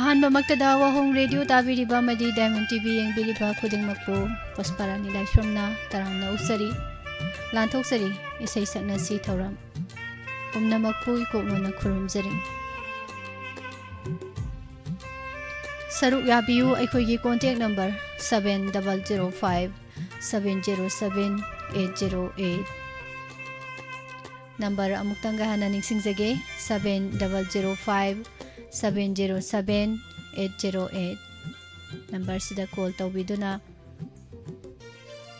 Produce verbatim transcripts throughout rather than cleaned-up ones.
ꯑꯍꯥꯟꯕꯃꯛꯇꯗ ꯋꯥꯍꯣꯡ radio ꯇꯥꯕꯤꯔꯤꯕ ꯑꯃꯗꯤ diamond TV ꯌꯦꯡꯕꯤꯔꯤꯕ ꯈꯨꯗꯤꯡꯃꯛꯄꯨ ꯄꯨꯁꯄꯥꯔꯥꯅꯤ ꯂꯥꯏꯁ꯭ꯔꯝꯅ ꯇꯔꯥꯝꯅ ꯑꯣꯛꯆꯔꯤ꯫ ꯂꯥꯟꯊꯣꯛꯆꯔꯤ ꯏꯁꯩ ꯁꯛꯅꯁꯤ ꯊꯧꯔꯝ ꯄꯨꯝꯅꯃꯛꯄꯨ ꯏꯀꯣꯛꯅꯅ ꯈꯨꯔꯨꯝꯖꯔꯤ꯫ ꯁꯔꯨꯛ ꯌꯥꯕꯤꯌꯨ ꯑꯩꯈꯣꯏꯒꯤ contact number seven double zero five seven zero seven eight zero eight꯫ Number ꯑꯃꯨꯛꯇꯪꯒ ꯍꯟꯅ ꯅꯤꯡꯁꯤꯡꯖꯒꯦ, seven double zero five seven zero seven eight zero eight꯫ ꯅꯝꯕꯔꯁꯤꯗ ꯀꯣꯜ ꯇꯧꯕꯤꯗꯨꯅ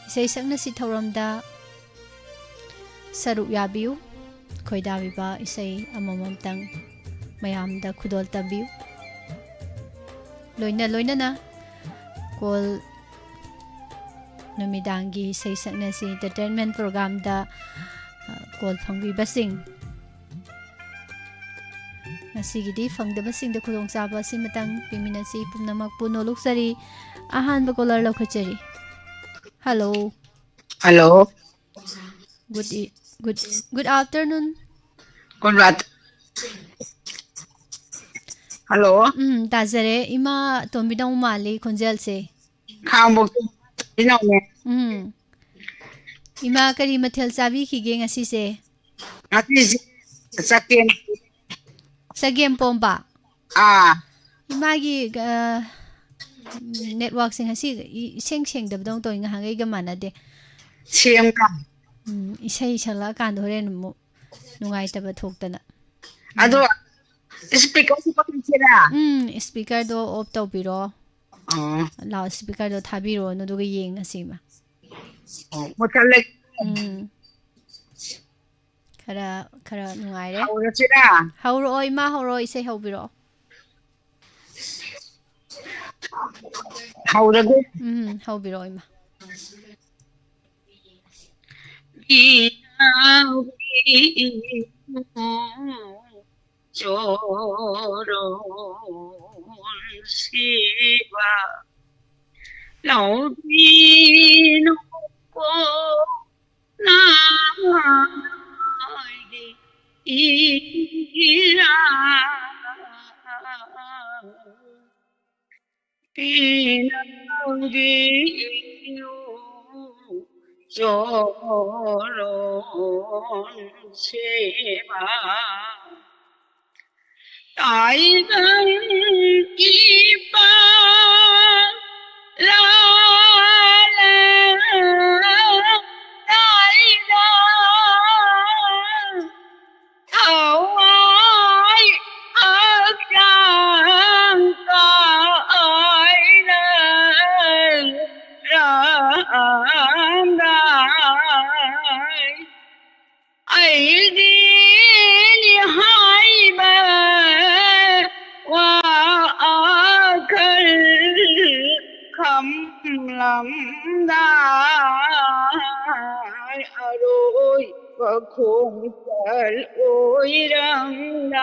ꯏꯁꯩ ꯁꯛꯅꯁꯤ ꯊꯧꯔꯝꯗ ꯁꯔꯨꯛ ꯌꯥꯕꯤꯌꯨ꯫ ꯈꯣꯏꯗꯥꯕꯤꯕ ꯏꯁꯩ ꯑꯃꯃꯝꯇꯪ ꯃꯌꯥꯝꯗ ꯈꯨꯗꯣꯜ ꯇꯝꯕꯤꯌꯨ꯫ ꯂꯣꯏꯅ ꯂꯣꯏꯅꯅ ꯀꯣꯜ ꯅꯨꯃꯤꯗꯥꯡꯒꯤ ꯏꯁꯩ ꯁꯛꯅꯁꯤ entertainment programꯗ, ꯑ, ꯀꯣꯜ ꯐꯪꯕꯤꯕꯁꯤꯡ, ꯉꯁꯤꯒꯤꯗꯤ ꯐꯪꯗꯕꯁꯤꯡꯗ ꯈꯨꯗꯣꯡꯆꯥꯕ ꯑꯁꯤꯃꯇꯪ ꯄꯤꯃꯤꯟꯅꯁꯤ꯫ ꯄꯨꯝꯅꯃꯛꯄꯨ ꯅꯣꯂꯨꯛꯆꯔꯤ꯫ ꯑꯍꯥꯟꯕ ꯀꯣꯂꯔ ꯂꯧꯈꯠꯆꯔꯤ꯫ Hello. Hello. Good e-, good, good afternoon꯫ ꯀꯣꯟꯔꯥꯗ꯫ ꯍꯜꯂꯣ꯫ ꯎꯝ, ꯇꯥꯖꯔꯦ꯫ ꯏꯃꯥ ꯇꯣꯝꯕꯤꯗꯧ ꯃꯥꯜꯂꯤ ꯈꯣꯟꯖꯦꯜꯁꯦ꯫ ꯈꯥꯡꯕꯣꯛ ꯇꯣꯝꯕꯤꯗꯧꯅꯦ꯫ ꯎꯝ꯫ ꯏꯃꯥ, ꯀꯔꯤ ꯃꯊꯦꯜ ꯆꯥꯕꯤꯈꯤꯒꯦ ꯉꯁꯤꯁꯦ? ꯉꯁꯤꯁꯦ ꯆꯒꯦꯝ꯫ ꯆꯒꯦꯝ ꯄꯣꯝꯕ? ꯑꯥ꯫ ꯏꯃꯥꯒꯤ, ꯑ, networkꯁꯦ ꯉꯁꯤ ꯏ-, ꯏꯁꯦꯡ ꯁꯦꯡꯗꯕꯗꯧꯅ ꯇꯧꯏ, ꯉꯍꯥꯟꯈꯩꯒ ꯃꯥꯟꯅꯗꯦ꯫ ꯁꯦꯡꯕ꯭ꯔꯥ? ꯎꯝ, ꯏꯁꯩ ꯁꯛꯂꯛꯑꯀꯥꯟꯗ ꯍꯣꯔꯦꯟ ꯑꯃꯨꯛ ꯅꯨꯡꯉꯥꯏꯇꯕ ꯊꯣꯛꯇꯅ꯫ ꯑꯗꯣ speakerꯁꯤ ꯄꯥꯏꯁꯤꯔꯥ? ꯎꯝ, speakerꯗꯣ off ꯇꯧꯕꯤꯔꯣ꯫ ꯑꯣ꯫ Loud speakerꯗꯣ ꯊꯥꯕꯤꯔꯣꯅꯨ, ꯑꯗꯨꯒ ꯌꯦꯡꯉꯁꯤ ꯏꯃꯥ꯫ ꯑꯣ, ꯃꯨꯊꯠꯂꯒꯦ꯫ ꯎꯝ꯫ ꯈꯔ, ꯈꯔ ꯅꯨꯡꯉꯥꯏꯔꯦ꯫ ꯍꯧꯔꯁꯤꯔꯥ? ꯍꯧꯔꯛꯑꯣ ꯏꯃꯥ, ꯍꯧꯔꯛꯑꯣ, ꯏꯁꯩ ꯍꯧꯕꯤꯔꯛꯑꯣ꯫ ꯍꯧꯔꯒꯦ꯫ ꯎꯝ, ꯍꯧꯕꯤꯔꯛꯑꯣ ꯏꯃꯥ꯫ ꯆꯣꯔꯣꯟꯁꯤꯕ ꯂꯧꯕꯤ ꯅꯣꯡꯄꯣꯛ ꯅꯥꯏꯒꯤ ꯏꯔꯥ ꯄꯤꯅꯕꯤꯌꯨ ꯆꯣꯔꯣꯟ ꯁꯦꯕꯥ꯫ ꯇꯥꯏꯕꯪ ꯏꯄꯥ ꯂꯥꯂꯥ ꯇꯥꯏꯗ ꯊꯋꯥꯏ ꯍꯛꯆꯥꯡ ꯀꯥꯏꯅ ꯔꯝꯗꯥꯏ꯫ ꯑꯩꯒꯤꯅꯤ ꯍꯥꯏꯕ ꯋꯥꯈꯜ ꯈꯝꯂꯝꯗꯥꯏ꯫ ꯑꯔꯣꯏꯕ ꯈꯣꯡꯆꯠ ꯑꯣꯏꯔꯝꯗꯥꯏ꯫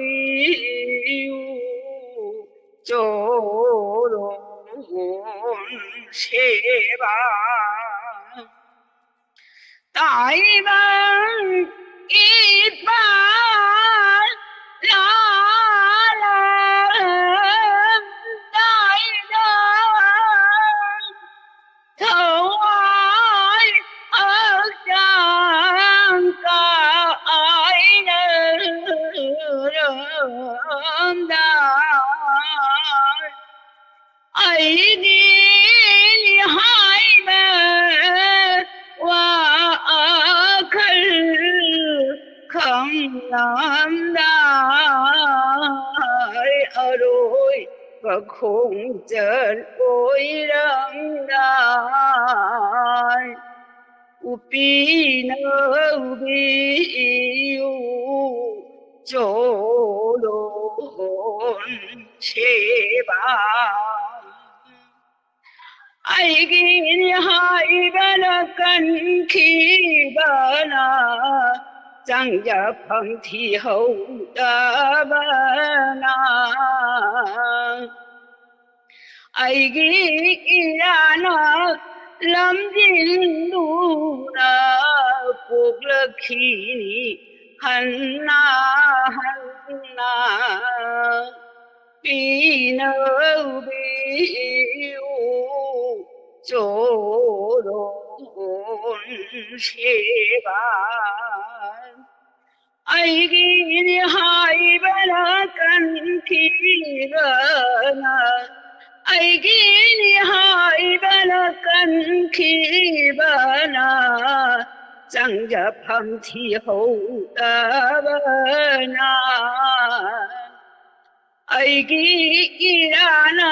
ꯎꯄꯤꯅꯕꯤꯌꯨ ꯆꯣꯔꯣꯟ ꯁꯦꯕꯥ꯫ ꯇꯥꯏꯕꯪ ꯏꯄꯥ ꯂꯥꯂꯥ ꯇꯥꯏꯗ ꯊꯋꯥꯏ ꯍꯛꯆꯥꯡ ꯀꯥꯏꯅ ꯔꯝꯗꯥꯏ꯫ ꯑꯩꯒꯤꯅꯤ ꯍꯥꯏꯕ ꯋꯥꯈꯜ ꯈꯪꯂꯝꯗꯥꯏ꯫ ꯑꯔꯣꯏꯕ ꯈꯣꯡꯆꯠ ꯑꯣꯏꯔꯝꯗꯥꯏ꯫ ꯎꯄꯤꯅꯕꯤꯌꯨ ꯆꯣꯔꯣꯟ ꯁꯦꯕꯥ꯫ ꯑꯩꯒꯤꯅꯤ ꯍꯥꯏꯕꯅ ꯀꯟꯈꯤꯕꯅ ꯆꯪꯖꯐꯝ ꯊꯤꯍꯧꯗꯕꯅ꯫ ꯑꯩꯒꯤ ꯏꯔꯥꯅ ꯂꯝꯖꯤꯡꯗꯨꯅ ꯄꯣꯛꯂꯛꯈꯤꯅꯤ ꯍꯟꯅ ꯍꯟꯅ ꯄꯤꯅꯕꯤꯌꯨ ꯆꯣꯔꯣꯟ ꯁꯦꯕꯥ꯫ ꯑꯩꯒꯤꯅꯤ ꯍꯥꯏꯕꯅ ꯀꯟꯈꯤꯕꯅ, ꯑꯩꯒꯤꯅꯤ ꯍꯥꯏꯕꯅ ꯀꯟꯈꯤꯕꯅ, ꯆꯪꯖꯐꯝ ꯊꯤꯍꯧꯗꯕꯅ꯫ ꯑꯩꯒꯤ ꯏꯔꯥꯅ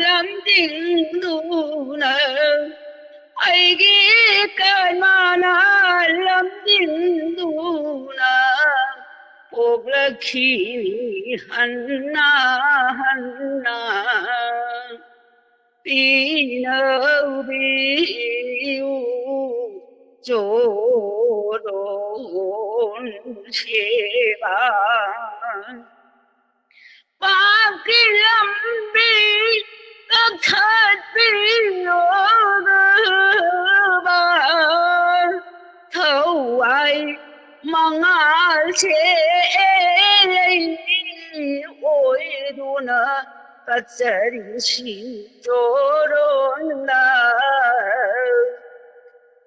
ꯂꯝꯖꯤꯡꯗꯨꯅ, ꯑꯩꯒꯤ ꯀꯔꯃꯅ ꯂꯝꯖꯤꯡꯗꯨꯅ, ꯄꯣꯛꯂꯛꯈꯤꯅꯤ ꯍꯟꯅ ꯍꯟꯅ꯫ ꯄꯤꯅꯕꯤꯌꯨ ꯆꯣꯔꯣꯟ ꯁꯦꯕꯥ꯫ ꯄꯥꯞꯀꯤ ꯂꯝꯕꯤ ꯀꯛꯊꯠꯄꯤꯔꯣꯒꯕ, ꯊꯋꯥꯏ ꯃꯉꯥꯜꯁꯦ ꯂꯩꯅꯤ ꯑꯣꯏꯗꯨꯅ ꯀꯠꯆꯔꯤꯁꯤ ꯆꯣꯔꯣꯟꯗ꯫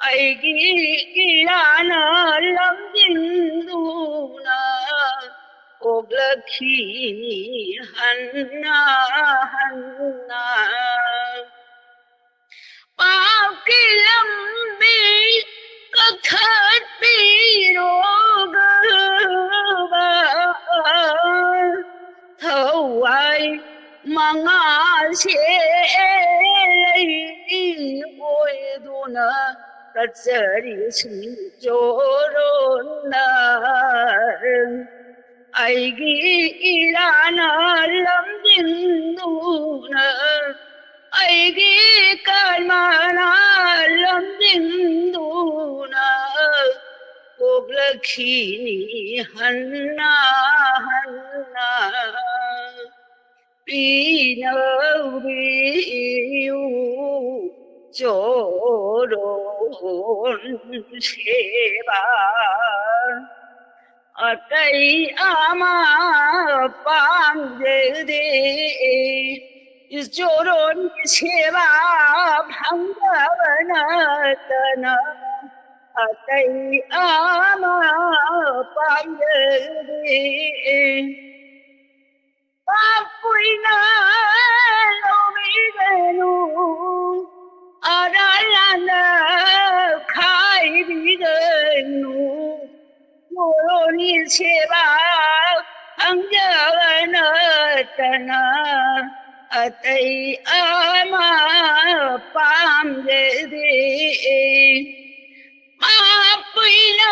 ꯑꯩꯒꯤ ꯏꯔꯥꯅ ꯂꯝꯖꯤꯡꯗꯨꯅ, ꯄꯣꯛꯂꯛꯈꯤꯅꯤ ꯍꯟꯅ ꯍꯟꯅ꯫ ꯄꯥꯞꯀꯤ ꯂꯝꯕꯤ ꯀꯛꯊꯠꯄꯤꯔꯣꯒꯕ, ꯊꯋꯥꯏ ꯃꯉꯥꯜꯁꯦ ꯂꯩꯅꯤ ꯑꯣꯏꯗꯨꯅ ꯀꯠꯆꯔꯤꯁꯤ ꯆꯣꯔꯣꯟꯗ꯫ ꯑꯩꯒꯤ ꯏꯔꯥꯅ ꯂꯝꯖꯤꯡꯗꯨꯅ, ꯑꯩꯒꯤ ꯀꯔꯃꯅ ꯂꯝꯖꯤꯡꯗꯨꯅ, ꯄꯣꯛꯂꯛꯈꯤꯅꯤ ꯍꯟꯅ ꯍꯟꯅ꯫ ꯄꯤꯅꯕꯤꯌꯨ ꯆꯣꯔꯣꯟ ꯁꯦꯕꯥ꯫ ꯑꯇꯩ ꯑꯃ ꯄꯥꯝꯖꯗꯦ꯫ ꯏꯆꯣꯔꯣꯟ ꯁꯦꯕꯥ ꯐꯪꯗꯕ ꯅꯠꯇꯅ ꯑꯇꯩ ꯑꯃ ꯄꯥꯝꯖꯗꯦ꯫ ꯄꯥꯞꯄꯨꯏꯅ ꯂꯧꯕꯤꯒꯅꯨ, ꯑꯔꯥꯜꯂꯥꯟꯗ ꯈꯥꯏꯕꯤꯒꯅꯨ꯫ ꯃꯣꯔꯣꯅꯤ ꯁꯦꯕꯥ ꯐꯪꯖꯕ ꯅꯠꯇꯅ ꯑꯇꯩ ꯑꯃ ꯄꯥꯝꯖꯗꯦ꯫ ꯃꯥꯄꯨꯏꯅ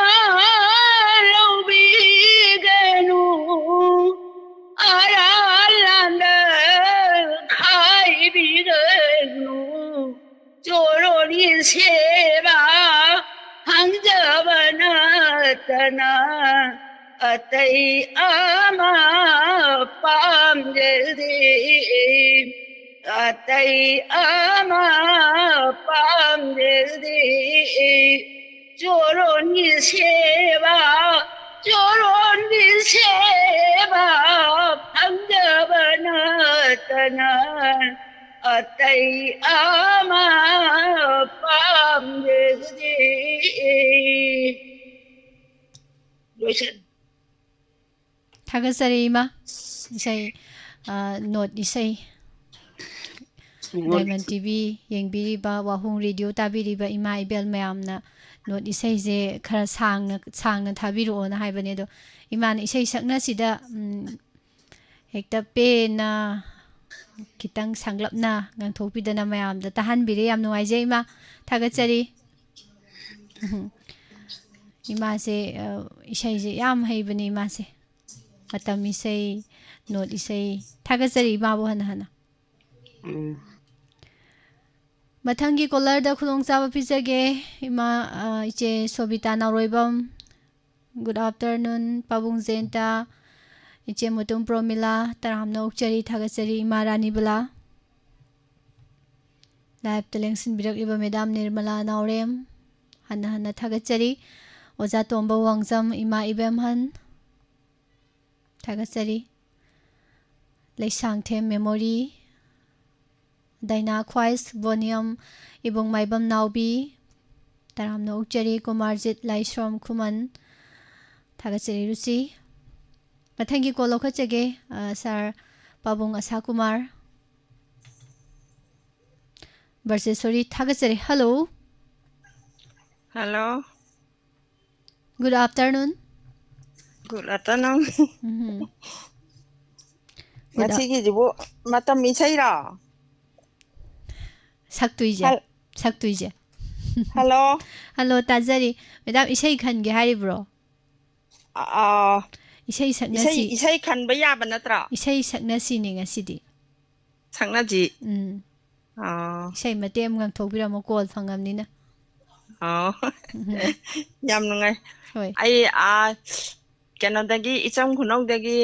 ꯂꯧꯕꯤꯒꯅꯨ, ꯑꯔꯥꯜꯂꯥꯟꯗ ꯈꯥꯏꯕꯤꯒꯅꯨ꯫ ꯆꯣꯔꯣꯅꯤ ꯁꯦꯕꯥ ꯐꯪꯖꯕ ꯅꯠꯇꯅ ꯑꯇꯩ ꯑꯃ ꯄꯥꯝꯖꯗꯦ꯫ ꯑꯇꯩ ꯑꯃ ꯄꯥꯝꯖꯗꯦ꯫ ꯆꯣꯔꯣꯟꯒꯤ ꯁꯦꯕꯥ, ꯆꯣꯔꯣꯟꯒꯤ ꯁꯦꯕꯥ ꯐꯪꯖꯕ ꯅꯠꯇꯅ ꯑꯇꯩ ꯑꯃ ꯄꯥꯝꯖꯗꯦ꯫ ꯂꯣꯏꯁꯟ꯫ ꯊꯥꯒꯠꯆꯔꯤ ꯏꯃꯥ꯫ ꯏꯁꯩ, ꯑ, ꯅꯣꯠ ꯏꯁꯩ꯫ ꯅꯣꯠ ꯗꯥꯏꯃꯟ ꯇꯤ ꯚꯤ ꯌꯦꯡꯕꯤꯔꯤꯕ, ꯋꯥꯍꯣꯡ ꯔꯦꯗꯤꯑꯣ ꯇꯥꯕꯤꯔꯤꯕ ꯏꯃꯥ ꯏꯕꯦꯜ ꯃꯌꯥꯝꯅ ꯅꯣꯠ ꯏꯁꯩꯁꯦ ꯈꯔ ꯁꯥꯡꯅ, ꯁꯥꯡꯅ ꯊꯥꯕꯤꯔꯛꯑꯣꯅ ꯍꯥꯏꯕꯅꯦ꯫ ꯑꯗꯣ ꯏꯃꯥꯅ ꯏꯁꯩ ꯁꯛꯅꯁꯤꯗ, ꯎꯝ, ꯍꯦꯛꯇ ꯄꯦꯟꯅ ꯈꯤꯇꯪ ꯁꯥꯡꯂꯞꯅ ꯉꯥꯡꯊꯣꯛꯄꯤꯗꯅ ꯃꯌꯥꯝꯗ ꯇꯥꯍꯟꯕꯤꯔꯦ꯫ ꯌꯥꯝ ꯅꯨꯡꯉꯥꯏꯖꯩ ꯏꯃꯥ꯫ ꯊꯥꯒꯠꯆꯔꯤ꯫ ꯎꯝ꯫ ꯏꯃꯥꯁꯦ, ꯑ, ꯏꯁꯩꯁꯦ ꯌꯥꯝ ꯍꯩꯕꯅꯦ ꯏꯃꯥꯁꯦ꯫ ꯃꯇꯝ ꯏꯁꯩ, ꯅꯣꯠ ꯏꯁꯩ꯫ ꯊꯥꯒꯠꯆꯔꯤ ꯏꯃꯥꯕꯨ ꯍꯟꯅ ꯍꯟꯅ꯫ ꯎꯝ꯫ ꯃꯊꯪꯒꯤ ꯀꯣꯂꯔꯗ ꯈꯨꯗꯣꯡꯆꯥꯕ ꯄꯤꯖꯒꯦ꯫ ꯏꯃꯥ, ꯑ, ꯏꯆꯦ ꯁꯣꯕꯤꯇꯥ ꯅꯥꯎꯔꯣꯏꯕꯝ꯫ Good afternoon, ꯄꯥꯕꯨꯡ ꯖꯌꯟꯇ, ꯏꯆꯦ ꯃꯨꯇꯨꯝ ꯄ꯭ꯔꯣꯃꯤꯂꯥ, ꯇꯔꯥꯝꯅ ꯑꯣꯛꯆꯔꯤ, ꯊꯥꯒꯠꯆꯔꯤ, ꯏꯃꯥ ꯔꯥꯅꯤꯕꯂꯥ꯫ ꯂꯥꯏꯞꯇ ꯂꯦꯡꯁꯤꯟꯕꯤꯔꯛꯂꯤꯕ ꯃꯦꯗꯥꯝ ꯅꯤꯔꯃꯂꯥ ꯅꯥꯎꯔꯦꯝ, ꯍꯟꯅ ꯍꯟꯅ ꯊꯥꯒꯠꯆꯔꯤ꯫ ꯑꯣꯖꯥ ꯇꯣꯝꯕ ꯋꯥꯡꯖꯝ, ꯏꯃꯥ ꯏꯕꯦꯝꯍꯟ, ꯊꯥꯒꯠꯆꯔꯤ꯫ ꯂꯩꯁꯥꯡꯊꯦꯝ ꯃꯦꯃꯣꯔꯤ, ꯗꯥꯏꯅꯥ ꯈ꯭ꯋꯥꯏꯁ, ꯕꯣꯅꯤꯌꯝ, ꯏꯕꯨꯡ ꯃꯥꯏꯕꯝ ꯅꯥꯎꯕꯤ, ꯇꯔꯥꯝꯅ ꯑꯣꯛꯆꯔꯤ꯫ ꯀꯨꯃꯥꯔꯖꯤꯠ ꯂꯥꯏꯁ꯭ꯔꯣꯝ ꯈꯨꯃꯟ, ꯊꯥꯒꯠꯆꯔꯤ ꯔꯨꯆꯤ꯫ ꯃꯊꯪꯒꯤ ꯀꯣꯜ ꯂꯧꯈꯠꯆꯒꯦ, ꯑ, ꯁꯥꯔ ꯄꯥꯕꯨꯡ ꯑꯁꯥ ꯀꯨꯃꯥꯔ꯫ ꯕ꯭ꯔꯖꯦꯁꯣꯔꯤ, ꯊꯥꯒꯠꯆꯔꯤ꯫ Hello. Hello. Good afternoon꯫ Good afternoon꯫ Um. Good a- ꯉꯁꯤꯒꯤꯁꯤꯕꯨ ꯃꯇꯝ ꯏꯁꯩꯔꯣ? ꯁꯛꯇꯣꯏꯁꯦ꯫ ꯍꯜ- ꯁꯛꯇꯣꯏꯁꯦ꯫ ꯍꯜꯂꯣ꯫ ꯍꯜꯂꯣ, ꯇꯥꯖꯔꯤ꯫ ꯃꯦꯗꯥꯝ, ꯏꯁꯩ ꯈꯟꯒꯦ ꯍꯥꯏꯔꯤꯕ꯭ꯔꯣ? ꯑ, ꯑ, ꯏꯁꯩ ꯁꯛꯅꯁꯤ꯫ ꯏꯁꯩ, ꯏꯁꯩ ꯈꯟꯕ ꯌꯥꯕ ꯅꯠꯇ꯭ꯔꯣ? ꯏꯁꯩ ꯁꯛꯅꯁꯤꯅꯦ ꯉꯁꯤꯗꯤ꯫ ꯁꯛꯅꯁꯤ꯫ ꯎꯝ꯫ ꯑꯣ꯫ ꯏꯁꯩ ꯃꯇꯦꯛ ꯑꯃ ꯉꯪꯊꯣꯛꯄꯤꯔꯝꯃꯣ, ꯀꯣꯜ ꯐꯪꯉꯕꯅꯤꯅ꯫ ꯑꯣ꯫ ꯎꯝ꯫ ꯌꯥꯝ ꯅꯨꯡꯉꯥꯏ꯫ ꯍꯣꯏ꯫ ꯑꯩ, ꯑꯥ, ꯀꯩꯅꯣꯗꯒꯤ, ꯏꯆꯝ ꯈꯨꯅꯧꯗꯒꯤ,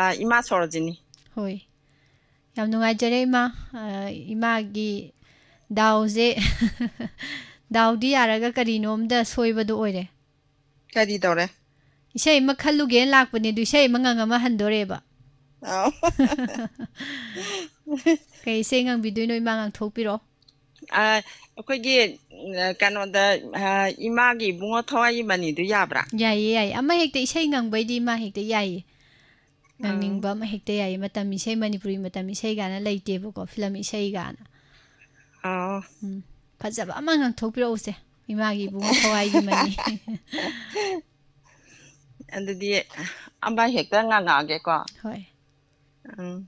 ꯑꯥ, ꯏꯃꯥ ꯁꯣꯔꯣꯖꯤꯅꯤ꯫ ꯍꯣꯏ꯫ ꯌꯥꯝ ꯅꯨꯡꯉꯥꯏꯖꯔꯦ, ꯏꯃꯥ꯫ ꯑꯥ, ꯏꯃꯥꯒꯤ ꯗꯥꯎꯁꯦ, ꯗꯥꯎꯗꯤ ꯌꯥꯔꯒ ꯀꯔꯤꯅꯣꯝꯗ ꯁꯣꯏꯕꯗꯣ ꯑꯣꯏꯔꯦ꯫ ꯀꯔꯤ ꯇꯧꯔꯦ? ꯏꯁꯩ ꯑꯃ ꯈꯜꯂꯨꯒꯦꯅ ꯂꯥꯛꯄꯅꯦ, ꯑꯗꯨ ꯏꯁꯩ ꯑꯃ ꯉꯪꯉꯝꯃ ꯍꯟꯗꯣꯔꯦꯕ꯫ ꯑꯧ꯫ ꯀꯩ ꯏꯁꯩ ꯉꯪꯕꯤꯗꯣꯏꯅꯣ, ꯏꯃꯥ, ꯉꯥꯡꯊꯣꯛꯄꯤꯔꯣ꯫ ꯑ, ꯑꯩꯈꯣꯏꯒꯤ, ꯎꯝ, ꯀꯩꯅꯣꯗ, ꯑ, ꯏꯃꯥꯒꯤ ꯏꯕꯨꯡꯉꯣ ꯊꯋꯥꯏꯒꯤ ꯃꯅꯤꯗꯨ ꯌꯥꯕ꯭ꯔꯥ? ꯌꯥꯏꯌꯦ, ꯌꯥꯏꯌꯦ꯫ ꯑꯃ ꯍꯦꯛꯇ, ꯏꯁꯩ ꯉꯪꯕꯩꯗꯤ ꯏꯃꯥ ꯍꯦꯛꯇ ꯌꯥꯏꯌꯦ꯫ ꯑꯥ꯫ ꯉꯪꯅꯤꯡꯕ ꯑꯃ ꯍꯦꯛꯇ ꯌꯥꯏꯌꯦ꯫ ꯃꯇꯝ ꯏꯁꯩ, ꯃꯅꯤꯄꯨꯔꯤ ꯃꯇꯝ ꯏꯁꯩ ꯀꯥꯏꯅ ꯂꯩꯇꯦꯕꯀꯣ, ꯐꯤꯂꯝ ꯏꯁꯩ ꯀꯥꯏꯅ꯫ ꯑꯥ꯫ ꯎꯝ꯫ ꯐꯖꯕ ꯑꯃ ꯉꯪꯊꯣꯛꯄꯤꯔꯛꯎꯁꯦ, ꯏꯃꯥꯒꯤ ꯏꯕꯨꯡꯉꯣ ꯊꯋꯥꯏꯒꯤ ꯃꯅꯤ꯫ ꯑꯗꯨꯗꯤ ꯑꯃ ꯍꯦꯛꯇ ꯉꯪꯉꯛꯑꯒꯦꯀꯣ꯫ ꯍꯣꯏ꯫ ꯎꯝ꯫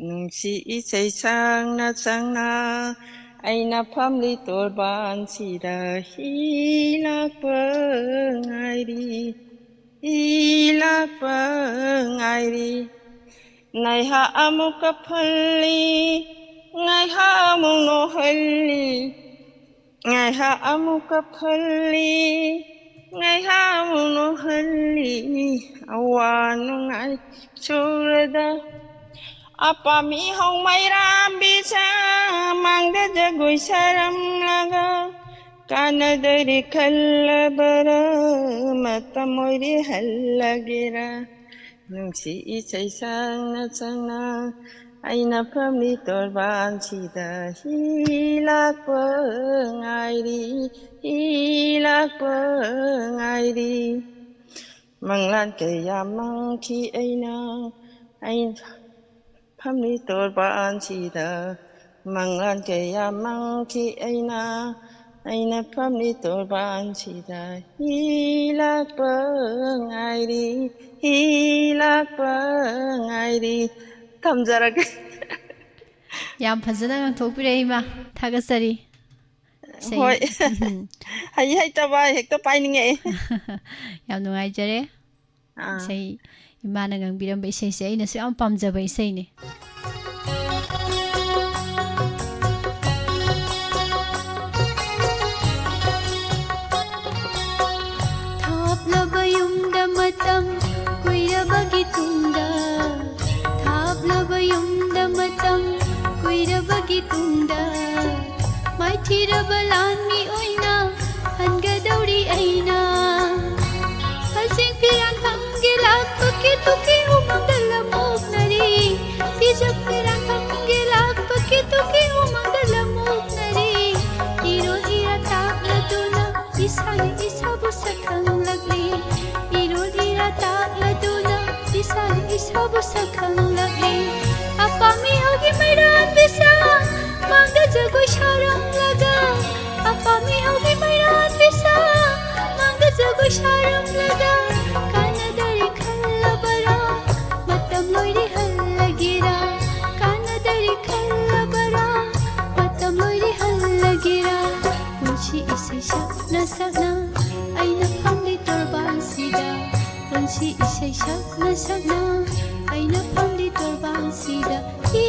ꯅꯨꯡꯁꯤ ꯏꯁꯩ ꯁꯛꯅ ꯁꯛꯅ ꯑꯩꯅ ꯐꯝꯂꯤ ꯇꯣꯔꯕꯥꯟꯁꯤꯗ ꯍꯤ ꯂꯥꯛꯄ ꯉꯥꯏꯔꯤ, ꯍꯤ ꯂꯥꯛꯄ ꯉꯥꯏꯔꯤ꯫ ꯉꯥꯏꯍꯥꯛ ꯑꯃꯨꯛꯀ ꯐꯜꯂꯤ, ꯉꯥꯏꯍꯥꯛ ꯑꯃꯨꯛ ꯅꯣꯛꯍꯜꯂꯤ, ꯉꯥꯏꯍꯥꯛ ꯑꯃꯨꯛꯀ ꯐꯜꯂꯤ, ꯉꯥꯏꯍꯥꯛ ꯑꯃꯨꯛ ꯅꯣꯛꯍꯜꯂꯤ, ꯑꯋꯥ ꯅꯨꯡꯉꯥꯏ ꯁꯨꯔꯗ꯫ ꯑꯄꯥꯝꯕꯤ ꯍꯧ ꯃꯩꯔꯥꯝꯕꯤ ꯁꯥꯃꯥꯡꯗ ꯖꯒꯣꯏ ꯁꯥꯔꯝꯂꯒ, ꯀꯥꯟꯅꯗꯔꯦ ꯈꯜꯂꯕꯔꯥ, ꯃꯇꯝ ꯑꯣꯏꯔꯦ ꯍꯜꯂꯒꯦꯔꯥ? ꯅꯨꯡꯁꯤ ꯏꯁꯩ ꯁꯛꯅ ꯁꯛꯅ ꯑꯩꯅ ꯐꯝꯂꯤ ꯇꯣꯔꯕꯥꯟꯁꯤꯗ ꯍꯤ ꯂꯥꯛꯄ ꯉꯥꯏꯔꯤ, ꯍꯤ ꯂꯥꯛꯄ ꯉꯥꯏꯔꯤ꯫ ꯃꯪꯂꯥꯟ ꯀꯌꯥ ꯃꯪꯈꯤ ꯑꯩꯅ, ꯑꯩꯅ ꯐꯝꯂꯤ ꯇꯣꯔꯕꯥꯟꯁꯤꯗ꯫ ꯃꯪꯂꯥꯟ ꯀꯌꯥ ꯃꯪꯈꯤ ꯑꯩꯅ, ꯑꯩꯅ ꯐꯝꯂꯤ ꯇꯣꯔꯕꯥꯟꯁꯤꯗ꯫ ꯍꯤ ꯂꯥꯛꯄ ꯉꯥꯏꯔꯤ, ꯍꯤ ꯂꯥꯛꯄ ꯉꯥꯏꯔꯤ꯫ ꯊꯝꯖꯔꯒꯦ꯫ ꯌꯥꯝ ꯐꯖꯅ ꯉꯥꯡꯊꯣꯛꯄꯤꯔꯛꯏ, ꯏꯃꯥ꯫ ꯊꯥꯒꯠꯆꯔꯤ꯫ ꯏꯁꯩ꯫ ꯍꯣꯏ꯫ ꯎꯝ꯫ ꯍꯩ ꯍꯩꯇꯕ ꯍꯦꯛꯇ ꯄꯥꯏꯅꯤꯡꯉꯛꯑꯦ꯫ ꯌꯥꯝ ꯅꯨꯡꯉꯥꯏꯖꯔꯦ꯫ ꯑꯥ꯫ ꯏꯁꯩ, ꯏꯃꯥꯅ ꯉꯥꯡꯕꯤꯔꯝꯕ ꯏꯁꯩꯁꯦ ꯑꯩꯅꯁꯨ ꯌꯥꯝ ꯄꯥꯝꯖꯕ ꯏꯁꯩꯅꯤ꯫ ꯊꯥꯞꯂꯕ ꯌꯨꯝꯗ ꯃꯇꯝ ꯀꯨꯏꯔꯕꯒꯤ ꯇꯨꯡꯗ, ꯊꯥꯞꯂꯕ ꯌꯨꯝꯗ ꯃꯇꯝ ꯀꯨꯏꯔꯕꯒꯤ ꯇꯨꯡꯗ, ꯃꯥꯏꯊꯤꯔꯕ ꯂꯥꯟꯃꯤ ꯑꯣꯏꯅ ꯍꯟꯒꯗꯧꯔꯤ ꯑꯩꯅ꯫ ꯍꯖꯤꯡ ꯐꯤꯔꯥꯟ ꯐꯪꯒꯦ ꯂꯥꯛꯄꯒꯤ ꯇꯨꯀꯤ ꯎꯃꯪꯗ ꯂꯃꯣꯛꯅꯔꯤ꯫ ꯐꯤꯖꯞ ꯐꯤꯔꯥꯟ ꯐꯪꯒꯦ ꯂꯥꯛꯄꯒꯤ ꯇꯨꯀꯤ ꯎꯃꯪꯗ ꯂꯃꯣꯛꯅꯔꯤ꯫ ꯏꯔꯣꯜ ꯏꯔꯥ ꯇꯥꯛꯂꯗꯨꯅ ꯏꯁꯥꯅ ꯏꯁꯥꯕꯨ ꯁꯛꯈꯪꯂꯛꯂꯤ꯫ ꯏꯔꯣꯜ ꯏꯔꯥ ꯇꯥꯛꯂꯗꯨꯅ ꯏꯁꯥꯅ ꯏꯁꯥꯕꯨ ꯁꯛꯈꯪꯂꯛꯂꯤ꯫ ꯑꯄꯥꯝꯃꯤ ꯍꯧꯒꯤ ꯃꯩꯔꯥꯟꯕꯤꯁꯥ ꯃꯥꯡꯗ ꯖꯒꯣꯏ ꯁꯥꯔꯝꯂꯒ, ꯑꯄꯥꯝꯃꯤ ꯍꯧꯒꯤ ꯃꯩꯔꯥꯟꯕꯤꯁꯥ ꯃꯥꯡꯗ ꯖꯒꯣꯏ ꯁꯥꯔꯝꯂꯒ, ꯀꯥꯟꯅꯗꯔꯦ ꯈꯜꯂꯕꯔꯥ? ꯃꯇꯝ ꯂꯣꯏꯔꯦ ꯍꯜꯂꯒꯦꯔꯥ? ꯀꯥꯟꯅꯗꯔꯦ ꯈꯜꯂꯕꯔꯥ? ꯃꯇꯝ ꯂꯣꯏꯔꯦ ꯍꯜꯂꯒꯦꯔꯥ? ꯄꯨꯟꯁꯤ ꯏꯁꯩ ꯁꯛꯅ ꯁꯛꯅ ꯑꯩꯅ ꯐꯝꯂꯤ ꯇꯣꯔꯕꯥꯟꯁꯤꯗ, ꯄꯨꯟꯁꯤ ꯏꯁꯩ ꯁꯛꯅ ꯁꯛꯅ ꯑꯩꯅ ꯐꯝꯂꯤ ꯇꯣꯔꯕꯥꯟꯁꯤꯗ꯫ ꯍꯤ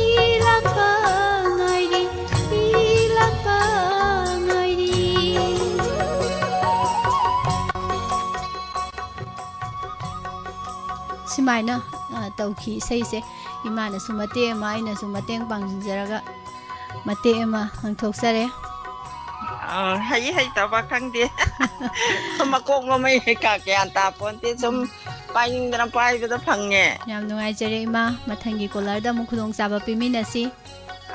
ꯂꯥꯛꯄ ꯉꯥꯏꯔꯤ, ꯍꯤ ꯂꯥꯛꯄ ꯉꯥꯏꯔꯤ꯫ ꯁꯨꯃꯥꯏꯅ, ꯑ, ꯇꯧꯈꯤ ꯏꯁꯩꯁꯦ꯫ ꯏꯃꯥꯅꯁꯨ ꯃꯇꯦꯛ ꯑꯃ, ꯑꯩꯅꯁꯨ ꯃꯇꯦꯡ ꯄꯥꯡꯁꯤꯟꯖꯔꯒ ꯃꯇꯦꯛ ꯑꯃ ꯉꯥꯡꯊꯣꯛꯆꯔꯦ꯫ ꯑꯥ, ꯍꯩ ꯍꯩꯇꯕ ꯈꯪꯗꯦ꯫ ꯃꯀꯣꯛ ꯃꯃꯩ ꯀꯩꯀꯥ ꯒ꯭ꯌꯥꯟ ꯇꯥꯄꯣꯟꯇꯦ꯫ ꯁꯨꯝ ꯄꯥꯏꯅꯤꯡꯗꯅ ꯄꯥꯏꯕꯗ ꯐꯪꯉꯦ꯫ ꯌꯥꯝ ꯅꯨꯡꯉꯥꯏꯖꯔꯦ ꯏꯃꯥ꯫ ꯃꯊꯪꯒꯤ ꯀꯣꯂꯔꯗ ꯑꯃꯨꯛ ꯈꯨꯗꯣꯡꯆꯥꯕ ꯄꯤꯃꯤꯟꯅꯁꯤ꯫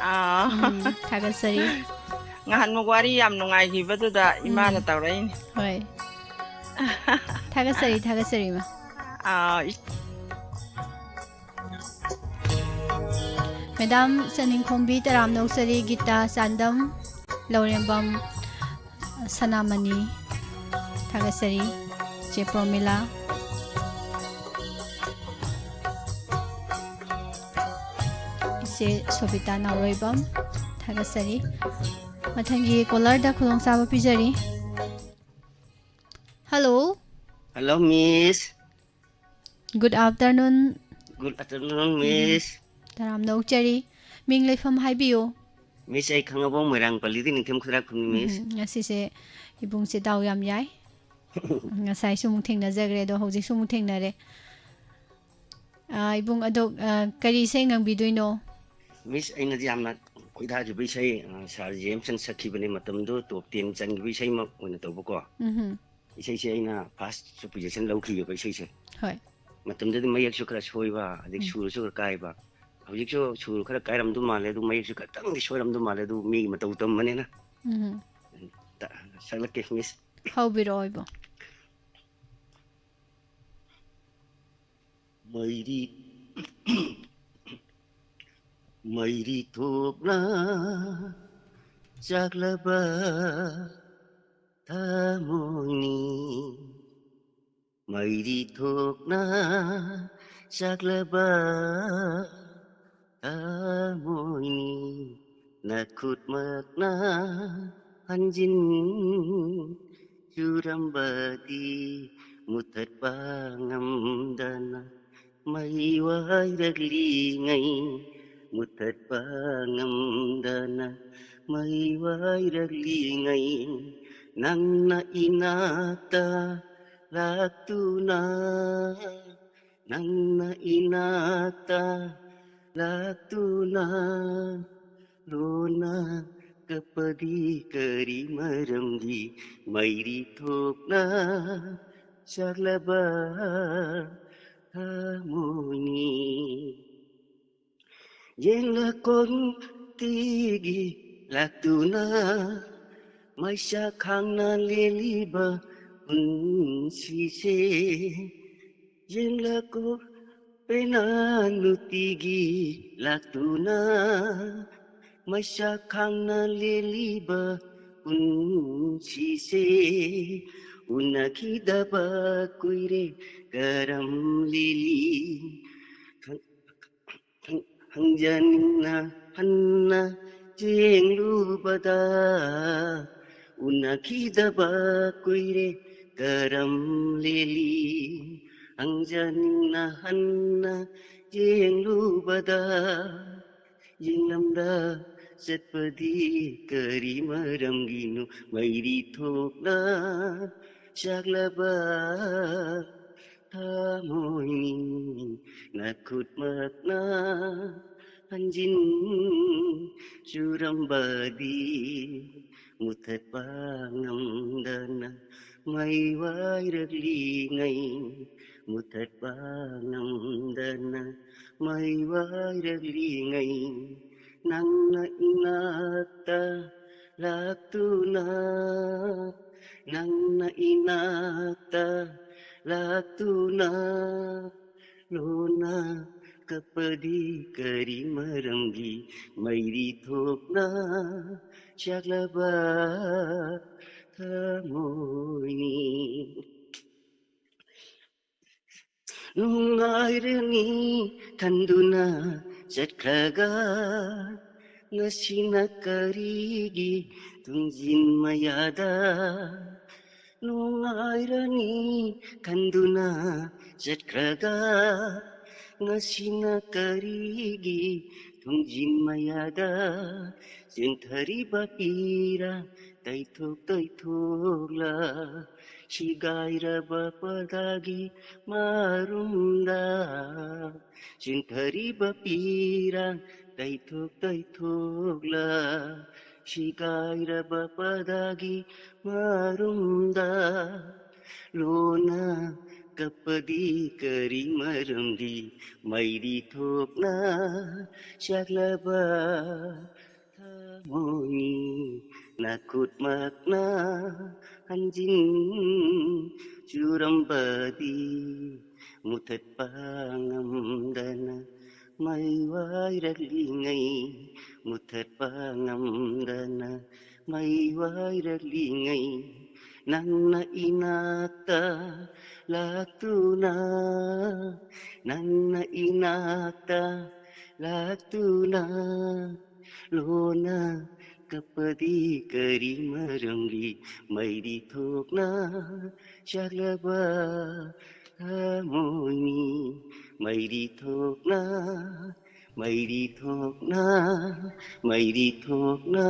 ꯑꯥ꯫ ꯎꯝ, ꯊꯥꯒꯠꯆꯔꯤ꯫ ꯉꯍꯥꯟꯃꯨꯛ ꯋꯥꯔꯤ ꯌꯥꯝ ꯅꯨꯡꯉꯥꯏꯈꯤꯕꯗꯨꯗ ꯏꯃꯥꯅ ꯎꯝ꯫ ꯇꯧꯔꯛꯏꯅꯤ꯫ ꯍꯣꯏ꯫ ꯊꯥꯒꯠꯆꯔꯤ, ꯊꯥꯒꯠꯆꯔꯤ ꯏꯃꯥ꯫ ꯑꯥ, ꯏ- ꯃꯦꯗꯥꯝ ꯆꯅꯤꯡꯈꯣꯝꯕꯤ ꯇꯔꯥꯝꯅ ꯑꯣꯛꯆꯔꯤ, ꯒꯤꯇꯥ ꯆꯥꯟꯗꯝ, ꯂꯧꯔꯦꯝꯕꯝ ꯁꯅꯥꯃꯅꯤ, ꯊꯥꯒꯠꯆꯔꯤ꯫ ꯆꯦ ꯄ꯭ꯔꯣꯃꯤꯂꯥ, ꯏꯆꯦ ꯁꯣꯕꯤꯇꯥ ꯅꯥꯎꯔꯣꯏꯕꯝ, ꯊꯥꯒꯠꯆꯔꯤ꯫ ꯃꯊꯪꯒꯤ ꯀꯣꯂꯔꯗ ꯈꯨꯗꯣꯡꯆꯥꯕ ꯄꯤꯖꯔꯤ꯫ ꯍꯜꯂꯣ꯫ ꯍꯜꯂꯣ, ꯃꯤꯁ꯫ Good afternoon꯫ Good afternoon, ꯎꯝ꯫ ꯃꯤꯁ꯫ ꯇꯔꯥꯝꯅ ꯑꯣꯛꯆꯔꯤ꯫ ꯃꯤꯡ ꯂꯩꯐꯝ ꯍꯥꯏꯕꯤꯌꯨ꯫ ꯃꯤꯁ, ꯑꯩ ꯈꯥꯡꯉꯕꯣꯛ ꯃꯣꯏꯔꯥꯡ ꯄꯜꯂꯤꯗꯒꯤ ꯅꯤꯡꯊꯦꯝ ꯈꯨꯗ꯭ꯔꯥꯛꯐꯝꯅꯤ, ꯃꯤꯁ꯫ ꯎꯝ, ꯉꯁꯤꯁꯦ ꯏꯕꯨꯡꯁꯦ ꯗꯥꯎ ꯌꯥꯝ ꯌꯥꯏ꯫ ꯉꯁꯥꯏꯁꯨ ꯑꯃꯨꯛ ꯊꯦꯡꯅꯖꯈ꯭ꯔꯦ, ꯑꯗꯣ ꯍꯧꯖꯤꯛꯁꯨ ꯑꯃꯨꯛ ꯊꯦꯡꯅꯔꯦ꯫ ꯑꯥ, ꯏꯕꯨꯡ, ꯑꯗꯣ, ꯑꯥ, ꯀꯔꯤ ꯏꯁꯩ ꯉꯪꯕꯤꯗꯣꯏꯅꯣ? ꯃꯤꯁ, ꯑꯩꯅꯗꯤ ꯌꯥꯝꯅ ꯈꯣꯏꯗꯥꯈꯤꯕ ꯏꯁꯩ, ꯑꯥ, ꯁꯥꯔ ꯖꯦꯝꯁꯅ ꯁꯛꯈꯤꯕꯅꯦ, ꯃꯇꯝꯗꯨ ꯇꯣꯞ ꯇꯦꯟ ꯆꯟꯈꯤꯕ ꯏꯁꯩꯃꯛ ꯑꯣꯏꯅ ꯇꯧꯕꯀꯣ꯫ ꯎꯝꯍꯨꯝ꯫ ꯏꯁꯩꯁꯦ ꯑꯩꯅ ꯐꯥꯔꯁ ꯄꯣꯖꯤꯁꯟ ꯂꯧꯈꯤꯕ ꯏꯁꯩꯁꯦ꯫ ꯍꯣꯏ꯫ ꯃꯇꯝꯗꯨꯗꯤ ꯃꯌꯦꯛꯁꯨ ꯈꯔ ꯁꯣꯏꯕ, ꯑꯗꯩ ꯎꯝ꯫ ꯁꯨꯔꯁꯨ ꯈꯔ ꯀꯥꯏꯕ꯫ ꯍꯧꯖꯤꯛꯁꯨ ꯁꯨꯔ ꯈꯔ ꯀꯥꯏꯔꯝꯗꯧ ꯃꯥꯜꯂꯦ, ꯑꯗꯨ ꯃꯌꯦꯛꯁꯨ ꯈꯤꯇꯪꯗꯤ ꯁꯣꯏꯔꯝꯗꯧ ꯃꯥꯜꯂꯦ, ꯑꯗꯨ ꯃꯤꯒꯤ ꯃꯇꯧ ꯇꯝꯕꯅꯤꯅ꯫ ꯎꯝ꯫ ꯇ-, ꯁꯛꯂꯛꯀꯦ, ꯃꯤꯁ꯫ ꯍꯧꯕꯤꯔꯛꯑꯣ, ꯏꯕꯣ꯫ ꯃꯩꯔꯤ, ꯃꯩꯔꯤ ꯊꯣꯛꯅ ꯆꯥꯛꯂꯕ ꯊꯃꯣꯏꯅꯤ꯫ ꯃꯩꯔꯤ ꯊꯣꯛꯅ ꯆꯥꯛꯂꯕ ꯊꯃꯣꯏꯅꯤ, ꯅꯈꯨꯠꯃꯛꯅ ꯍꯟꯖꯤꯟ ꯆꯨꯔꯝꯕꯗꯤ ꯃꯨꯊꯠꯄ ꯉꯝꯗꯅ ꯃꯩ ꯋꯥꯏꯔꯛꯂꯤꯉꯩ, ꯃꯨꯊꯠꯄ ꯉꯝꯗꯅ ꯃꯩ ꯋꯥꯏꯔꯛꯂꯤꯉꯩ, ꯅꯪꯅ ꯏꯅꯥꯛꯇ ꯂꯥꯛꯇꯨꯅ, ꯅꯪꯅ ꯏꯅꯥꯛꯇ ꯂꯥꯛꯇꯨꯅ, ꯂꯣꯟꯅ ꯀꯞꯄꯗꯤ ꯀꯔꯤ ꯃꯔꯝꯒꯤ ꯃꯩꯔꯤ ꯊꯣꯛꯅ ꯆꯥꯛꯂꯕ ꯊꯃꯣꯏꯅꯤ? ꯌꯦꯡꯂꯛꯀꯣ ꯅꯨꯡꯇꯤꯒꯤ ꯂꯥꯛꯇꯨꯅ ꯃꯩꯁꯥ ꯈꯥꯡꯅ ꯂꯦꯜꯂꯤꯕ ꯄꯨꯟꯁꯤꯁꯦ꯫ ꯌꯦꯡꯂꯛꯀꯣ ꯄꯦꯟꯅ ꯅꯨꯡꯇꯤꯒꯤ ꯂꯥꯛꯇꯨꯅ ꯃꯩꯁꯥ ꯈꯥꯡꯅ ꯂꯦꯜꯂꯤꯕ ꯄꯨꯟꯁꯤꯁꯦ꯫ ꯎꯅꯈꯤꯗꯕ ꯀꯨꯏꯔꯦ ꯀꯔꯝ ꯂꯦꯜꯂꯤ? ꯈꯪ-, ꯈꯪ-, ꯈꯪꯖꯅꯤꯡꯅ ꯍꯟꯅ ꯌꯦꯡꯂꯨꯕꯗ ꯎꯅꯈꯤꯗꯕ ꯀꯨꯏꯔꯦ ꯀꯔꯝ ꯂꯦꯜꯂꯤ? ꯍꯪꯖꯅꯤꯡꯅ ꯍꯟꯅ ꯌꯦꯡꯂꯨꯕꯗ ꯌꯦꯡꯂꯝꯗ ꯆꯠꯄꯗꯤ ꯀꯔꯤ ꯃꯔꯝꯒꯤꯅꯣ? ꯃꯩꯔꯤ ꯊꯣꯛꯅ ꯆꯥꯛꯂꯕ ꯊꯃꯣꯏꯅꯤ꯫ ꯅꯈꯨꯠꯃꯛꯅ ꯍꯟꯖꯤꯟ ꯆꯨꯔꯝꯕꯗꯤ ꯃꯨꯊꯠꯄ ꯉꯝꯗꯅ ꯃꯩ ꯋꯥꯏꯔꯛꯂꯤꯉꯩ, ꯃꯨꯊꯠꯄ ꯉꯝꯗꯅ ꯃꯩ ꯋꯥꯏꯔꯛꯂꯤꯉꯩ, ꯅꯪꯅ ꯏꯅꯥꯛꯇ ꯂꯥꯛꯇꯨꯅ, ꯅꯪꯅ ꯏꯅꯥꯛꯇ ꯂꯥꯛꯇꯨꯅ ꯂꯣꯟꯅ ꯀꯞꯄꯗꯤ ꯀꯔꯤ ꯃꯔꯝꯒꯤ? ꯃꯩꯔꯤ ꯊꯣꯛꯅ ꯆꯥꯛꯂꯕ ꯊꯃꯣꯏꯅꯤ꯫ ꯅꯨꯡꯉꯥꯏꯔꯅꯤ ꯈꯟꯗꯨꯅ ꯆꯠꯈ꯭ꯔꯒ ꯉꯁꯤꯅ ꯀꯔꯤꯒꯤ ꯊꯣꯡꯖꯤꯟ ꯃꯌꯥꯗ? ꯅꯨꯡꯉꯥꯏꯔꯅꯤ ꯈꯟꯗꯨꯅ ꯆꯠꯈ꯭ꯔꯒ ꯉꯁꯤꯅ ꯀꯔꯤꯒꯤ ꯊꯣꯡꯖꯤꯟ ꯃꯌꯥꯗ ꯆꯦꯟꯊꯔꯤꯕ ꯄꯤꯔꯥꯡ ꯇꯩꯊꯣꯛ ꯇꯩꯊꯣꯛꯂ ꯁꯤꯒꯥꯏꯔꯕ ꯄꯔꯗꯥꯒꯤ ꯃꯔꯨꯝꯗ ꯆꯦꯟꯊꯔꯤꯕ ꯄꯤꯔꯥꯡ ꯇꯩꯊꯣꯛ ꯇꯩꯊꯣꯛꯂ ꯁꯤꯒꯥꯏꯔꯕ ꯄꯗꯒꯤ ꯃꯔꯨꯝꯗ ꯂꯣꯟꯅ ꯀꯞꯄꯗꯤ ꯀꯔꯤ ꯃꯔꯝꯗꯤ? ꯃꯩꯔꯤ ꯊꯣꯛꯅ ꯆꯥꯛꯂꯕ ꯊꯃꯣꯏꯅꯤ, ꯅꯈꯨꯠꯃꯛꯅ ꯍꯟꯖꯤꯟ ꯆꯨꯔꯝꯕꯗꯤ ꯃꯨꯊꯠꯄ ꯉꯝꯗꯅ ꯃꯩ ꯋꯥꯏꯔꯛꯂꯤꯉꯩ, ꯃꯨꯊꯠꯄ ꯉꯝꯗꯅ ꯃꯩ ꯋꯥꯏꯔꯛꯂꯤꯉꯩ, ꯅꯪꯅ ꯏꯅꯥꯛꯇ ꯂꯥꯛꯇꯨꯅ, ꯅꯪꯅ ꯏꯅꯥꯛꯇ ꯂꯥꯛꯇꯨꯅ ꯂꯣꯟꯅ ꯀꯞꯄꯗꯤ ꯀꯔꯤ ꯃꯔꯝꯒꯤ? ꯃꯩꯔꯤ ꯊꯣꯛꯅ ꯆꯥꯛꯂꯕ ꯊꯃꯣꯏꯅꯤ, ꯃꯩꯔꯤ ꯊꯣꯛꯅ, ꯃꯩꯔꯤ ꯊꯣꯛꯅ, ꯃꯩꯔꯤ ꯊꯣꯛꯅ꯫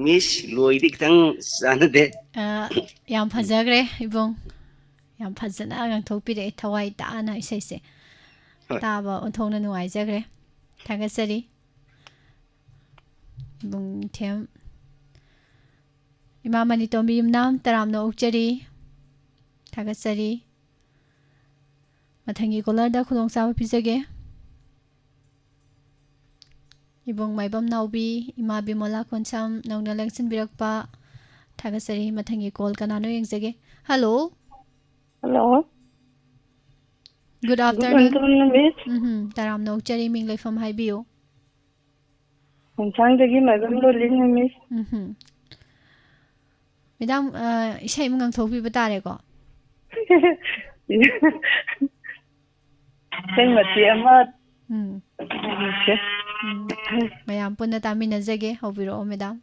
ꯃꯤꯁ, ꯂꯣꯏꯗꯤ ꯈꯤꯇꯪ ꯆꯥꯟꯅꯗꯦ꯫ ꯑ, ꯌꯥꯝ ꯐꯖꯈ꯭ꯔꯦ ꯏꯕꯨꯡ, ꯌꯥꯝ ꯐꯖꯅ ꯉꯥꯡꯊꯣꯛꯄꯤꯔꯛꯑꯦ, ꯊꯋꯥꯏ ꯇꯥꯅ ꯏꯁꯩꯁꯦ꯫ ꯍꯣꯏ꯫ ꯇꯥꯕ ꯑꯣꯟꯊꯣꯛꯅ ꯅꯨꯡꯉꯥꯏꯖꯈ꯭ꯔꯦ꯫ ꯊꯥꯒꯠꯆꯔꯤ ꯏꯕꯨꯡ ꯏꯊꯦꯝ꯫ ꯏꯃꯥ ꯃꯅꯤꯇꯣꯝꯕꯤ ꯌꯨꯝꯅꯥꯝ, ꯇꯔꯥꯝꯅ ꯑꯣꯛꯆꯔꯤ꯫ ꯊꯥꯒꯠꯆꯔꯤ꯫ ꯃꯊꯪꯒꯤ ꯀꯣꯂꯔꯗ ꯈꯨꯗꯣꯡꯆꯥꯕ ꯄꯤꯖꯒꯦ꯫ ꯏꯕꯨꯡ ꯃꯥꯏꯕꯝ ꯅꯥꯎꯕꯤ, ꯏꯃꯥ ꯕꯤꯃꯣꯂꯥ ꯈꯣꯟꯁꯝ, ꯅꯧꯅ ꯂꯦꯡꯁꯤꯟꯕꯤꯔꯛꯄ ꯊꯥꯒꯠꯆꯔꯤ꯫ ꯃꯊꯪꯒꯤ ꯀꯣꯜ ꯀꯅꯥꯅꯣ ꯌꯦꯡꯖꯒꯦ꯫ Hello. Hello. Good Good afternoon. Afternoon, Miss. ꯎꯝꯍꯨꯝ, ꯇꯔꯥꯝꯅ ꯑꯣꯛꯆꯔꯤ, ꯃꯤꯡ ꯂꯩꯐꯝ ꯍꯥꯏꯕꯤꯌꯨ꯫ ꯈꯣꯡꯁꯥꯡꯗꯒꯤ ꯃꯥꯏꯕꯝ ꯂꯣꯂꯤꯅꯤ, Miss. ꯎꯝꯍꯨꯝ꯫ ꯃꯦꯗꯥꯝ, ꯑ, ꯏꯁꯩ ꯑꯃ ꯉꯥꯡꯊꯣꯛꯄꯤꯕ ꯇꯥꯔꯦꯀꯣ꯫ ꯏꯁꯩ ꯃꯇꯦꯛ ꯑꯃ ꯎꯝ꯫ ꯌꯦꯡꯁꯦ꯫ ꯎꯝ꯫ ꯃꯌꯥꯝ ꯄꯨꯟꯅ ꯇꯥꯃꯤꯟꯅꯖꯒꯦ꯫ ꯍꯧꯕꯤꯔꯛꯑꯣ, ꯃꯦꯗꯥꯝ꯫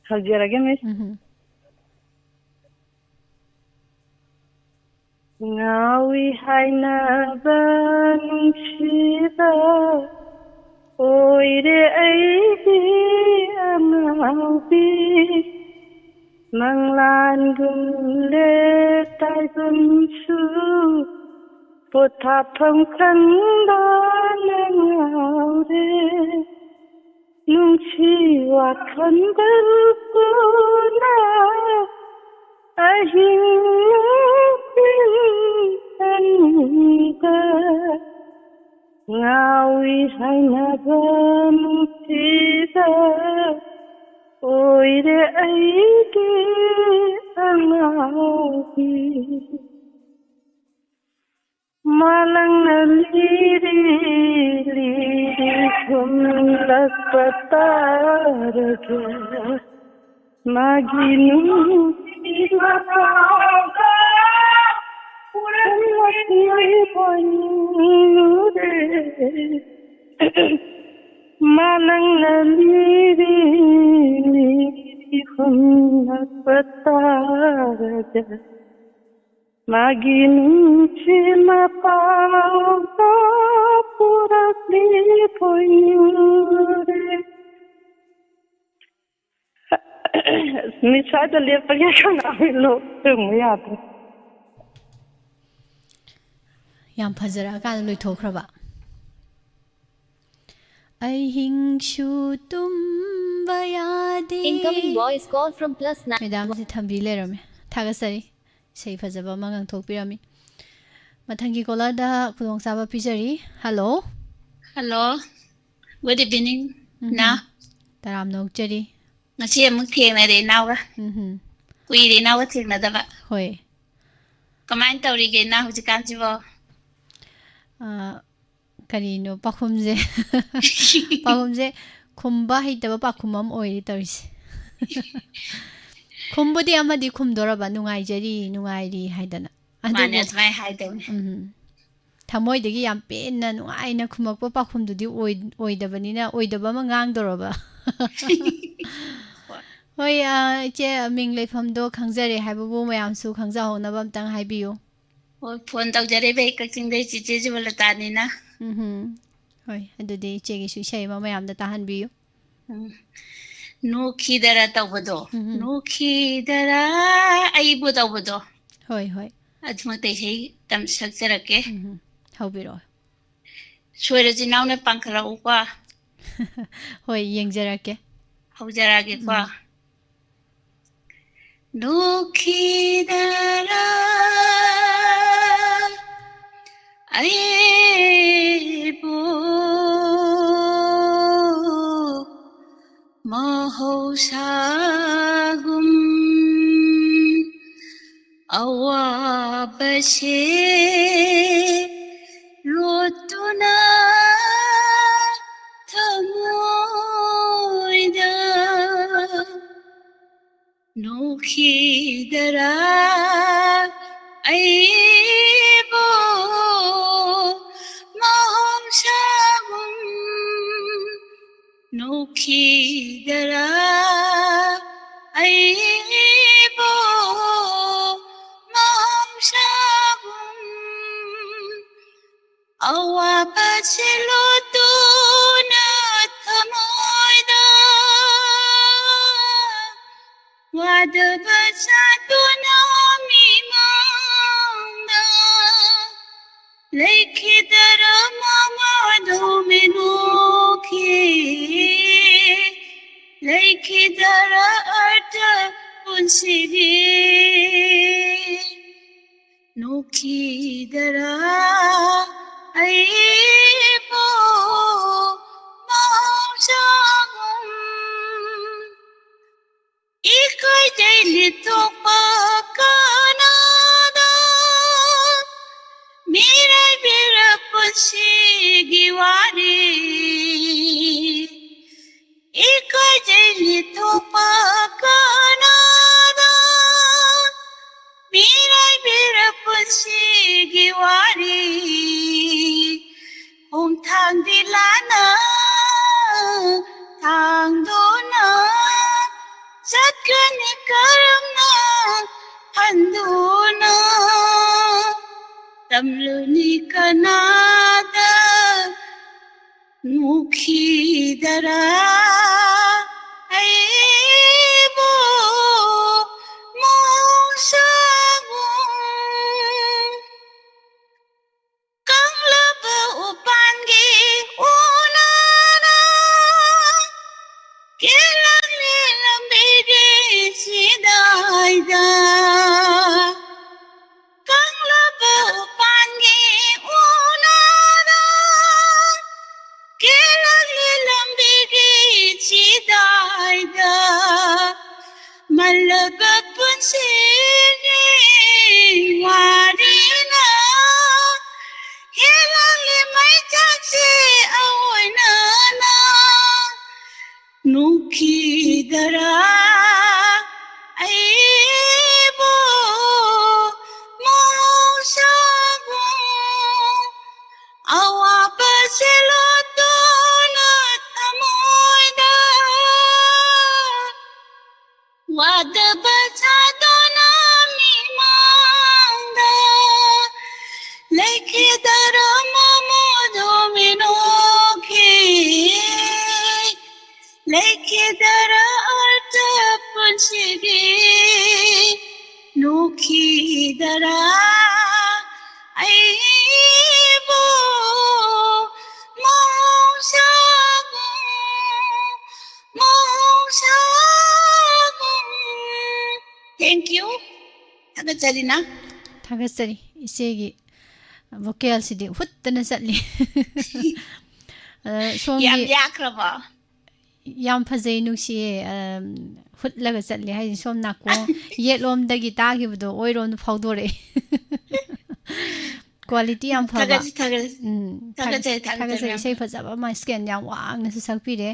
ꯍꯧꯖꯔꯒꯦ, Miss. ꯎꯝꯍꯨꯝ꯫ ꯉꯥꯎꯏ ꯍꯥꯏꯅꯕ ꯅꯨꯡꯁꯤꯕ ꯑꯣꯏꯔꯦ ꯑꯩꯒꯤ ꯑꯉꯥꯎꯕꯤ꯫ ꯃꯪꯂꯥꯟꯒꯨꯝꯂꯦ ꯇꯥꯏꯕꯪꯁꯨ ꯄꯣꯊꯥꯐꯝ ꯈꯪꯗꯅ ꯉꯥꯎꯔꯦ꯫ ꯅꯨꯡꯁꯤ ꯋꯥꯈꯜꯗ ꯀꯣꯟꯅ ꯑꯍꯤꯡ ꯅꯨꯡꯊꯤꯜ ꯑꯅꯤꯗ ꯉꯥꯎꯏ ꯍꯥꯏꯅꯕ ꯅꯨꯡꯁꯤꯗ ꯑꯣꯏꯔꯦ ꯑꯩꯒꯤ ꯑꯉꯥꯎꯕꯤ꯫ ꯃꯥꯂꯪꯅ ꯂꯤꯔꯤ ꯂꯤꯔꯤ ꯍꯨꯝꯂꯛꯄ ꯇꯥꯔꯒ ꯃꯥꯒꯤ ꯅꯨꯡꯁꯤ ꯃꯄꯥꯎꯒ ꯄꯨꯔꯛꯂꯤꯕꯅꯤꯔꯦ꯫ ꯃꯥꯂꯪꯅ ꯂꯤꯔꯤ ꯂꯤꯔꯤ ꯍꯨꯝꯂꯛꯄ ꯇꯥꯔꯒ ꯃꯥꯒꯤ ꯅꯨꯡꯁꯤ ꯃꯄꯥꯎꯗ ꯄꯨꯔꯛꯂꯤꯕꯣꯏ ꯅꯤꯡꯉꯨꯔꯦ꯫ ꯃꯤ ꯁ꯭ꯋꯥꯏꯗ ꯂꯦꯞꯄꯒꯦ, ꯀꯅꯥ ꯂꯣꯛ ꯊꯨꯡꯕ ꯌꯥꯗ꯭ꯔꯦ꯫ ꯌꯥꯝ ꯐꯖꯔꯛꯑꯀꯥꯟꯗ ꯂꯣꯏꯊꯣꯛꯈ꯭ꯔꯕ꯫ ꯑꯍꯤꯡꯁꯨ ꯇꯨꯝꯕ ꯌꯥꯗꯦ꯫ Incoming voice call from plus nine. ꯃꯦꯗꯥꯝꯁꯦ ꯊꯝꯕꯤ ꯂꯩꯔꯝꯃꯦ꯫ ꯊꯥꯒꯠꯆꯔꯤ꯫ ꯏꯁꯩ ꯐꯖꯕ ꯑꯃ ꯉꯪꯊꯣꯛꯄꯤꯔꯝꯃꯤ꯫ ꯃꯊꯪꯒꯤ ꯀꯣꯂꯔꯗ ꯈꯨꯗꯣꯡꯆꯥꯕ ꯄꯤꯖꯔꯤ꯫ ꯍꯜꯂꯣ꯫ ꯍꯜꯂꯣ꯫ Good evening, ꯎꯝ꯫ ꯅꯥ꯫ ꯇꯔꯥꯝꯅ ꯑꯣꯛꯆꯔꯤ꯫ ꯉꯁꯤ ꯑꯃꯨꯛ ꯊꯦꯡꯅꯔꯦ ꯏꯅꯥꯎꯒ꯫ ꯎꯝ꯫ ꯀꯨꯏꯔꯦ ꯏꯅꯥꯎꯒ ꯊꯦꯡꯅꯗꯕ꯫ ꯍꯣꯏ꯫ ꯀꯃꯥꯏꯅ ꯇꯧꯔꯤꯒꯦ ꯏꯅꯥꯎ ꯍꯧꯖꯤꯛꯀꯥꯟꯁꯤꯕꯣ? ꯑꯥ, ꯀꯔꯤꯅꯣ ꯄꯥꯎꯈꯨꯝꯁꯦ? ꯄꯥꯎꯈꯨꯝꯁꯦ ꯈꯨꯝꯕ ꯍꯩꯇꯕ ꯄꯥꯎꯈꯨꯝ ꯑꯃ ꯑꯣꯏꯔꯤ ꯇꯧꯔꯤꯁꯦ꯫ ꯈꯨꯝꯕꯨꯗꯤ ꯑꯃꯗꯤ ꯈꯨꯝꯗꯣꯔꯕ, "ꯅꯨꯡꯉꯥꯏꯖꯔꯤ, ꯅꯨꯡꯉꯥꯏꯔꯤ" ꯍꯥꯏꯗꯅ꯫ ꯃꯥꯅꯦ, ꯑꯗꯨꯕꯨ ꯑꯗꯨꯃꯥꯏꯅ ꯍꯥꯏꯗꯧꯅꯦ꯫ ꯎꯝ꯫ ꯊꯃꯣꯏꯗꯒꯤ ꯌꯥꯝ ꯄꯦꯟꯅ, ꯅꯨꯡꯉꯥꯏꯅ ꯈꯨꯝꯃꯛꯄ ꯄꯥꯎꯈꯨꯝꯗꯨꯗꯤ ꯑꯣꯏ-, ꯑꯣꯏꯗꯕꯅꯤꯅ, ꯑꯣꯏꯗꯕ ꯑꯃ ꯉꯥꯡꯗꯣꯔꯕ꯫ ꯍꯣꯏ꯫ ꯍꯣꯏ, ꯑ, ꯏꯆꯦ, ꯃꯤꯡ ꯂꯩꯐꯝꯗꯣ ꯈꯪꯖꯔꯦ ꯍꯥꯏꯕꯕꯨ ꯃꯌꯥꯝꯁꯨ ꯈꯪꯖꯍꯧꯅꯕ ꯑꯝꯇꯪ ꯍꯥꯏꯕꯤꯌꯨ꯫ ꯍꯣꯏ, ꯐꯣꯟ ꯇꯧꯖꯔꯛꯏꯕ ꯑꯩ ꯀꯛꯆꯤꯡꯗꯩ ꯆꯤꯆꯦ ꯖꯤꯕꯂꯇꯥꯅꯤꯅ꯫ ꯎꯝꯍꯨꯝ꯫ ꯍꯣꯏ, ꯑꯗꯨꯗꯤ ꯏꯆꯦꯒꯤꯁꯨ ꯏꯁꯩ ꯑꯃ ꯃꯌꯥꯝꯗ ꯇꯥꯍꯟꯕꯤꯌꯨ꯫ ꯎꯝ꯫ ꯅꯣꯛꯈꯤꯗꯔ ꯇꯧꯕꯗꯣ꯫ ꯎꯝꯍꯨꯝ꯫ ꯅꯣꯛꯈꯤꯗꯔ ꯑꯩꯕꯨ ꯇꯧꯕꯗꯣ꯫ ꯍꯣꯏ, ꯍꯣꯏ꯫ ꯑꯗꯨꯃꯛꯇ ꯏꯁꯩ ꯇꯝ-, ꯁꯛꯆꯔꯛꯀꯦ꯫ ꯎꯝꯍꯨꯝ꯫ ꯍꯧꯕꯤꯔꯛꯑꯣ꯫ ꯁꯣꯏꯔꯁꯨ ꯏꯅꯥꯎꯅ ꯄꯥꯡꯈꯠꯂꯛꯎꯀꯣ꯫ ꯍꯣꯏ, ꯌꯦꯡꯖꯔꯛꯀꯦ꯫ ꯍꯧꯖꯔꯛꯑꯒꯦꯀꯣ꯫ ꯎꯝ꯫ ꯅꯣꯛꯈꯤꯗꯔꯥ ꯑꯩꯕꯨ ꯃꯍꯧꯁꯥꯒꯨꯝ ꯑꯋꯥꯕꯁꯦ ꯂꯣꯠꯇꯨꯅ ꯊꯃꯣꯏꯗ ꯅꯣꯛꯈꯤꯗꯔꯥ ꯑꯩꯕꯨ ꯃꯍꯧꯁꯥꯒꯨꯝ ꯅꯣꯛꯈꯤꯗꯔꯥ ꯑꯩꯕꯨ ꯃꯍꯧꯁꯥꯒꯨꯝ ꯑꯋꯥꯕꯁꯦ ꯂꯣꯠꯇꯨꯅ ꯊꯃꯣꯏꯗ ꯋꯥꯗꯕ ꯁꯥꯗꯨꯅ ꯃꯤꯃꯥꯡꯗ ꯂꯩꯈꯤꯗꯔ ꯃꯃꯥꯗꯣ ꯃꯤꯅꯣꯛꯈꯤ ꯂꯩꯈꯤꯗꯔ ꯑꯔꯊ ꯄꯨꯟꯁꯤꯒꯤ ꯅꯣꯛꯈꯤꯗꯔ ꯑꯩꯕꯨ ꯃꯍꯧꯁꯥꯒꯨꯝ ꯏꯀꯥꯏꯖꯩ ꯂꯤꯊꯣꯛꯄ ꯀꯅꯥꯗ ꯃꯤꯔꯥꯏꯕꯤꯔ ꯄꯨꯟꯁꯤꯒꯤ ꯋꯥꯔꯤ ꯏꯀꯥꯏꯖꯩ ꯂꯤꯊꯣꯛꯄ ꯀꯅꯥꯗ ꯃꯤꯔꯥꯏꯕꯤꯔ ꯄꯨꯟꯁꯤꯒꯤ ꯋꯥꯔꯤ ꯈꯣꯡꯊꯥꯡꯗꯤ ꯂꯥꯟꯅ ꯊꯥꯡꯗꯨꯅ ꯆꯠꯀꯅꯤ ꯀꯔꯝꯅ ꯍꯟꯗꯨꯅ ꯇꯝꯂꯨꯅꯤ ꯀꯅꯥꯗ ꯅꯣꯛꯈꯤꯗꯔ ꯑꯩꯕꯨ ꯃꯍꯧꯁꯥꯒꯨꯝ ꯀꯪꯂꯕ ꯎꯄꯥꯟꯒꯤ ꯎꯅꯥꯅ ꯀꯦꯜꯂꯛꯂꯤ ꯂꯝꯕꯤꯒꯤ ꯆꯤꯗꯥꯏꯗ, ꯀꯪꯂꯕ ꯎꯄꯥꯟꯒꯤ ꯎꯅꯥꯗ, ꯀꯦꯜꯂꯛꯂꯤ ꯂꯝꯕꯤꯒꯤ ꯆꯤꯗꯥꯏꯗ, ꯃꯜꯂꯕ ꯄꯨꯟꯁꯤꯒꯤ ꯋꯥꯔꯤꯅ, ꯍꯦꯜꯂꯛꯂꯤ ꯃꯩꯆꯥꯛꯁꯦ ꯑꯑꯣꯏꯅꯅ꯫ ꯅꯨꯡꯈꯤꯗꯔꯥ ꯑꯩꯕꯨ ꯃꯍꯧꯁꯥꯒꯨꯝ, ꯑꯋꯥꯕꯁꯦ ꯂꯣꯠꯇꯨꯅ ꯊꯃꯣꯏꯗ ꯋꯥꯗꯕ ꯁꯥꯗꯨꯅ ꯃꯤꯃꯥꯡꯗ ꯂꯩꯈꯤꯗꯔꯥ ꯃꯃꯣꯗꯣ ꯃꯤꯅꯣꯛꯈꯤ꯫ ꯂꯩꯈꯤꯗꯔꯥ ꯑꯔꯊ ꯄꯨꯟꯁꯤꯒꯤ? ꯅꯣꯛꯈꯤꯗꯔꯥ ꯑꯩꯕꯨ ꯃꯍꯧꯁꯥꯒꯨꯝ, ꯃꯍꯧꯁꯥꯒꯨꯝ? Thank you. ꯊꯥꯒꯠꯆꯔꯤꯅ꯫ ꯊꯥꯒꯠꯆꯔꯤ꯫ ꯏꯆꯦꯒꯤ vocalꯁꯤꯗꯤ ꯍꯨꯠꯇꯅ ꯆꯠꯂꯤ꯫ ꯑ, ꯁꯣꯝꯒꯤ ꯌꯥꯝ ꯌꯥꯈ꯭ꯔꯕꯣ? ꯌꯥꯝ ꯐꯖꯩ, ꯅꯨꯡꯁꯤꯌꯦ꯫ ꯑ, ꯍꯨꯠꯂꯒ ꯆꯠꯂꯦ ꯍꯥꯏꯁꯦ꯫ ꯁꯣꯝ ꯅꯥꯀꯣꯡ ꯌꯦꯠꯂꯣꯝꯗꯒꯤ ꯇꯥꯈꯤꯕꯗꯣ ꯑꯣꯏꯔꯣꯝꯗ ꯐꯥꯎꯗꯣꯔꯛꯑꯦ꯫ Quality ꯌꯥꯝ ꯐꯕ꯫ ꯊꯥꯒꯠꯆ-, ꯊꯥꯒꯠꯆ-, ꯎꯝ, ꯊꯥꯒꯠ-, ꯊꯥꯒꯠꯆꯔꯤ, ꯊꯥꯒꯠꯆꯔꯤ, ꯊꯥꯒꯠꯆꯔꯤ ꯃꯌꯥꯝ꯫ ꯏꯁꯩ ꯐꯖꯕ ꯑꯃ, scale ꯌꯥꯝ ꯋꯥꯡꯅꯁꯨ ꯁꯛꯄꯤꯔꯦ꯫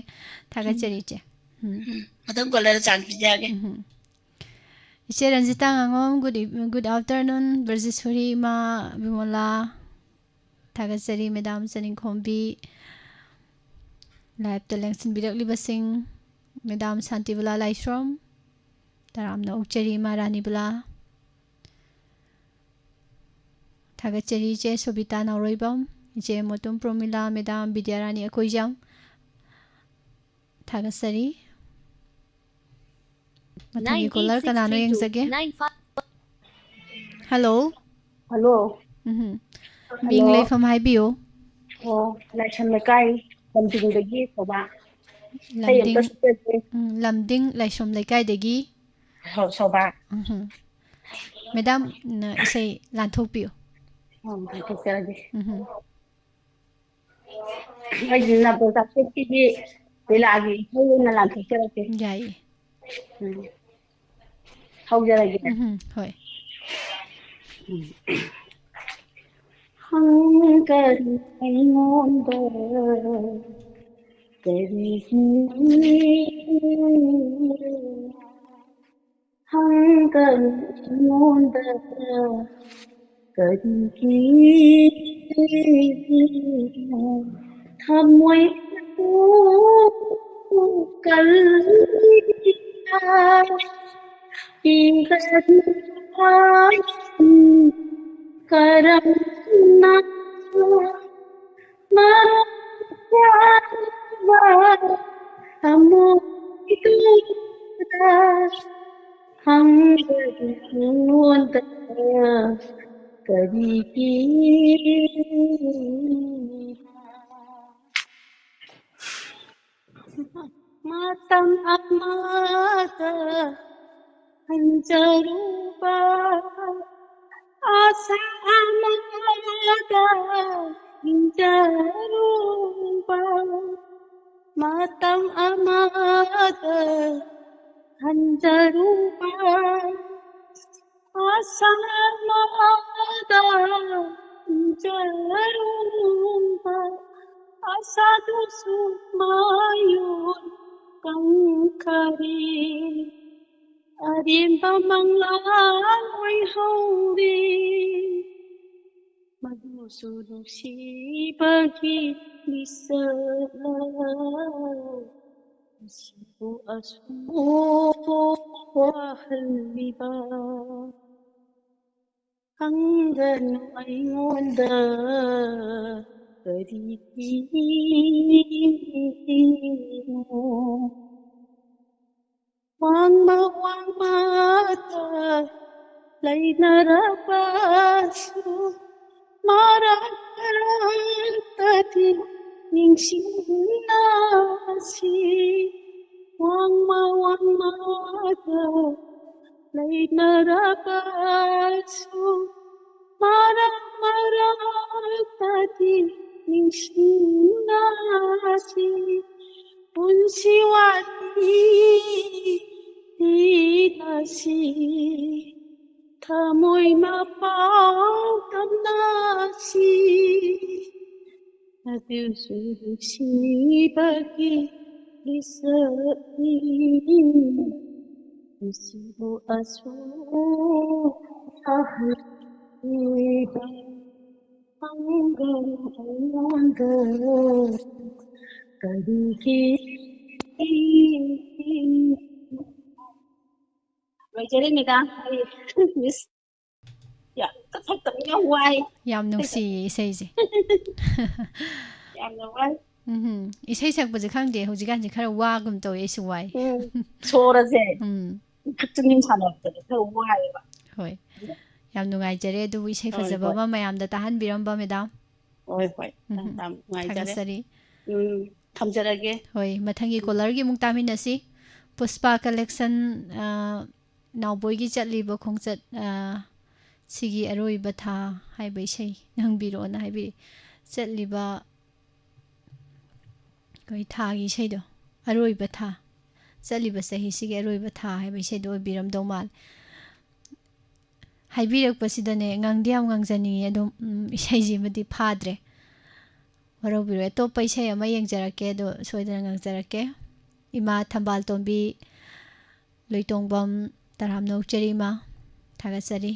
ꯊꯥꯒꯠꯆꯔꯤ, ꯎꯝ꯫ ꯏꯆꯦ꯫ ꯎꯝ, ꯃꯊꯪ caller ꯆꯥꯟꯁ ꯄꯤꯖꯔꯒꯦ꯫ ꯎꯝ꯫ ꯏꯆꯦ Ranjita ꯉꯥꯉꯣꯝ, good eve-, good afternoon꯫ ꯕ꯭ꯔꯖꯦꯁꯣꯔꯤ ꯏꯃꯥ ꯕꯤꯃꯣꯂꯥ, ꯊꯥꯒꯠꯆꯔꯤ꯫ Madam ꯆꯅꯤꯡꯈꯣꯝꯕꯤ, liveꯇ ꯂꯦꯡꯁꯤꯟꯕꯤꯔꯛꯂꯤꯕꯁꯤꯡ, Madam ꯁꯥꯟꯇꯤꯕꯂꯥ ꯂꯥꯏꯁ꯭ꯔꯣꯝ, ꯇꯔꯥꯝꯅ ꯑꯣꯛꯆꯔꯤ ꯏꯃꯥ ꯔꯥꯅꯤꯕꯂꯥ꯫ ꯊꯥꯒꯠꯆꯔꯤ ꯏꯆꯦ ꯁꯣꯕꯤꯇꯥ ꯅꯥꯎꯔꯣꯏꯕꯝ, ꯏꯆꯦ ꯃꯣꯇꯨꯝ ꯄ꯭ꯔꯣꯃꯤꯂꯥ, Madam ꯕꯤꯗ꯭ꯌꯥꯔꯥꯅꯤ ꯑꯀꯣꯏꯖꯝ꯫ ꯊꯥꯒꯠꯆꯔꯤ꯫ ꯃꯊꯪꯒꯤ caller ꯀꯅꯥꯅꯣ ꯌꯦꯡꯖꯒꯦ꯫ Hello꯫ Hello꯫ ꯎꯝ꯫ ꯃꯤꯡ, hello꯫ ꯂꯩꯐꯝ ꯍꯥꯏꯕꯤꯌꯨ꯫ ꯑꯣ, ꯂꯥꯏꯁ꯭ꯔꯝ ꯂꯩꯀꯥꯏ, ꯂꯝꯖꯤꯡꯗꯒꯤ ꯁꯣꯕꯥ꯫ ꯏꯁꯩ ꯑꯝꯇ ꯂꯝꯗꯤꯡ ꯁꯛꯆꯒꯦ꯫ ꯎꯝ, ꯂꯝꯗꯤꯡ ꯂꯥꯏꯁ꯭ꯔꯝ ꯂꯩꯀꯥꯏꯗꯒꯤ꯫ ꯁꯣ- ꯁꯣꯚꯥ꯫ ꯎꯝ꯫ ꯃꯦꯗꯥꯝꯅ ꯏꯁꯩ ꯂꯥꯟꯊꯣꯛꯄꯤꯌꯨ꯫ ꯎꯝ, ꯂꯥꯟꯊꯣꯛꯆꯔꯒꯦ꯫ ꯎꯝ꯫ ꯑꯩꯁꯦ ꯅꯕꯣ ꯆꯥꯛꯁꯦꯠꯀꯤꯗꯤ ꯂꯤꯂꯥꯒꯤ ꯏꯁꯩ ꯑꯣꯏꯅ ꯂꯥꯟꯊꯣꯛꯆꯔꯛꯀꯦ꯫ ꯌꯥꯏꯌꯦ꯫ ꯎꯝ꯫ ꯍꯧꯖꯔꯒꯦ꯫ ꯎꯝ, ꯍꯣꯏ꯫ ꯍꯪꯒꯅꯨ ꯑꯩꯉꯣꯟꯗ ꯀꯔꯤꯒꯤ, ꯍꯪꯒꯅꯨ ꯑꯩꯉꯣꯟꯗ ꯀꯔꯤꯒꯤ, ꯊꯃꯣꯏ ꯀꯜꯂꯤꯕ ꯀꯔꯝꯅ ꯃꯔꯝ ꯆꯥꯗꯕ ꯊꯃꯣꯏꯗꯨꯗ ꯍꯪꯕꯗꯤ ꯅꯉꯣꯟꯗ ꯀꯔꯤꯒꯤ? ꯃꯇꯝ ꯑꯃꯗ ꯍꯟꯖꯔꯨꯕ, ꯑꯁꯥ ꯑꯃꯗ ꯍꯟꯖꯔꯨꯕ, ꯃꯇꯝ ꯑꯃꯗ ꯍꯟꯖꯔꯨꯕ, ꯑꯁꯥ ꯑꯃꯗ ꯍꯟꯖꯔꯨꯕ, ꯑꯁꯥꯗꯨꯁꯨ ꯃꯌꯣꯟ ꯀꯪꯈꯔꯦ꯫ ꯑꯔꯦꯝꯕ ꯃꯪꯂꯥꯟ ꯑꯣꯏꯍꯧꯔꯦ꯫ ꯃꯗꯨꯁꯨ ꯅꯨꯡꯁꯤꯕꯒꯤ ꯃꯤꯁꯛꯂ? ꯃꯁꯤꯕꯨ ꯑꯁꯨꯛ ꯋꯥꯍꯜꯂꯤꯕ? ꯍꯪꯒꯅꯨ ꯑꯩꯉꯣꯟꯗ ꯀꯔꯤꯒꯤꯅꯣ? ꯋꯥꯡꯃ ꯋꯥꯡꯃꯗ ꯂꯩꯅꯔꯕꯁꯨ ꯃꯔꯛꯇꯗꯤ ꯅꯤꯡꯁꯤꯡꯅꯁꯤ꯫ ꯋꯥꯡꯃ ꯋꯥꯡꯃꯗ ꯂꯩꯅꯔꯕꯁꯨ, ꯃꯔꯛ ꯃꯔꯛꯇꯗꯤ ꯅꯤꯡꯁꯤꯡꯅꯁꯤ꯫ ꯄꯨꯟꯁꯤ ꯋꯥꯔꯤ ꯂꯤꯅꯁꯤ꯫ ꯊꯃꯣꯏ ꯃꯄꯥꯎ ꯇꯝꯅꯁꯤ꯫ ꯑꯗꯨꯁꯨ ꯅꯨꯡꯁꯤꯕꯒꯤ ꯂꯤꯆꯠꯅꯤ꯫ ꯅꯨꯡꯁꯤꯕꯨ ꯑꯁꯨꯛ ꯁꯥꯍꯜꯂꯤꯕ ꯄꯥꯡꯒꯜ ꯑꯩꯉꯣꯟꯗ ꯀꯔꯤꯒꯤ? ꯂꯣꯏꯖꯔꯦ, ꯃꯦꯗꯥꯝ꯫ ꯑꯩ ꯃꯤꯁ, ꯌꯥ, ꯀꯛꯊꯠꯇꯕ ꯌꯥꯝ ꯋꯥꯏ꯫ ꯌꯥꯝ ꯅꯨꯡꯁꯤꯌꯦ ꯏꯁꯩꯁꯦ꯫ ꯌꯥꯝꯅ ꯋꯥꯏ꯫ ꯎꯝ, ꯏꯁꯩ ꯁꯛꯄꯁꯦ ꯈꯪꯗꯦ, ꯍꯧꯖꯤꯛꯀꯥꯟꯁꯦ ꯈꯔ ꯋꯥꯒꯨꯝ ꯇꯧꯋꯦ, ꯑꯩꯁꯨ ꯋꯥꯏ꯫ ꯎꯝ, ꯁꯣꯔꯁꯦ ꯎꯝ꯫ ꯏꯊꯛ ꯇꯅꯤꯡ ꯁꯥꯟꯅꯔꯛꯄꯗ ꯈꯔ ꯋꯥꯏꯑꯦꯕ꯫ ꯍꯣꯏ꯫ ꯌꯥꯝ ꯅꯨꯡꯉꯥꯏꯖꯔꯦ, ꯑꯗꯨꯕꯨ ꯏꯁꯩ ꯍꯣꯏ, ꯐꯖꯕ ꯍꯣꯏ꯫ ꯑꯃ ꯃꯌꯥꯝꯗ ꯇꯥꯍꯟꯕꯤꯔꯝꯕ, ꯃꯦꯗꯥꯝ꯫ ꯍꯣꯏ, ꯍꯣꯏ꯫ ꯎꯝ, ꯌꯥꯝ ꯅꯨꯡꯉꯥꯏꯖꯔꯦ꯫ ꯊꯥꯒꯠꯆꯔꯤ꯫ ꯎꯝ, ꯊꯝꯖꯔꯒꯦ꯫ ꯍꯣꯏ, ꯃꯊꯪꯒꯤ ꯎꯝ꯫ ꯀꯣꯂꯔꯒꯤ ꯑꯃꯨꯛ ꯇꯥꯃꯤꯟꯅꯁꯤ꯫ ꯄꯨꯁꯄꯥ ꯀꯂꯦꯛꯁꯟ, ꯑ, ꯅꯥꯎꯕꯣꯏꯒꯤ ꯆꯠꯂꯤꯕ ꯈꯣꯡꯆꯠ, ꯑ, ꯁꯤꯒꯤ ꯑꯔꯣꯏꯕ ꯊꯥ ꯍꯥꯏꯕ ꯏꯁꯩ ꯉꯪꯕꯤꯔꯛꯑꯣꯅ ꯍꯥꯏꯕꯤꯔꯤ꯫ ꯆꯠꯂꯤꯕ ꯑꯩꯈꯣꯏ ꯊꯥꯒꯤ ꯏꯁꯩꯗꯣ, ꯑꯔꯣꯏꯕ ꯊꯥ, ꯆꯠꯂꯤꯕ ꯆꯍꯤꯁꯤꯒꯤ ꯑꯔꯣꯏꯕ ꯊꯥ ꯍꯥꯏꯕ ꯏꯁꯩꯗꯣ ꯑꯣꯏꯕꯤꯔꯝꯗꯧ ꯃꯥꯜꯂꯦ꯫ ꯍꯥꯏꯕꯤꯔꯛꯄꯁꯤꯗꯅꯦ, ꯉꯪꯗꯤ ꯌꯥꯝ ꯉꯪꯖꯅꯤꯡꯉꯤ, ꯑꯗꯨꯝ, ꯎꯝ, ꯏꯁꯩꯁꯤꯃꯗꯤ ꯐꯥꯗ꯭ꯔꯦ꯫ ꯋꯥꯔꯧꯕꯤꯔꯣꯏ꯫ ꯑꯇꯣꯞꯄ ꯏꯁꯩ ꯑꯃ ꯌꯦꯡꯖꯔꯛꯀꯦ, ꯑꯗꯣ ꯁꯣꯏꯗꯅ ꯉꯪꯖꯔꯛꯀꯦ꯫ ꯏꯃꯥ ꯊꯝꯕꯥꯜ ꯇꯣꯝꯕꯤ ꯂꯣꯏꯇꯣꯡꯕꯝ ꯇꯔꯥꯝꯅ ꯑꯣꯛꯆꯔꯤ ꯏꯃꯥ, ꯊꯥꯒꯠꯆꯔꯤ꯫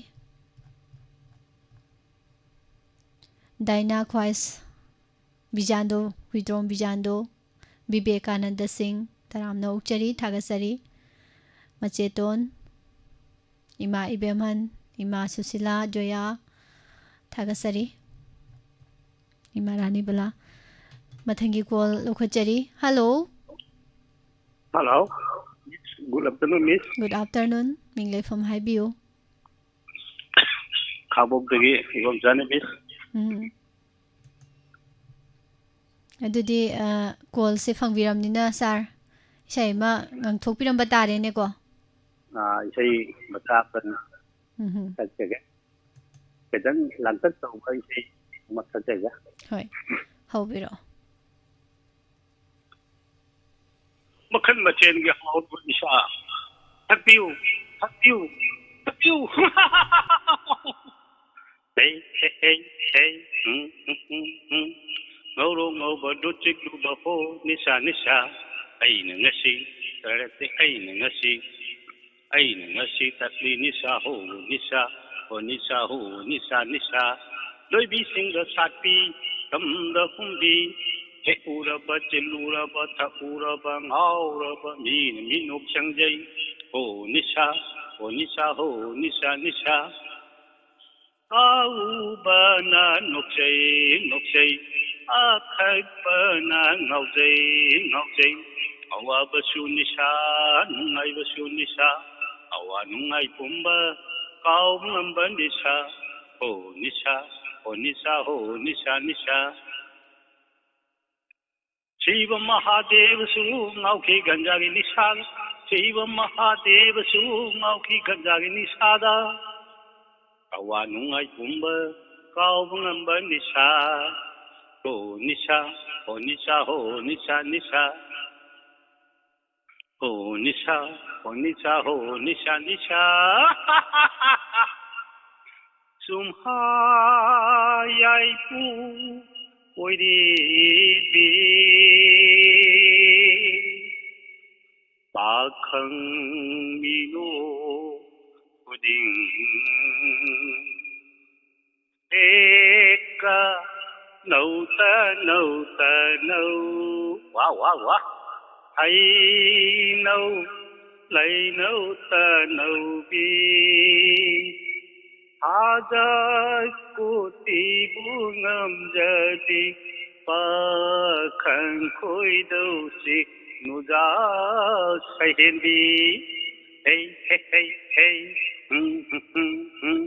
ꯗꯥꯏꯅꯥ ꯈ꯭ꯋꯥꯏꯁ ꯕꯤꯖꯥꯟꯗꯣ, ꯍꯨꯏꯗ꯭ꯔꯣꯝ ꯕꯤꯖꯥꯟꯗꯣ, ꯕꯤꯕꯦꯀꯥꯅꯟꯗ ꯁꯤꯡ, ꯇꯔꯥꯝꯅ ꯑꯣꯛꯆꯔꯤ, ꯊꯥꯒꯠꯆꯔꯤ꯫ ꯃꯆꯦꯇꯣꯟ, ꯏꯃꯥ ꯏꯕꯦꯝꯍꯟ, ꯏꯃꯥ ꯁꯨꯁꯤꯂꯥ, ꯖꯣꯌꯥ, ꯊꯥꯒꯠꯆꯔꯤ꯫ ꯏꯃꯥ ꯔꯥꯅꯤꯕꯂꯥ꯫ ꯃꯊꯪꯒꯤ ꯀꯣꯜ ꯂꯧꯈꯠꯆꯔꯤ꯫ Hello. Hello. Good afternoon, miss. Good afternoon. ꯃꯤꯡ ꯂꯩꯐꯝ ꯍꯥꯏꯕꯤꯌꯨ꯫ ꯈꯥꯡꯕꯣꯛꯇꯒꯤ ꯏꯕꯣꯝꯆꯥꯅꯤ, ꯃꯤꯁ꯫ ꯎꯝ꯫ ꯑꯗꯨꯗꯤ, ꯑ, callꯁꯦ ꯐꯪꯕꯤꯔꯝꯅꯤꯅ, sir, ꯏꯁꯩ ꯑꯃ ꯉꯪꯊꯣꯛꯄꯤꯔꯝꯕ ꯇꯥꯔꯦꯅꯦꯀꯣ꯫ ꯑ, ꯏꯁꯩ ꯃꯆꯥ ꯑꯃꯇꯪ ꯎꯝꯍꯨꯝ꯫ ꯁꯛꯆꯒꯦ꯫ ꯈꯤꯇꯪ ꯂꯥꯡꯇꯛ ꯇꯧꯕ ꯏꯁꯩ ꯑꯃ ꯁꯛꯆꯒꯦ꯫ ꯍꯣꯏ, ꯍꯧꯕꯤꯔꯛꯑꯣ꯫ ꯃꯈꯜ ꯃꯊꯦꯜꯒꯤ ꯍꯥꯎꯕ ꯅꯤꯁꯥ꯫ ꯊꯛꯄꯤꯌꯨ, ꯊꯛꯄꯤꯌꯨ, ꯊꯛꯄꯤꯌꯨ꯫ ꯍꯦ, ꯍꯦ, ꯍꯦ, ꯍꯦ, ꯎꯝ, ꯎꯝ, ꯎꯝ, ꯎꯝ꯫ ꯉꯧꯔꯣ ꯉꯧꯕ ꯂꯨꯠ ꯆꯤꯛꯂꯨꯕ ꯍꯣ ꯅꯤꯁꯥ, ꯅꯤꯁꯥ꯫ ꯑꯩꯅ ꯉꯁꯤ ꯇꯔꯛꯇꯦ, ꯑꯩꯅ ꯉꯁꯤ, ꯑꯩꯅ ꯉꯁꯤ ꯇꯠꯂꯤ ꯅꯤꯁꯥ ꯍꯣ ꯅꯤꯁꯥ, ꯍꯣ ꯅꯤꯁꯥ, ꯍꯣ ꯅꯤꯁꯥ, ꯅꯤꯁꯥ꯫ ꯂꯣꯏꯕꯤꯁꯤꯡꯗ ꯁꯥꯠꯄꯤ, ꯀꯝꯗ ꯍꯨꯝꯕꯤ, ꯍꯦꯛꯎꯔꯕ, ꯆꯤꯜꯂꯨꯔꯕ, ꯊꯛꯎꯔꯕ, ꯉꯥꯎꯔꯕ, ꯃꯤꯅ ꯃꯤꯅꯣꯛ ꯆꯪꯖꯩ꯫ ꯍꯣ ꯅꯤꯁꯥ, ꯍꯣ ꯅꯤꯁꯥ, ꯍꯣ ꯅꯤꯁꯥ, ꯅꯤꯁꯥ꯫ ꯀꯥꯎꯕꯅ ꯅꯣꯛꯆꯩ, ꯅꯣꯛꯆꯩ, ꯑꯈꯛꯄꯅ ꯉꯥꯎꯖꯩ, ꯉꯥꯎꯖꯩ꯫ ꯑꯋꯥꯕꯁꯨ ꯅꯤꯁꯥ, ꯅꯨꯡꯉꯥꯏꯕꯁꯨ ꯅꯤꯁꯥ, ꯑꯋꯥ ꯅꯨꯡꯉꯥꯏ ꯄꯨꯝꯕ ꯀꯥꯎꯕ ꯉꯝꯕ ꯅꯤꯁꯥ꯫ ꯍꯣ ꯅꯤꯁꯥ, ꯍꯣ ꯅꯤꯁꯥ, ꯍꯣ ꯅꯤꯁꯥ, ꯅꯤꯁꯥ꯫ ꯁꯤꯕ ꯃꯍꯥꯗꯦꯕꯁꯨ ꯉꯥꯎꯈꯤ ꯒꯟꯖꯥꯒꯤ ꯅꯤꯁꯥꯗ꯫ ꯁꯤꯕ ꯃꯍꯥꯗꯦꯕꯁꯨ ꯉꯥꯎꯈꯤ ꯒꯟꯖꯥꯒꯤ ꯅꯤꯁꯥꯗ꯫ ꯑꯋꯥ ꯅꯨꯡꯉꯥꯏ ꯄꯨꯝꯕ ꯀꯥꯎꯕ ꯉꯝꯕ ꯅꯤꯁꯥ꯫ ꯍꯣ ꯅꯤꯁꯥ, ꯍꯣ ꯅꯤꯁꯥ, ꯍꯣ ꯅꯤꯁꯥ, ꯅꯤꯁꯥ꯫ ꯍꯣ ꯅꯤꯁꯥ, ꯍꯣ ꯅꯤꯁꯥ, ꯍꯣ ꯅꯤꯁꯥ, ꯅꯤꯁꯥ꯫ ꯁꯨꯝꯍꯥ ꯌꯥꯏꯄꯨ ꯑꯣꯏꯔꯤꯕꯤ ꯄꯥꯈꯪ ꯃꯤꯅꯣꯛ ꯈꯨꯗꯤꯡ꯫ ꯑꯦꯛꯀ ꯅꯧ ꯇꯅꯧ ꯇꯅꯧ꯫ ꯋꯥ, ꯋꯥ, ꯋꯥ꯫ ꯍꯩꯅꯧ ꯂꯩꯅꯧ ꯇꯅꯧꯕꯤ꯫ ꯊꯥꯖ ꯀꯣꯇꯤꯕꯨ ꯉꯝꯖꯗꯦ ꯄꯥꯈꯪ ꯈꯣꯏꯗꯧꯁꯤ ꯅꯨꯖꯥ ꯁꯍꯦꯟꯕꯤ꯫ ꯍꯦ, ꯍꯦ, ꯍꯦ, ꯍꯦ꯫ ꯎꯝ, ꯎꯝ, ꯎꯝ, ꯎꯝ꯫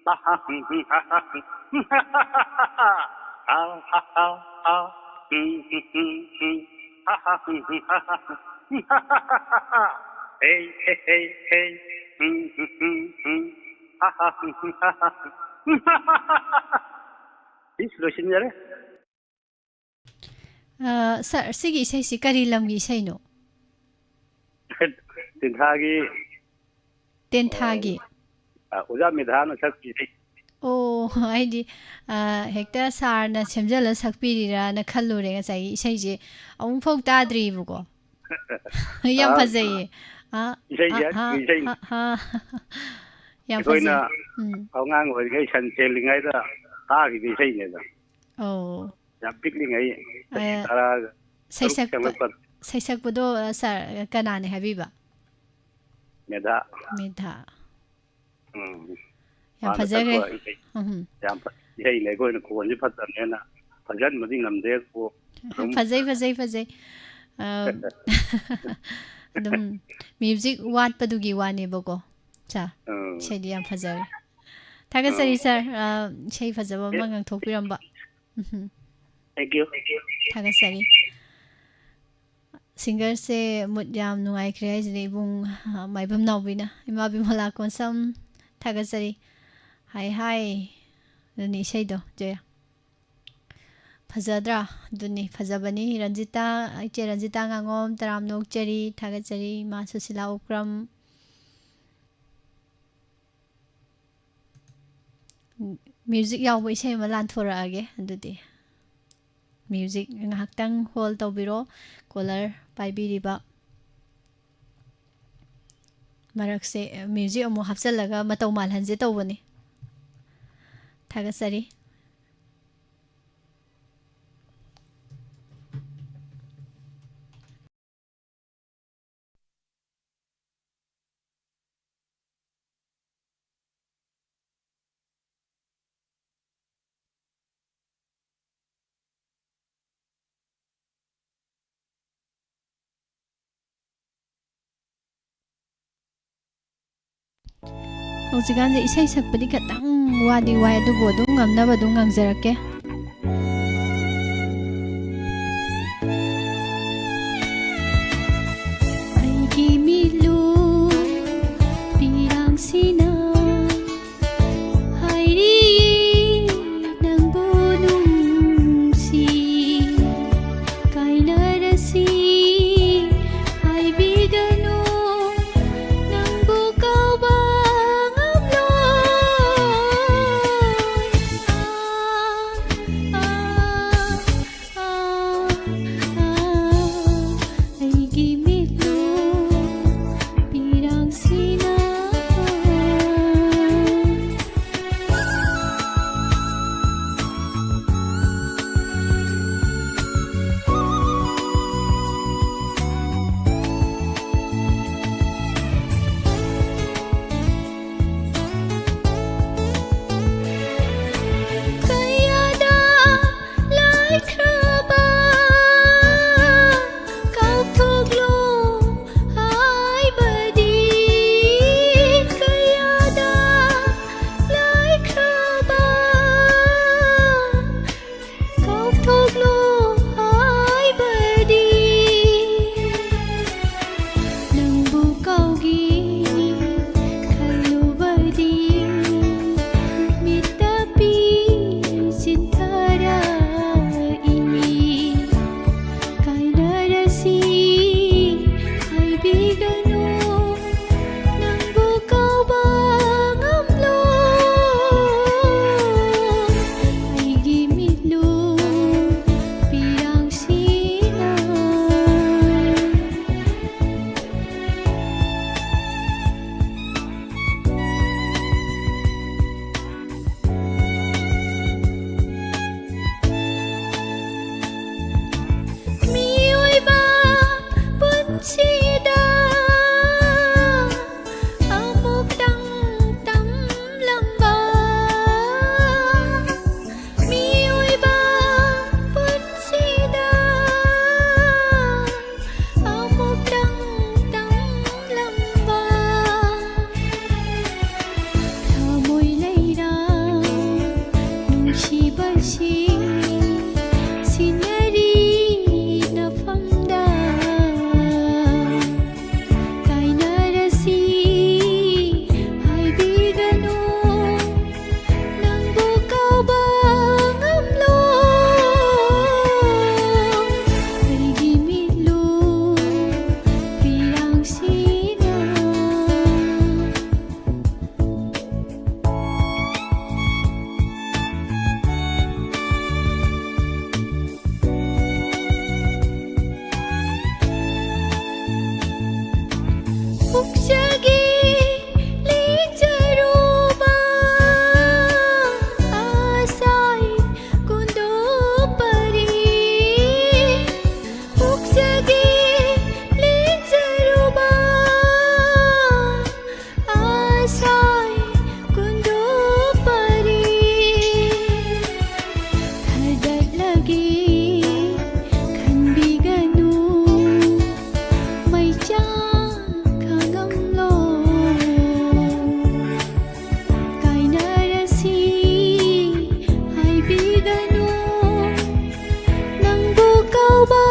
ꯍꯥ, ꯍꯥ, ꯎꯝ, ꯎꯝ, ꯍꯥ, ꯍꯥ, ꯎꯝ, ꯍꯥ, ꯍꯥ, ꯍꯥ꯫ ꯍꯥ, ꯍꯥ, ꯍꯥ, ꯍꯥ꯫ Hey, hey, hey, hey. ꯏꯁ, ꯂꯣꯏꯁꯤꯟꯖꯔꯦ꯫ ꯑ, ꯁꯥꯔ, ꯁꯤꯒꯤ ꯏꯁꯩꯁꯤ ꯀꯔꯤ ꯂꯝꯒꯤ ꯏꯁꯩꯅꯣ? ꯇꯦꯟꯊꯥꯒꯤ, ꯇꯦꯟꯊꯥꯒꯤ? ꯑ, ꯑꯣꯖꯥ ꯃꯦꯙꯥꯅ ꯁꯛꯄ ꯏꯁꯩ꯫ ꯑꯣ, ꯑꯩꯗꯤ, ꯑ, ꯍꯦꯛꯇ ꯁꯥꯔꯅ ꯁꯦꯝꯖꯤꯜꯂ ꯁꯛꯄꯤꯔꯤꯔꯥꯅ ꯈꯜꯂꯨꯔꯦ ꯉꯁꯥꯏꯒꯤ ꯏꯁꯩꯁꯦ꯫ ꯑꯃꯨꯛꯐꯥꯎ ꯇꯥꯗ꯭ꯔꯤꯕꯀꯣ꯫ ꯌꯥꯝ ꯑ, ꯐꯖꯩꯌꯦ꯫ ꯑ, ꯏꯁꯩꯁꯦ ꯑ, ꯑ, ꯏꯁꯩ꯫ ꯑ, ꯑ꯫ ꯌꯥꯝ ꯑꯩꯈꯣꯏꯅ ꯐꯖꯩ꯫ ꯎꯝ꯫ ꯑꯉꯥꯡ ꯑꯣꯏꯔꯤꯉꯩ ꯁꯟ ꯆꯦꯜꯂꯤꯉꯩꯗ ꯇꯥꯈꯤꯕ ꯏꯁꯩꯅꯦꯕ꯫ ꯑꯣ꯫ ꯌꯥꯝ ꯄꯤꯛꯂꯤꯉꯩ, ꯆꯍꯤ ꯑ, ꯇꯔꯥ ꯇꯔꯨꯛ ꯁꯩꯁꯛꯄ-, ꯆꯪꯂꯛꯄ꯫ ꯁꯩꯁꯛꯄꯗꯣ, ꯑ, ꯁꯥꯔ, ꯀꯅꯥꯅꯦ ꯍꯥꯏꯕꯤꯕ? ꯃꯦꯙꯥ꯫ ꯃꯦꯙꯥ꯫ ꯎꯝ꯫ ꯌꯥꯝ ꯃꯥꯅ ꯐꯖꯈ꯭ꯔꯦ꯫ ꯁꯛꯄ ꯏꯁꯩ ꯎꯝ꯫ ꯌꯥꯝ ꯐ-, ꯏꯁꯩꯅꯦ꯫ ꯑꯩꯈꯣꯏꯅ ꯈꯣꯟꯁꯦ ꯐꯠꯇꯕꯅꯦꯅ ꯐꯖꯍꯟꯕꯗꯤ ꯉꯝꯗꯦ ꯑꯗꯨꯕꯨ ꯑꯗꯨꯝ ꯐꯖꯩ, ꯐꯖꯩ, ꯐꯖꯩ꯫ ꯑ, ꯑꯗꯨꯝ ꯃ꯭ꯌꯨꯖꯤꯛ ꯋꯥꯠꯄꯗꯨꯒꯤ ꯋꯥꯅꯦꯕꯀꯣ꯫ ꯁꯥ, ꯎꯝ꯫ ꯏꯁꯩꯗꯤ ꯌꯥꯝ ꯐꯖꯔꯦ꯫ ꯊꯥꯒꯠꯆꯔꯤ, ꯎꯝ꯫ ꯁꯥꯔ꯫ ꯑ, ꯏꯁꯩ ꯐꯖꯕ ꯑꯃ ꯉꯪꯊꯣꯛꯄꯤꯔꯝꯕ꯫ ꯎꯝ꯫ Thank you꯫ ꯊꯥꯒꯠꯆꯔꯤ꯫ ꯁꯤꯡꯒꯔꯁꯦ ꯃꯨꯠ ꯌꯥꯝ ꯅꯨꯡꯉꯥꯏꯈ꯭ꯔꯦ ꯍꯥꯏꯁꯤꯅꯦ ꯏꯕꯨꯡ, ꯑ, ꯃꯥꯏꯕꯝ ꯅꯥꯎꯕꯤꯅ꯫ ꯏꯃꯥ ꯕꯤꯃꯂꯥ ꯀꯣꯟꯁꯝ, ꯊꯥꯒꯠꯆꯔꯤ꯫ ꯍꯥꯏ ꯍꯥꯏ꯫ ꯑꯗꯨꯅꯤ ꯏꯁꯩꯗꯣ, ꯖꯣꯌꯥ꯫ ꯐꯖꯗ꯭ꯔꯥ? ꯑꯗꯨꯅꯤ, ꯐꯖꯕꯅꯤ꯫ ꯔꯟꯖꯤꯇꯥ, ꯏꯆꯦ ꯔꯟꯖꯤꯇꯥ ꯉꯥꯉꯣꯝ, ꯇꯔꯥꯝꯅ ꯑꯣꯛꯆꯔꯤ, ꯊꯥꯒꯠꯆꯔꯤ꯫ ꯏꯃꯥ ꯁꯨꯁꯤꯂꯥ ꯎꯀ꯭ꯔꯝ꯫ ꯃ꯭ꯌꯨꯖꯤꯛ ꯌꯥꯎꯕ ꯏꯁꯩ ꯑꯃ ꯂꯥꯟꯊꯣꯔꯛꯑꯒꯦ ꯑꯗꯨꯗꯤ꯫ ꯃ꯭ꯌꯨꯖꯤꯛ ꯉꯥꯏꯍꯥꯛꯇꯪ ꯍꯣꯜ ꯇꯧꯕꯤꯔꯣ, ꯀꯣꯂꯔ ꯄꯥꯏꯕꯤꯔꯤꯕ꯫ ꯃꯔꯛꯁꯦ ꯃ꯭ꯌꯨꯖꯤꯛ ꯑꯃꯨꯛ ꯍꯥꯞꯆꯤꯜꯂꯒ ꯃꯇꯧ ꯃꯥꯜꯍꯟꯁꯦ ꯇꯧꯕꯅꯤ꯫ ꯊꯥꯒꯠꯆꯔꯤ꯫ ꯍꯧꯖꯤꯛꯀꯥꯟꯁꯦ ꯏꯁꯩ ꯁꯛꯄꯗꯤ ꯈꯤꯇꯪ ꯋꯥꯗꯤ ꯋꯥꯏ, ꯑꯗꯨꯕꯨ ꯑꯗꯨꯝ ꯉꯝꯅꯕ ꯑꯗꯨꯝ ꯉꯥꯡꯖꯔꯛꯀꯦ꯫ ꯄꯨꯛꯆꯒꯦ ꯂꯦꯡꯖꯔꯨꯕ ꯑꯁꯥꯏ ꯀꯨꯟꯗꯣ ꯄꯔꯤ꯫ ꯄꯨꯛꯆꯒꯦ ꯂꯦꯡꯖꯔꯨꯕ ꯑꯁꯥꯏ ꯀꯨꯟꯗꯣ ꯄꯔꯤ꯫ ꯊꯥꯗꯠꯂꯒꯦ ꯈꯟꯕꯤꯒꯅꯨ ꯃꯩꯆꯥꯛ ꯈꯥꯡꯉꯝꯂꯣ꯫ ꯀꯥꯏꯅꯔꯁꯤ ꯍꯥꯏꯕꯤꯒꯅꯨ ꯅꯪꯕꯨ ꯀꯥꯎꯕ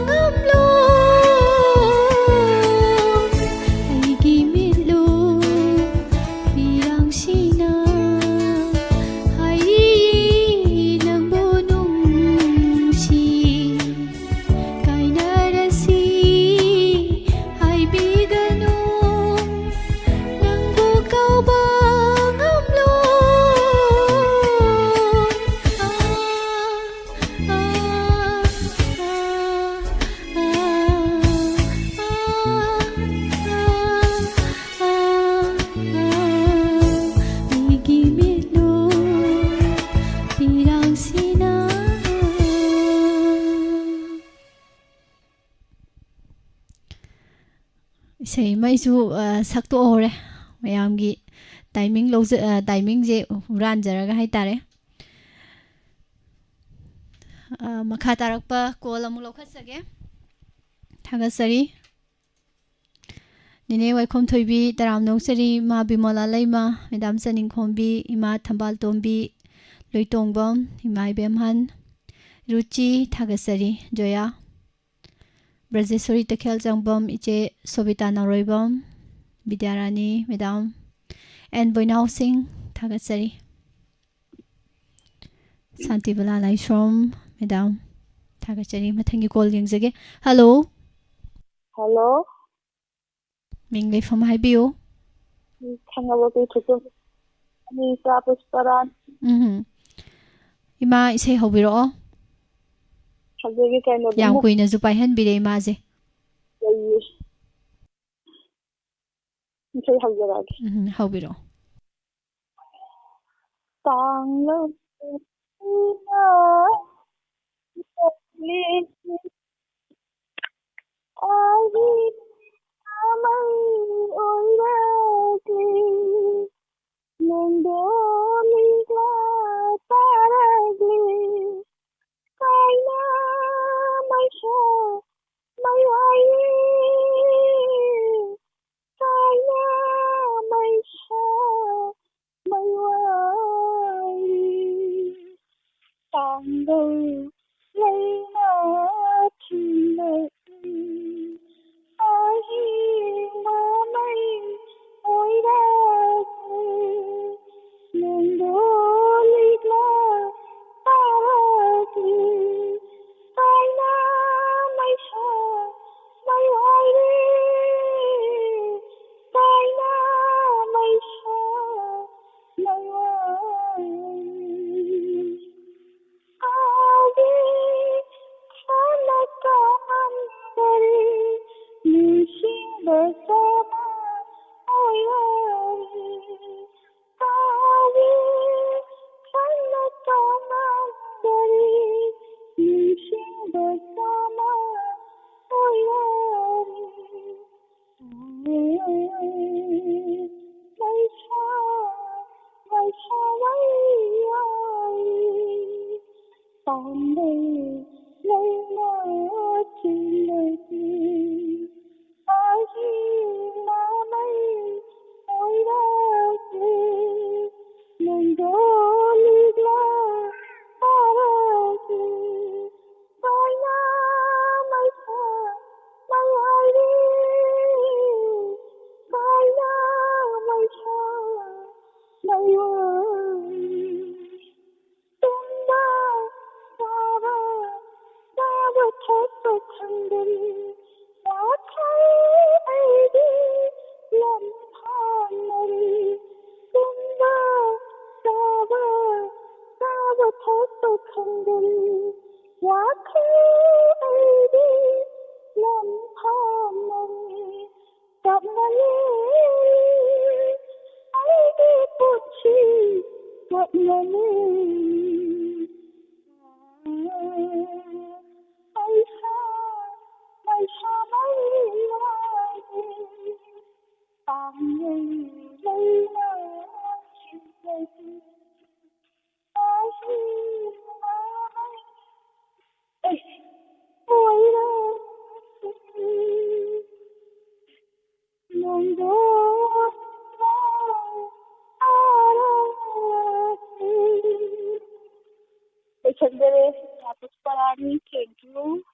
ꯉꯝꯂꯣ꯫ ꯑꯩꯒꯤ ꯃꯤꯠꯂꯨ ꯄꯤꯔꯥꯡꯁꯤꯅ ꯍꯥꯏꯔꯤ ꯅꯪꯕꯨ ꯅꯨꯡꯁꯤ꯫ ꯀꯥꯏꯅꯔꯁꯤ ꯍꯥꯏꯕꯤꯒꯅꯨ ꯅꯪꯕꯨ ꯀꯥꯎꯕ ꯉꯝꯂꯣ꯫ ꯑꯥ, ꯑꯥ, ꯑꯥ, ꯑꯥ, ꯑꯥ, ꯑꯥ, ꯑꯥ, ꯑꯩꯒꯤ ꯃꯤꯠꯂꯨ ꯄꯤꯔꯥꯡꯁꯤꯅ꯫ ꯏꯁꯩ ꯑꯃ ꯑꯩꯁꯨ, ꯑ, ꯁꯛꯇꯣꯛꯍꯧꯔꯦ꯫ ꯃꯌꯥꯝꯒꯤ timing ꯂꯧꯖ-, ꯑ, timingꯁꯦ ꯍꯨꯔꯥꯟꯖꯔꯒ ꯍꯥꯏꯇꯥꯔꯦ꯫ ꯑ, ꯃꯈꯥ ꯇꯥꯔꯛꯄ call ꯑꯃꯨꯛ ꯂꯧꯈꯠꯆꯒꯦ꯫ ꯊꯥꯒꯠꯆꯔꯤ꯫ ꯅꯦꯅꯦ ꯋꯥꯏꯈꯣꯝ ꯊꯣꯏꯕꯤ, ꯇꯔꯥꯝꯅ ꯑꯣꯛꯆꯔꯤ꯫ ꯏꯃꯥ ꯕꯤꯃꯣꯂꯥ ꯂꯩꯃ, ꯃꯦꯗꯥꯝ ꯆꯅꯤꯡꯈꯣꯝꯕꯤ, ꯏꯃꯥ ꯊꯝꯕꯥꯜ ꯇꯣꯝꯕꯤ, ꯂꯣꯏꯇꯣꯡꯕꯝ, ꯏꯃꯥ ꯏꯕꯦꯝꯍꯟ, ꯔꯨꯆꯤ, ꯊꯥꯒꯠꯆꯔꯤ꯫ ꯖꯣꯌꯥ, ꯕ꯭ꯔꯖꯦꯁꯣꯔꯤ ꯇꯈꯦꯜ ꯆꯪꯕꯝ, ꯏꯆꯦ ꯁꯣꯕꯤꯇꯥ ꯅꯥꯎꯔꯣꯏꯕꯝ, ꯕꯤꯗ꯭ꯌꯥꯔꯥꯅꯤ, ꯃꯦꯗꯥꯝ, ꯑꯦꯟ ꯕꯣꯏꯅꯥꯎ ꯁꯤꯡ, ꯊꯥꯒꯠꯆꯔꯤ꯫ ꯁꯥꯟꯇꯤꯕꯂꯥ ꯂꯥꯏꯁ꯭ꯔꯣꯝ, ꯃꯦꯗꯥꯝ, ꯊꯥꯒꯠꯆꯔꯤ꯫ ꯃꯊꯪꯒꯤ call ꯌꯦꯡꯖꯒꯦ꯫ Hello꯫ Hello꯫ ꯃꯤꯡ ꯂꯩꯐꯝ ꯍꯥꯏꯕꯤꯌꯨ꯫ ꯈꯪꯉꯕꯣ? ꯀꯩ ꯈꯨꯁꯨ? ꯑꯅꯤ ꯏꯆꯥ ꯄꯨꯁꯄꯔꯥꯅꯤ꯫ ꯎꯝ꯫ ꯏꯃꯥ, ꯏꯁꯩ ꯍꯧꯕꯤꯔꯛꯑꯣ꯫ ꯍꯧꯖꯤꯛꯀꯤ ꯀꯩꯅꯣꯗꯨ ꯌꯥꯝ ꯑꯃꯨꯛ ꯀꯨꯏꯅꯁꯨ ꯄꯥꯏꯍꯟꯕꯤꯔꯦ ꯏꯃꯥꯁꯦ꯫ ꯂꯩꯌꯦ꯫ ꯏꯁꯩ ꯍꯧꯖꯔꯛꯑꯒꯦ꯫ ꯎꯝ, ꯍꯧꯕꯤꯔꯛꯑꯣ꯫ ꯇꯥꯡꯂꯕ ꯑꯩꯒꯤ ꯃꯃꯩ ꯑꯣꯏꯔꯒꯦ, ꯅꯪꯗꯣ ꯂꯤꯛꯂꯥ ꯇꯥꯔꯒꯦ꯫ ꯀꯥꯏꯅ ꯃꯩꯁꯥ ꯃꯩ ꯋꯥꯏꯔꯦ, ꯀꯥꯏꯅ ꯃꯩꯁꯥ ꯃꯩ ꯋꯥꯏꯔꯦ꯫ ꯇꯥꯡꯒꯜ ꯂꯩꯅ ꯊꯤꯜꯂꯛꯂꯤ, ꯑꯍꯤꯡꯕ ꯃꯩ ꯑꯣꯏꯔꯛꯂꯤ, ꯅꯪꯗꯣ ꯂꯤꯛꯂꯥ ꯇꯥꯔꯛꯂꯤ, ꯀꯥꯏꯅ ꯃꯩꯁꯥ ꯃꯩ ꯋꯥꯏꯔꯦ, ꯀꯥꯏꯅ ꯃꯩꯁꯥ ꯃꯩ ꯋꯥꯏꯔꯦ꯫ ꯀꯥꯎꯒꯦ ꯈꯟꯅ ꯀꯥꯎꯉꯝꯗꯔꯦ, ꯅꯤꯡꯁꯤꯡꯕ ꯆꯃ ꯑꯣꯏꯔꯔꯦ꯫ ꯀꯥꯎꯒꯦ ꯈꯟꯅ ꯀꯥꯎꯉꯝꯗꯔꯦ, ꯅꯤꯡꯁꯤꯡꯕ ꯆꯃ ꯑꯣꯏꯔꯔꯦ꯫ ꯃꯩꯁꯥ, ꯃꯩꯁꯥ ꯃꯩ ꯌꯥꯏ, ꯄꯥꯝꯕꯩ ꯂꯩꯅ ꯆꯤꯜꯂꯗꯤ, ꯑꯍꯤꯡ ꯃꯃꯩ ꯑꯣꯏꯔꯛꯂꯦ, ꯅꯪꯗꯣ ꯂꯤꯛꯂꯥ ꯇꯥꯔꯛꯂꯦ, ꯀꯥꯏꯅ ꯃꯩꯁꯥ ꯃꯩ ꯍꯥꯏꯔꯦ, ꯀꯥꯏꯅ ꯃꯩꯁꯥ ꯃꯩ ꯍꯥꯏꯔꯦ꯫ ꯇꯨꯝꯕ ꯆꯥꯕ, ꯆꯥꯕ ꯊꯛꯄ ꯈꯪꯗꯔꯦ, ꯅꯅꯤ ꯃꯩꯁꯥ, ꯃꯩꯁꯥ ꯃꯩ ꯂꯥꯏ ꯄꯥꯝꯂꯩ ꯂꯩꯃ ꯁꯤꯟꯂꯗꯤ ꯑꯍꯤꯡ ꯃꯥꯏ꯫ ꯑꯦ, ꯑꯣꯏꯔꯁꯤ ꯅꯣꯡꯗꯣꯟ ꯂꯣꯏꯁꯤꯟꯖꯔꯦ꯫ ꯄꯨꯁꯄꯥꯔꯥꯅꯤ, thank you꯫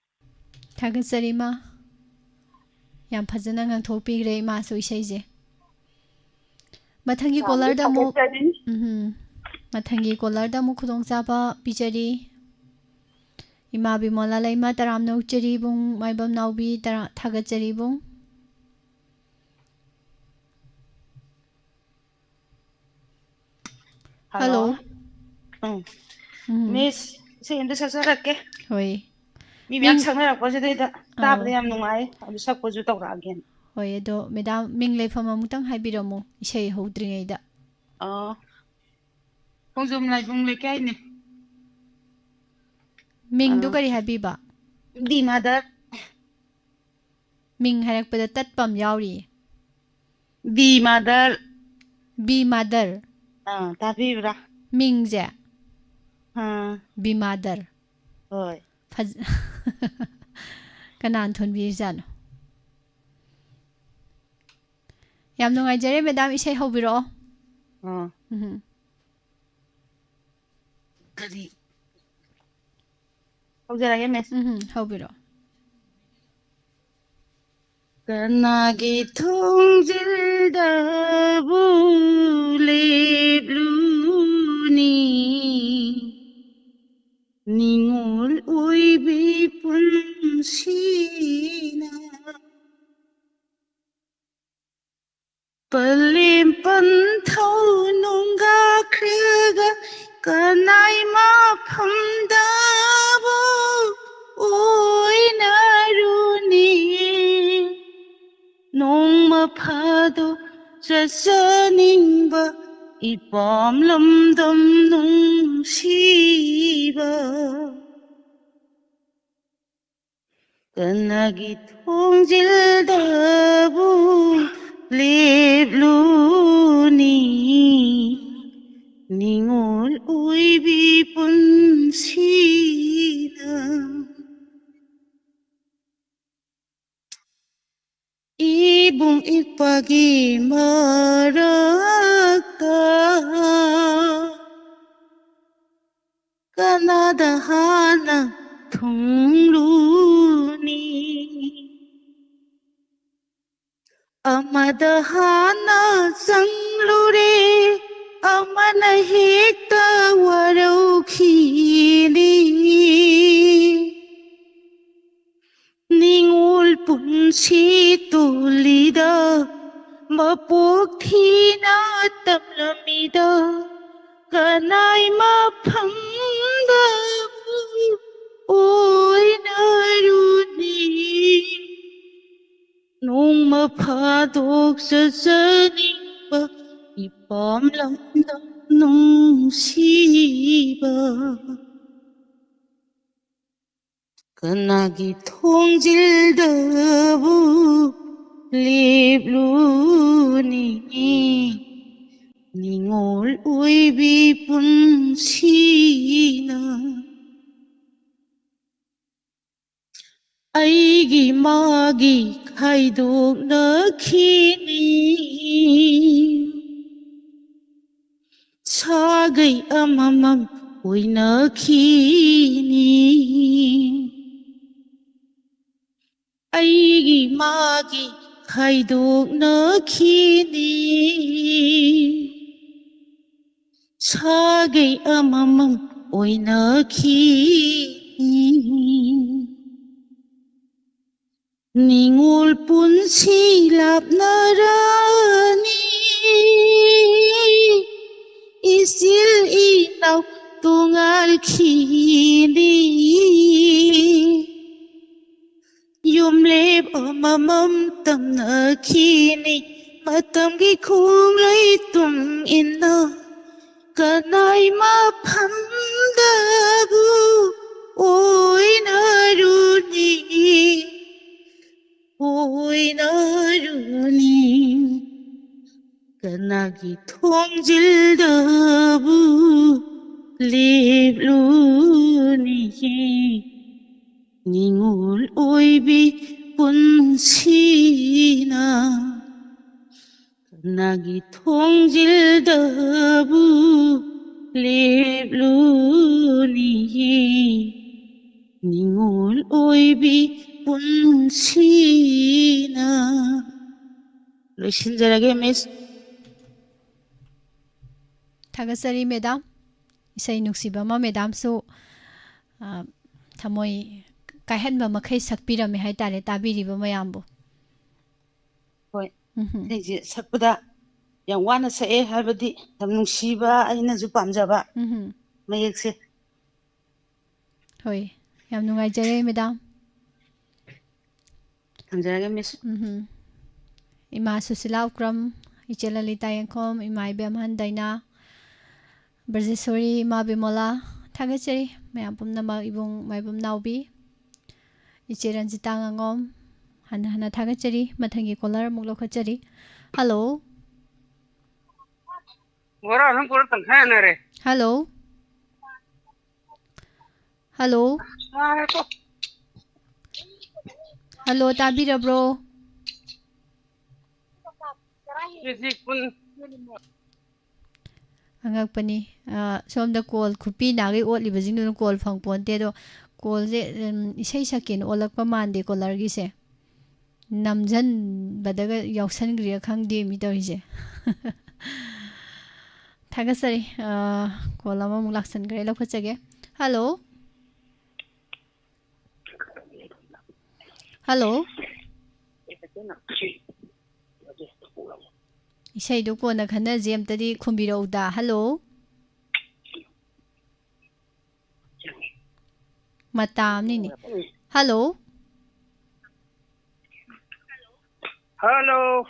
ꯊꯥꯒꯠꯆꯔꯤ, ꯏꯃꯥ꯫ ꯌꯥꯝ ꯐꯖꯅ ꯉꯥꯡꯊꯣꯛꯄꯤꯈ꯭ꯔꯦ ꯏꯃꯥꯁꯨ ꯏꯁꯩꯁꯦ꯫ ꯃꯊꯪꯒꯤ ꯌꯥꯝꯅ ꯀꯣꯂꯔꯗ ꯑꯃꯨꯛ, ꯊꯥꯒꯠꯆꯔꯤ꯫ ꯎꯝꯍꯨꯝ꯫ ꯃꯊꯪꯒꯤ ꯀꯣꯂꯔꯗ ꯑꯃꯨꯛ ꯈꯨꯗꯣꯡꯆꯥꯕ ꯄꯤꯖꯔꯤ꯫ ꯏꯃꯥ ꯕꯤꯃꯣꯂꯥ ꯂꯩꯃ ꯇꯔꯥꯝꯅ ꯑꯣꯛꯆꯔꯤ ꯏꯕꯨꯡ, ꯃꯥꯏꯕꯝ ꯅꯥꯎꯕꯤ ꯇꯔꯥ-, ꯊꯥꯒꯠꯆꯔꯤ ꯏꯕꯨꯡ꯫ ꯍꯜꯂꯣ꯫ ꯍꯜꯂꯣ꯫ ꯎꯝ꯫ ꯎꯝ꯫ ꯃꯤꯁ, ꯏꯁꯩ ꯑꯝꯇ ꯁꯛꯆꯔꯛꯀꯦ꯫ ꯍꯣꯏ꯫ ꯃꯤ ꯃꯌꯥꯝ ꯃꯤꯡ-, ꯁꯛꯅꯔꯛꯄꯁꯤꯗꯩꯗ ꯇꯥꯕꯗ ꯑꯧ꯫ ꯌꯥꯝ ꯅꯨꯡꯉꯥꯏ꯫ ꯑꯗꯨ ꯁꯛꯄꯁꯨ ꯇꯧꯔꯛꯑꯒꯦꯅ꯫ ꯍꯣꯏ, ꯑꯗꯣ ꯃꯦꯗꯥꯝ, ꯃꯤꯡ ꯂꯩꯐꯝ ꯑꯃꯨꯛꯇꯪ ꯍꯥꯏꯕꯤꯔꯝꯃꯨ, ꯏꯁꯩ ꯍꯧꯗ꯭ꯔꯤꯉꯩꯗ꯫ ꯑꯣ꯫ ꯈꯣꯡꯖꯣꯝ ꯂꯥꯏꯕꯨꯡ ꯂꯩꯀꯥꯏꯅꯦ꯫ ꯃꯤꯡꯗꯨ ꯑꯥ꯫ ꯀꯔꯤ ꯍꯥꯏꯕꯤꯕ? ꯕꯤ ꯃꯥꯗꯔ꯫ ꯃꯤꯡ ꯍꯥꯏꯔꯛꯄꯗ ꯇꯠꯄ ꯑꯃ ꯌꯥꯎꯔꯤꯌꯦ꯫ ꯕꯤ ꯃꯥꯗꯔ꯫ ꯕꯤ ꯃꯥꯗꯔ꯫ ꯑꯥ, ꯇꯥꯕꯤꯕ꯭ꯔꯥ? ꯃꯤꯡꯁꯦ? ꯑꯥ꯫ ꯕꯤ ꯃꯥꯗꯔ꯫ ꯍꯣꯏ꯫ ꯐꯖ-, ꯀꯅꯥꯅ ꯊꯣꯟꯕꯤꯔꯤꯖꯥꯠꯅꯣ? ꯌꯥꯝ ꯅꯨꯡꯉꯥꯏꯖꯔꯦ, ꯃꯦꯗꯥꯝ, ꯏꯁꯩ ꯍꯧꯕꯤꯔꯛꯑꯣ꯫ ꯑꯥ꯫ ꯎꯝ꯫ ꯀꯔꯤ? ꯍꯧꯖꯔꯒꯦ, ꯃꯤꯁ꯫ ꯎꯝ, ꯍꯧꯕꯤꯔꯛꯑꯣ꯫ ꯀꯅꯥꯒꯤ ꯊꯣꯡꯖꯤꯜꯗꯕꯨ ꯂꯦꯞꯂꯨꯅꯤ? ꯅꯤꯉꯣꯜ ꯑꯣꯏꯕꯤ ꯄꯨꯟꯁꯤꯅ꯫ ꯄꯂꯦꯝ ꯄꯟꯊꯧ ꯅꯣꯡꯒꯥꯈ꯭ꯔꯒ ꯀꯅꯥꯏ ꯃꯐꯝꯗꯕꯨ ꯑꯣꯏꯅꯔꯨꯅꯤ? ꯅꯣꯡꯃ ꯐꯥꯗꯣꯛ ꯆꯠꯆꯅꯤꯡꯕ ꯏꯄꯥꯝ ꯂꯝꯗꯝ ꯅꯨꯡꯁꯤꯕ, ꯀꯅꯥꯒꯤ ꯊꯣꯡꯖꯤꯜꯗꯕꯨ ꯂꯦꯞꯂꯨꯅꯤ? ꯅꯤꯡꯉꯣꯜ ꯑꯣꯏꯕꯤ ꯄꯨꯟꯁꯤꯅ꯫ ꯏꯕꯨꯡ ꯏꯄꯥꯒꯤ ꯃꯔꯛꯇ ꯀꯅꯥꯗ ꯍꯥꯟꯅ ꯊꯨꯡꯂꯨꯅꯤ? ꯑꯃꯗ ꯍꯥꯟꯅ ꯆꯪꯂꯨꯔꯦ, ꯑꯃꯅ ꯍꯦꯛꯇ ꯋꯥꯔꯧꯈꯤꯅꯤ꯫ ꯅꯤꯡꯉꯣꯜ ꯄꯨꯟꯁꯤ ꯇꯣꯜꯂꯤꯗ, ꯃꯄꯣꯛ ꯊꯤꯅ ꯇꯝꯂꯝꯃꯤꯗ, ꯀꯅꯥꯏ ꯃꯐꯝꯗꯕꯨ ꯑꯣꯏꯅꯔꯨꯅꯤ? ꯅꯣꯡꯃ ꯐꯥꯗꯣꯛ ꯆꯠꯆꯅꯤꯡꯕ ꯏꯄꯥꯝ ꯂꯝꯗꯝ ꯅꯨꯡꯁꯤꯕ꯫ ꯀꯅꯥꯒꯤ ꯊꯣꯡꯖꯤꯜꯗꯕꯨ ꯂꯦꯞꯂꯨꯅꯤ? ꯅꯤꯡꯉꯣꯜ ꯑꯣꯏꯕꯤ ꯄꯨꯟꯁꯤꯅ꯫ ꯑꯩꯒꯤ ꯃꯥꯒꯤ ꯈꯥꯏꯗꯣꯛꯅꯈꯤꯅꯤ꯫ ꯁꯥꯒꯩ ꯑꯃꯃꯝ ꯑꯣꯏꯅꯈꯤꯅꯤ꯫ ꯑꯩꯒꯤ ꯃꯥꯒꯤ ꯈꯥꯏꯗꯣꯛꯅꯈꯤꯅꯤ꯫ ꯁꯥꯒꯩ ꯑꯃꯃꯝ ꯑꯣꯏꯅꯈꯤꯅꯤ꯫ ꯅꯤꯡꯉꯣꯜ ꯄꯨꯟꯁꯤ ꯂꯥꯞꯅꯔꯅꯤ, ꯏꯆꯤꯜ ꯏꯅꯥꯎ ꯇꯣꯉꯥꯜꯈꯤꯅꯤ꯫ ꯌꯨꯝꯂꯦꯞ ꯑꯃꯃꯝ ꯇꯝꯅꯈꯤꯅꯤ, ꯃꯇꯝꯒꯤ ꯈꯣꯡꯂꯩ ꯇꯨꯡ ꯏꯟꯅ ꯀꯅꯥꯏ ꯃꯐꯝꯗꯕꯨ ꯑꯣꯏꯅꯔꯨꯅꯤ, ꯑꯣꯏꯅꯔꯨꯅꯤ꯫ ꯀꯅꯥꯒꯤ ꯊꯣꯡꯖꯤꯜꯗꯕꯨ ꯂꯦꯞꯂꯨꯅꯤ, ꯅꯤꯉꯣꯜ ꯑꯣꯏꯕꯤ ꯄꯨꯟꯁꯤꯅ꯫ ꯀꯅꯥꯒꯤ ꯊꯣꯡꯖꯤꯜꯗꯕꯨ ꯂꯦꯞꯂꯨꯅꯤ, ꯅꯤꯉꯣꯜ ꯑꯣꯏꯕꯤ ꯄꯨꯟꯁꯤꯅ꯫ ꯂꯣꯏꯁꯤꯟꯖꯔꯒꯦ, ꯃꯤꯁ꯫ ꯊꯥꯒꯠꯆꯔꯤ, ꯃꯦꯗꯥꯝ꯫ ꯏꯁꯩ ꯅꯨꯡꯁꯤꯕ ꯑꯃ ꯃꯦꯗꯥꯝꯁꯨ, ꯑ, ꯊꯃꯣꯏ ꯀꯥꯏꯍꯟꯕ ꯃꯈꯩ ꯁꯛꯄꯤꯔꯝꯃꯦ ꯍꯥꯏꯇꯥꯔꯦ, ꯇꯥꯕꯤꯔꯤꯕ ꯃꯌꯥꯝꯕꯨ꯫ ꯍꯣꯏ꯫ ꯎꯝꯍꯨꯝ꯫ ꯏꯁꯩꯁꯦ ꯁꯛꯄꯗ ꯌꯥꯝ ꯋꯥꯅ ꯁꯛꯑꯦ, ꯍꯥꯏꯕꯗꯤ ꯌꯥꯝ ꯅꯨꯡꯁꯤꯕ, ꯑꯩꯅꯁꯨ ꯄꯥꯝꯖꯕ ꯎꯝꯍꯨꯝ꯫ ꯃꯌꯦꯛꯁꯦ꯫ ꯍꯣꯏ, ꯌꯥꯝ ꯅꯨꯡꯉꯥꯏꯖꯔꯦ, ꯃꯦꯗꯥꯝ꯫ ꯊꯝꯖꯔꯒꯦ, ꯃꯤꯁ꯫ ꯎꯝꯍꯨꯝ꯫ ꯏꯃꯥ ꯁꯨꯁꯤꯂꯥ ꯎꯀ꯭ꯔꯝ, ꯏꯆꯦ ꯂꯂꯤꯇꯥ ꯌꯦꯡꯈꯣꯝ, ꯏꯃꯥ ꯏꯕꯦꯝꯍꯟ ꯗꯥꯏꯅꯥ, ꯕ꯭ꯔꯖꯦꯁꯣꯔꯤ, ꯏꯃꯥ ꯕꯤꯃꯣꯂꯥ, ꯊꯥꯒꯠꯆꯔꯤ꯫ ꯃꯌꯥꯝ ꯄꯨꯝꯅꯃꯛ, ꯏꯕꯨꯡ ꯃꯥꯏꯕꯝ ꯅꯥꯎꯕꯤ, ꯏꯆꯦ ꯔꯟꯖꯤꯇꯥ ꯉꯥꯉꯣꯝ, ꯍꯟꯅ ꯍꯟꯅ ꯊꯥꯒꯠꯆꯔꯤ꯫ ꯃꯊꯪꯒꯤ ꯀꯣꯂꯔ ꯑꯃꯨꯛ ꯂꯧꯈꯠꯆꯔꯤ꯫ ꯍꯜꯂꯣ꯫ ꯕꯣꯔꯥ ꯑꯍꯨꯝ ꯄꯨꯔ ꯇꯪꯈꯥꯏ ꯍꯟꯅꯔꯦ꯫ ꯍꯜꯂꯣ꯫ ꯍꯜꯂꯣ꯫ ꯌꯥꯔꯦꯀꯣ꯫ ꯍꯜꯂꯣ, ꯇꯥꯕꯤꯔꯕ꯭ꯔꯣ? ꯀꯦꯖꯤ ꯀꯨꯟ꯫ ꯑꯉꯛꯄꯅꯤ꯫ ꯑ, ꯁꯣꯝꯗ ꯀꯣꯜ ꯈꯨꯄꯤ ꯅꯥꯈꯩ ꯑꯣꯠꯂꯤꯕꯁꯤꯡꯗꯨꯅ ꯀꯣꯜ ꯐꯪꯄꯣꯟꯇꯦ꯫ ꯑꯗꯣ ꯀꯣꯜꯁꯦ, ꯎꯝ, ꯏꯁꯩ ꯁꯛꯀꯦꯅ ꯑꯣꯜꯂꯛꯄ ꯃꯥꯟꯗꯦ ꯀꯣꯂꯔꯒꯤꯁꯦ꯫ ꯅꯝꯖꯟꯕꯗꯒ ꯌꯥꯎꯁꯟꯈ꯭ꯔꯤꯔꯥ ꯈꯪꯗꯦ ꯃꯤ ꯇꯧꯔꯤꯁꯦ꯫ ꯊꯥꯒꯠꯆꯔꯤ꯫ ꯑ, ꯀꯣꯜ ꯑꯃꯃꯨꯛ ꯂꯥꯛꯁꯟꯈ꯭ꯔꯦ, ꯂꯧꯈꯠꯆꯒꯦ꯫ ꯍꯜꯂꯣ꯫ ꯍꯜꯂꯣ꯫ ꯏꯁꯩꯗꯣ ꯀꯣꯟꯅ ꯈꯟꯅꯁꯤ, ꯑꯝꯇꯗꯤ ꯈꯨꯝꯕꯤꯔꯛꯎꯗ꯫ ꯍꯜꯂꯣ꯫ ꯃꯇꯥ ꯑꯃꯅꯤꯅꯦ꯫ ꯍꯜꯂꯣ꯫ ꯍꯜꯂꯣ꯫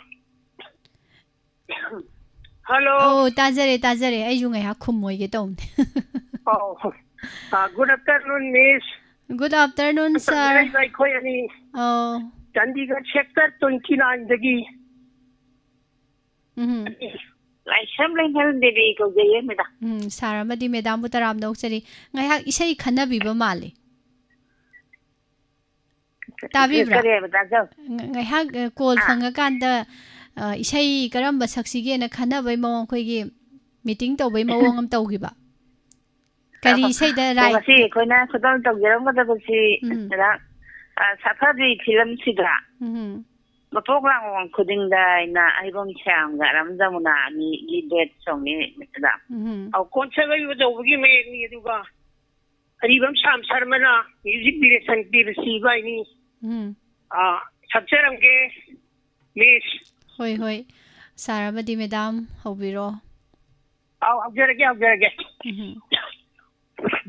ꯍꯜꯂꯣ꯫ ꯑꯧ, ꯇꯥꯖꯔꯦ, ꯇꯥꯖꯔꯦ꯫ ꯑꯩꯁꯨ ꯉꯥꯏꯍꯥꯛ ꯈꯨꯝꯃꯣꯏꯒꯦ ꯇꯧꯕꯅꯦ꯫ ꯑꯧ꯫ ꯑ, good afternoon, Miss꯫ Good afternoon, sir꯫ ꯂꯩꯕ ꯑꯩꯈꯣꯏ ꯑꯅꯤ꯫ ꯑꯧ꯫ ꯆꯥꯟꯗꯤꯒꯔ sector twenty nine ꯗꯒꯤ꯫ ꯎꯝ꯫ ꯂꯥꯏꯁ꯭ꯔꯝ ꯂꯩꯃꯦꯜ ꯗꯦꯕꯤ ꯀꯧꯖꯩꯌꯦ, madam꯫ ꯎꯝ, sir ꯑꯃꯗꯤ madamꯕꯨ ꯇꯔꯥꯝꯅ ꯑꯣꯛꯆꯔꯤ꯫ ꯉꯥꯏꯍꯥꯛ ꯏꯁꯩ ꯈꯟꯅꯕꯤꯕ ꯃꯥꯜꯂꯤ꯫ ꯇꯥꯕꯤꯕ꯭ꯔꯥ? ꯀꯔꯤ ꯍꯥꯏꯕ? ꯇꯥꯖꯧ꯫ ꯉ-, ꯉꯥꯏꯍꯥꯛ, ꯑ, call ꯑꯥ꯫ ꯐꯪꯉꯀꯥꯟꯗ, ꯑ, ꯏꯁꯩ ꯀꯔꯝꯕ ꯁꯛꯁꯤꯒꯦꯅ ꯈꯟꯅꯕꯩ ꯃꯑꯣꯡ, ꯑꯩꯈꯣꯏꯒꯤ meeting ꯇꯧꯕꯩ ꯃꯑꯣꯡ ꯑꯃ ꯇꯧꯈꯤꯕ꯫ ꯀꯔꯤ ꯑꯣ, ꯏꯁꯩꯗ ꯑꯣ, ꯔꯥꯏ-, ꯉꯁꯤ ꯑꯩꯈꯣꯏꯅ ꯈꯨꯗꯣꯜ ꯇꯧꯖꯔꯝꯒꯗꯕꯁꯤ, ꯎꯝ꯫ ꯀꯩꯅꯣ, ꯑ, ꯁꯥꯐꯕꯤ film ꯁꯤꯗ ꯎꯝ꯫ ꯃꯄꯣꯛ ꯂꯥꯡꯕ ꯈꯨꯗꯤꯡꯗ ꯍꯥꯏꯅ ꯍꯩꯕꯣꯝ ꯁ꯭ꯌꯥꯝꯒ ꯔꯥꯝ ꯖꯃꯨꯅꯥ ꯑꯅꯤꯒꯤ duet song ꯅꯤ ꯁꯤꯗ꯫ ꯎꯝ꯫ ꯑꯧ, ꯀꯣꯟꯁꯥꯕꯩ ꯕꯖꯧꯕꯒꯤ ꯃꯌꯦꯛꯅꯤ, ꯑꯗꯨꯒ ꯑꯔꯤꯕꯝ ꯁ꯭ꯌꯥꯝ ꯁꯔꯃꯅ music direction ꯄꯤꯕꯁꯤ ꯏꯕꯥꯏꯅꯤ꯫ ꯎꯝ꯫ ꯑ, ꯁꯛꯆꯔꯝꯒꯦ, Miss꯫ ꯍꯣꯏ, ꯍꯣꯏ꯫ Sir ꯑꯃꯗꯤ madam ꯍꯧꯕꯤꯔꯣ꯫ ꯑꯧ, ꯍꯧꯖꯔꯒꯦ, ꯍꯧꯖꯔꯒꯦ꯫ ꯎꯝ꯫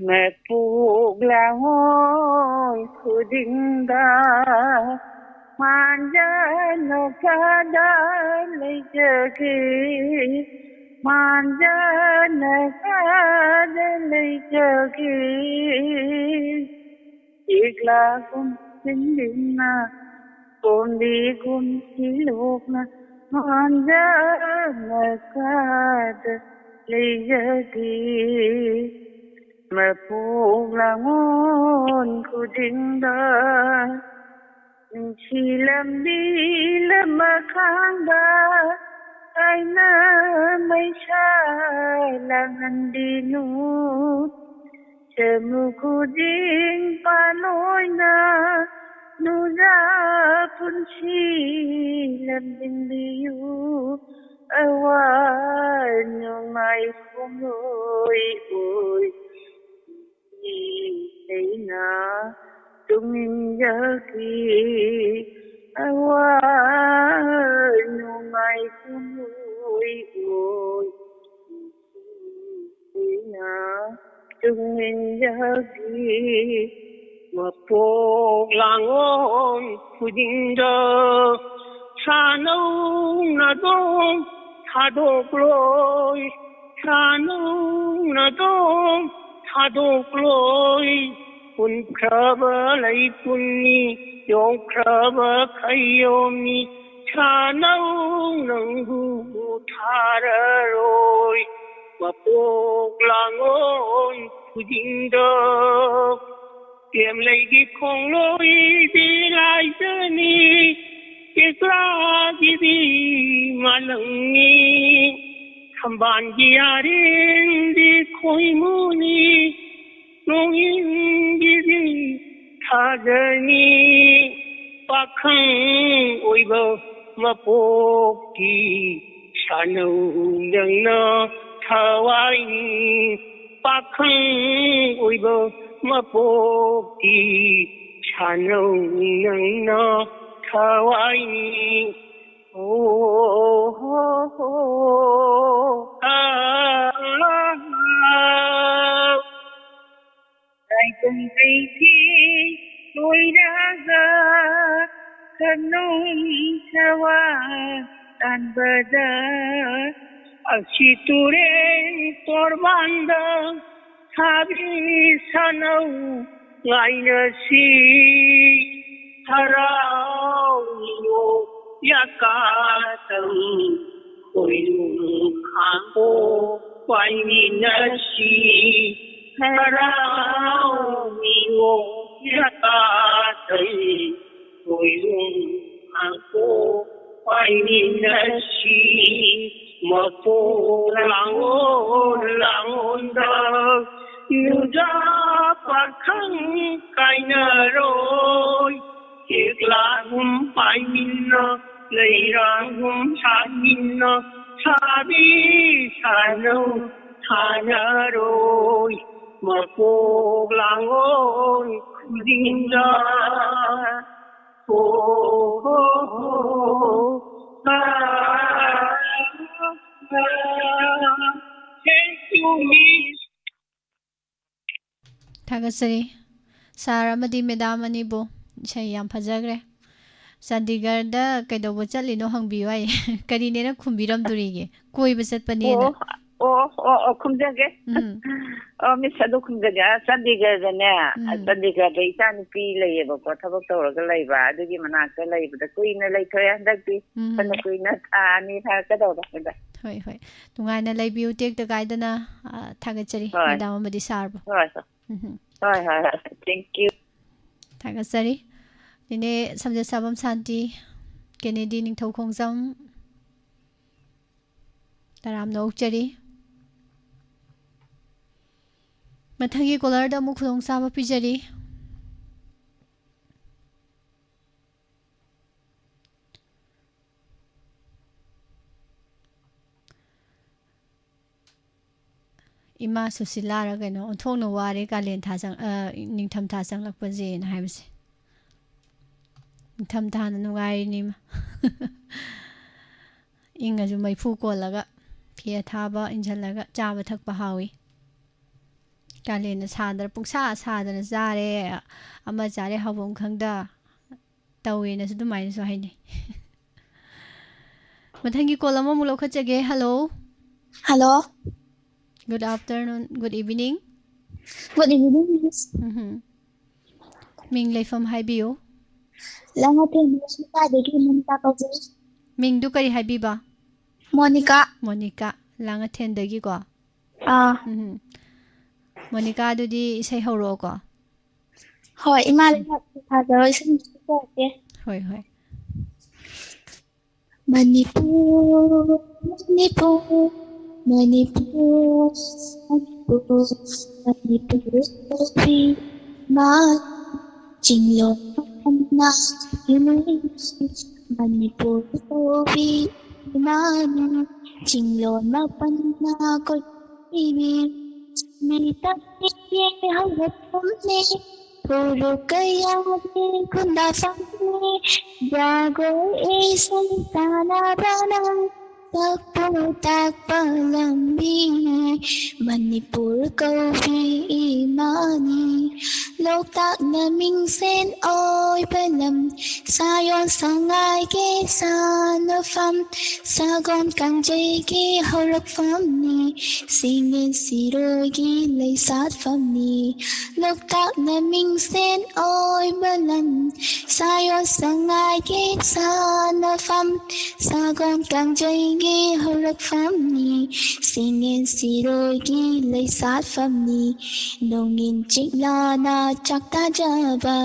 ꯃꯄꯣꯛ ꯂꯥꯡꯑꯣꯜ ꯈꯨꯗꯤꯡꯗ ꯃꯥꯟꯖꯅ ꯀꯥꯗ ꯂꯩꯖꯒꯦ, ꯃꯥꯟꯖꯅ ꯀꯥꯗ ꯂꯩꯖꯒꯦ꯫ ꯌꯦꯛꯂꯥꯒꯨꯝ ꯁꯤꯟꯗꯨꯅ, ꯀꯣꯝꯕꯤꯒꯨꯝ ꯁꯤꯂꯣꯛꯅ, ꯃꯥꯟꯖꯅ ꯀꯥꯗ ꯂꯩꯖꯒꯦ꯫ ꯃꯄꯣꯛ ꯂꯥꯡꯑꯣꯜ ꯈꯨꯗꯤꯡꯗ ꯅꯨꯡꯁꯤ ꯂꯝꯕꯤ ꯂꯝꯃꯈꯥꯡꯗ ꯀꯥꯏꯅ ꯃꯩꯁꯥ ꯂꯥꯡꯍꯟꯕꯤꯅꯨ꯫ ꯆꯃꯨ ꯈꯨꯗꯤꯡ ꯄꯥꯂꯣꯏꯅ ꯅꯨꯡꯖꯥ ꯄꯨꯟꯁꯤ ꯂꯝꯖꯤꯡꯕꯤꯌꯨ꯫ ꯑꯋꯥ ꯅꯨꯡꯉꯥꯏ ꯈꯣꯡꯂꯣꯏ ꯑꯣꯏ ꯏꯁꯩꯅ ꯇꯨꯡꯏꯟꯖꯈꯤ꯫ ꯑꯋꯥ ꯅꯨꯡꯉꯥꯏ ꯈꯨꯝꯃꯣꯏ ꯑꯣꯏ ꯏꯁꯩꯅ ꯇꯨꯡꯏꯟꯖꯈꯤ꯫ ꯃꯄꯣꯛ ꯂꯥꯡꯑꯣꯜ ꯈꯨꯗꯤꯡꯗ ꯁꯥꯅꯧꯅꯗꯣ ꯊꯥꯗꯣꯛꯂꯣꯏ ꯁꯥꯅꯧꯅꯗꯣ ꯊꯥꯗꯣꯛꯂꯣꯏ꯫ ꯄꯨꯟꯈ꯭ꯔꯕ ꯂꯩꯄꯨꯟꯅꯤ ꯌꯣꯡꯈ꯭ꯔꯕ ꯈꯩꯌꯣꯝꯅꯤ꯫ ꯁꯥꯅꯧ ꯅꯪꯕꯨ ꯊꯥꯔꯔꯣꯏ ꯃꯄꯣꯛ ꯂꯥꯡꯑꯣꯟ ꯈꯨꯗꯤꯡꯗ꯫ ꯀꯦꯝꯂꯩꯒꯤ ꯈꯣꯡꯂꯣꯏꯗꯤ ꯂꯥꯏꯖꯅꯤ ꯀꯦꯛꯂꯥꯒꯤꯗꯤ ꯃꯥꯂꯪꯅꯤ꯫ ꯊꯝꯕꯥꯜꯒꯤ ꯑꯔꯦꯡꯗꯤ ꯈꯣꯏꯃꯨꯅꯤ ꯅꯣꯡꯏꯟꯒꯤꯗꯤ ꯊꯥꯖꯅꯤ꯫ ꯄꯥꯈꯪ ꯑꯣꯏꯕ ꯃꯄꯣꯛꯀꯤ ꯁꯥꯟꯅꯧ ꯅꯪꯅ ꯊꯋꯥꯏꯅꯤ꯫ ꯄꯥꯈꯪ ꯑꯣꯏꯕ ꯃꯄꯣꯛꯀꯤ ꯁꯥꯟꯅꯧ ꯅꯪꯅ ꯊꯋꯥꯏꯅꯤ꯫ ꯑꯣ ꯍꯣ ꯍꯣ꯫ ꯑꯥ, ꯑꯥ, ꯑꯥ꯫ ꯂꯥꯏꯕꯨꯡ ꯀꯩꯊꯦꯜ ꯂꯣꯏꯔꯒ ꯈꯅꯧ ꯊꯋꯥ ꯇꯥꯟꯕꯗ ꯑꯁꯤ ꯇꯨꯔꯦꯟ ꯇꯣꯔꯕꯥꯟꯗ ꯁꯥꯕꯤ ꯁꯥꯅꯧ ꯉꯥꯏꯅꯁꯤ꯫ ꯍꯔꯥꯎ ꯌꯥꯀꯥꯇꯝ ꯈꯣꯏꯔꯨꯝ ꯈꯥꯡꯕꯣꯛ ꯄꯥꯏꯃꯤꯟꯅꯁꯤ꯫ ꯍꯔꯥꯎ ꯌꯥꯀꯥꯇꯝ ꯈꯣꯏꯔꯨꯝ ꯈꯥꯡꯕꯣꯛ ꯄꯥꯏꯃꯤꯟꯅꯁꯤ꯫ ꯃꯄꯣꯛ ꯂꯥꯡꯑꯣꯟ ꯂꯥꯡꯑꯣꯟꯗ ꯅꯨꯡꯖꯥ ꯄꯥꯈꯪ ꯀꯥꯏꯅꯔꯣꯏ꯫ ꯀꯦꯛꯂꯥꯒꯨꯝ ꯄꯥꯏꯃꯤꯟꯅ ꯂꯩꯔꯥꯡꯒꯨꯝ ꯁꯥꯃꯤꯟꯅ ꯁꯥꯕꯤ ꯁꯥꯅꯧ ꯊꯥꯅꯔꯣꯏ꯫ ꯃꯄꯣꯛ ꯂꯥꯡꯑꯣꯟ ꯈꯨꯗꯤꯡꯗ ꯊꯥꯒꯠꯆꯔꯤ ꯁꯥꯔ ꯑꯃꯗꯤ ꯃꯦꯗꯥꯝ ꯑꯅꯤꯕꯨ꯫ ꯏꯁꯩ ꯌꯥꯝ ꯐꯖꯈ꯭ꯔꯦ꯫ ꯆꯥꯟꯗꯤꯒꯔꯗ ꯀꯩꯗꯧꯕ ꯆꯠꯂꯤꯅꯣ ꯍꯪꯕꯤꯌꯨ ꯍꯥꯏꯌꯦ꯫ ꯀꯔꯤꯅꯦꯅ ꯈꯨꯝꯕꯤꯔꯝꯗꯣꯔꯤꯒꯦ? ꯀꯣꯏꯕ ꯆꯠꯄꯅꯦꯅ꯫ ꯑꯣ ꯑꯣ ꯑꯣ ꯑꯣ ꯈꯨꯝꯖꯒꯦ꯫ ꯎꯝ꯫ ꯑꯣ ꯃꯤꯁ, ꯑꯗꯨ ꯈꯨꯝꯖꯒꯦ꯫ ꯑ, ꯆꯥꯟꯗꯤꯒꯔꯗꯅꯦ, ꯎꯝ꯫ ꯆꯥꯟꯗꯤꯒꯔꯗ ꯏꯆꯥ ꯅꯨꯄꯤ ꯂꯩꯌꯦꯕꯀꯣ, ꯊꯕꯛ ꯇꯧꯔꯒ ꯂꯩꯕ, ꯑꯗꯨꯒꯤ ꯃꯅꯥꯛꯇ ꯂꯩꯕꯗ ꯀꯨꯏꯅ ꯂꯩꯊꯣꯛꯑꯦ ꯍꯟꯗꯛꯇꯤ꯫ ꯎꯝ꯫ ꯐꯅ ꯀꯨꯏꯅ, ꯊꯥ ꯑꯅꯤ ꯐꯥꯔꯛꯀꯗꯧꯔꯦ ꯍꯟꯗꯛ꯫ ꯍꯣꯏ ꯍꯣꯏ, ꯅꯨꯡꯉꯥꯏꯅ ꯂꯩꯕꯤꯌꯨ, ꯇꯦꯛꯇ ꯀꯥꯏꯗꯅ꯫ ꯑ, ꯊꯥꯒꯠꯆꯔꯤ ꯍꯣꯏ꯫ ꯃꯦꯗꯥꯝ ꯑꯃꯗꯤ ꯁꯥꯔꯕꯨ꯫ ꯍꯣꯏ ꯍꯣꯏ꯫ ꯎꯝ꯫ ꯍꯣꯏ ꯍꯣꯏ ꯍꯣꯏ꯫ Thank you꯫ ꯊꯥꯒꯠꯆꯔꯤ꯫ ꯅꯦꯅꯦ ꯁꯝꯖꯦꯠꯁꯥꯕꯝ ꯁꯥꯟꯇꯤ, ꯀꯦꯅꯦꯗꯤ ꯅꯤꯡꯊꯧ ꯈꯣꯡꯖꯝ, ꯇꯔꯥꯝꯅ ꯑꯣꯛꯆꯔꯤ꯫ ꯃꯊꯪꯒꯤ ꯀꯣꯂꯔꯗ ꯑꯃꯨꯛ ꯈꯨꯗꯣꯡꯆꯥꯕ ꯄꯤꯖꯔꯤ꯫ ꯏꯃꯥ ꯁꯨꯁꯤꯂꯥꯔ ꯀꯩꯅꯣ, "ꯑꯣꯟꯊꯣꯛꯅ ꯋꯥꯔꯦ ꯀꯥꯂꯦꯟ ꯊꯥ ꯆꯪ-, ꯑ, ꯅꯤꯡꯊꯝ ꯊꯥ ꯆꯪꯂꯛꯄꯁꯦꯅ" ꯍꯥꯏꯕꯁꯦ꯫ ꯅꯤꯡꯊꯝ ꯊꯥꯅ ꯅꯨꯡꯉꯥꯏꯔꯤꯅꯤ ꯏꯃꯥ꯫ ꯏꯪꯉꯁꯨ ꯃꯩꯐꯨ ꯀꯣꯜꯂꯒ, ꯐꯤ ꯑꯊꯥꯕ ꯏꯟꯁꯤꯜꯂꯒ ꯆꯥꯕ ꯊꯛꯄ ꯍꯥꯎꯏ꯫ ꯀꯥꯂꯦꯟꯅ ꯁꯥꯗꯅ, ꯄꯨꯡꯁꯥ ꯁꯥꯗꯅ ꯆꯥꯔꯦ, ꯑꯃ ꯆꯥꯔꯦ ꯍꯥꯎꯐꯝ ꯈꯪꯗ ꯇꯧꯋꯦꯅꯁꯨ ꯑꯗꯨꯃꯥꯏꯅꯁꯨ ꯍꯥꯏꯅꯩ꯫ ꯃꯊꯪꯒꯤ ꯀꯣꯜ ꯑꯃꯃꯨꯛ ꯂꯧꯈꯠꯆꯒꯦ꯫ Hello꯫ Hello. Good afternoon, good evening꯫ Good evening, Miss. ꯎꯝꯍꯨꯝ꯫ ꯃꯤꯡ ꯂꯩꯐꯝ ꯍꯥꯏꯕꯤꯌꯨ꯫ ꯂꯥꯡꯉꯊꯦꯜ ꯃꯣꯅꯤꯀꯥꯗꯒꯤ ꯃꯣꯅꯤꯀꯥ ꯀꯧꯖꯩ꯫ ꯃꯤꯡꯗꯨ ꯀꯔꯤ ꯍꯥꯏꯕꯤꯕ? ꯃꯣꯅꯤꯀꯥ꯫ ꯃꯣꯅꯤꯀꯥ, ꯂꯥꯡꯉꯊꯦꯟꯗꯒꯤꯀꯣ꯫ ꯑꯥ꯫ ꯎꯝꯍꯨꯝ꯫ ꯃꯣꯅꯤꯀꯥ, ꯑꯗꯨꯗꯤ ꯏꯁꯩ ꯍꯧꯔꯛꯑꯣꯀꯣ꯫ ꯍꯣꯏ, ꯏꯃꯥ ꯂꯩꯕꯥꯛꯀꯤ ꯊꯥꯖꯔꯣꯏ ꯏꯁꯩ ꯇꯧꯔꯛꯀꯦ꯫ ꯍꯣꯏ ꯍꯣꯏ꯫ ꯃꯅꯤꯄꯨꯔ, ꯃꯅꯤꯄꯨꯔ, ꯃꯅꯤꯄꯨꯔ, ꯃꯅꯤꯄꯨꯔ, ꯃꯅꯤꯄꯨꯔ ꯇꯣꯄꯤ ꯏꯃꯥ, ꯆꯤꯡꯂꯣꯟ ꯃꯥꯄꯟꯅ ꯏꯃꯥ, ꯃꯅꯤꯄꯨꯔ ꯇꯣꯄꯤ ꯏꯃꯥ, ꯆꯤꯡꯂꯣꯟ ꯃꯥꯄꯟꯅ ꯀꯣꯏꯕꯤ, ꯃꯤꯇꯝ ꯄꯤꯌꯦ ꯍꯧꯔꯛꯐꯝꯅꯦ, ꯐꯨꯔꯨꯞ ꯀꯌꯥꯒꯤ ꯈꯨꯟꯗꯥꯐꯝꯅꯦ, ꯖꯒꯣꯏ ꯏꯁꯩ ꯁꯥꯟꯅꯕꯅ ꯁꯛꯄꯨ ꯇꯥꯛꯄ ꯂꯝꯕꯤꯅꯤ, ꯃꯅꯤꯄꯨꯔ ꯀꯧꯕꯤ ꯏꯃꯥꯅꯤ꯫ ꯂꯣꯛꯇꯥꯛꯅ ꯃꯤꯡꯁꯦꯟ ꯑꯣꯏꯕ ꯂꯝ, ꯁꯥꯌꯣꯟ ꯁꯉꯥꯏꯒꯤ ꯁꯥꯟꯅꯐꯝ, ꯁꯒꯣꯜ ꯀꯥꯡꯖꯩꯒꯤ ꯍꯧꯔꯛꯐꯝꯅꯤ, ꯁꯤꯡꯉꯦꯟ ꯁꯤꯔꯣꯏꯒꯤ ꯂꯩꯁꯥꯠꯐꯝꯅꯤ꯫ ꯂꯣꯛꯇꯥꯛꯅ ꯃꯤꯡꯁꯦꯟ ꯑꯣꯏꯕ ꯂꯝ, ꯁꯥꯌꯣꯟ ꯁꯉꯥꯏꯒꯤ ꯁꯥꯟꯅꯐꯝ, ꯁꯒꯣꯜ ꯀꯥꯡꯖꯩꯒꯤ ꯍꯧꯔꯛꯐꯝꯅꯤ, ꯁꯤꯡꯉꯦꯟ ꯁꯤꯔꯣꯏꯒꯤ ꯂꯩꯁꯥꯠꯐꯝꯅꯤ꯫ ꯅꯣꯡꯏꯟ ꯆꯤꯛꯂꯥꯅ ꯆꯥꯛꯇꯥꯖꯕ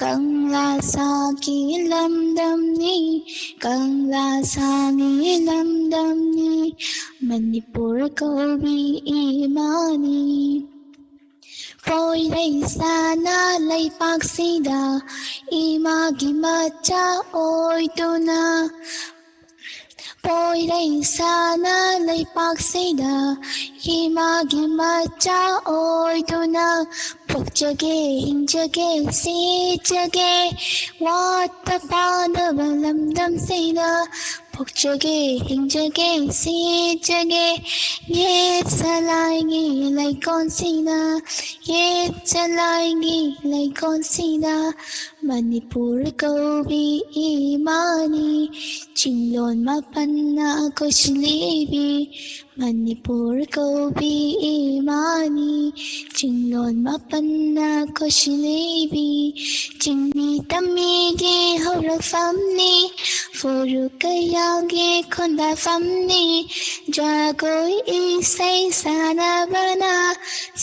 ꯀꯪꯂꯥ ꯁꯥꯒꯤ ꯂꯝꯗꯝꯅꯤ, ꯀꯪꯂꯥ ꯁꯥꯒꯤ ꯂꯝꯗꯝꯅꯤ, ꯃꯅꯤꯄꯨꯔ ꯀꯧꯕꯤ ꯏꯃꯥꯅꯤ꯫ ꯄꯣꯏꯔꯩ ꯁꯥꯅ ꯂꯩꯄꯥꯛꯁꯤꯗ ꯏꯃꯥꯒꯤ ꯃꯆꯥ ꯑꯣꯏꯗꯨꯅ, ꯄꯣꯏꯔꯩ ꯁꯥꯅ ꯂꯩꯄꯥꯛꯁꯤꯗ ꯏꯃꯥꯒꯤ ꯃꯆꯥ ꯑꯣꯏꯗꯨꯅ, ꯄꯣꯛꯆꯒꯦ, ꯍꯤꯡꯖꯒꯦ, ꯁꯤꯖꯒꯦ, ꯋꯥꯠꯇ ꯄꯥꯗꯕ ꯂꯝꯗꯝꯁꯤꯗ ꯄꯣꯛꯆꯒꯦ, ꯍꯤꯡꯖꯒꯦ, ꯁꯤꯖꯒꯦ, ꯌꯦꯠ ꯁꯂꯥꯏꯒꯤ ꯂꯩꯀꯣꯜꯁꯤꯗ, ꯌꯦꯠ ꯁꯂꯥꯏꯒꯤ ꯂꯩꯀꯣꯜꯁꯤꯗ, ꯃꯅꯤꯄꯨꯔ ꯀꯧꯕꯤ ꯏꯃꯥꯅꯤ, ꯆꯤꯡꯂꯣꯟ ꯃꯥꯄꯟꯅ ꯀꯣꯏꯁꯤꯜꯂꯤꯕꯤ, ꯃꯅꯤꯄꯨꯔ ꯀꯧꯕꯤ ꯏꯃꯥꯅꯤ, ꯆꯤꯡꯂꯣꯟ ꯃꯥꯄꯟꯅ ꯀꯣꯏꯁꯤꯜꯂꯤꯕꯤ, ꯆꯤꯡꯃꯤ ꯇꯝꯃꯤꯒꯤ ꯍꯧꯔꯛꯐꯝꯅꯤ, ꯐꯨꯔꯨꯞ ꯀꯌꯥꯒꯤ ꯈꯣꯟꯗꯥꯐꯝꯅꯤ, ꯖꯒꯣꯏ ꯏꯁꯩ ꯁꯥꯟꯅꯕꯅ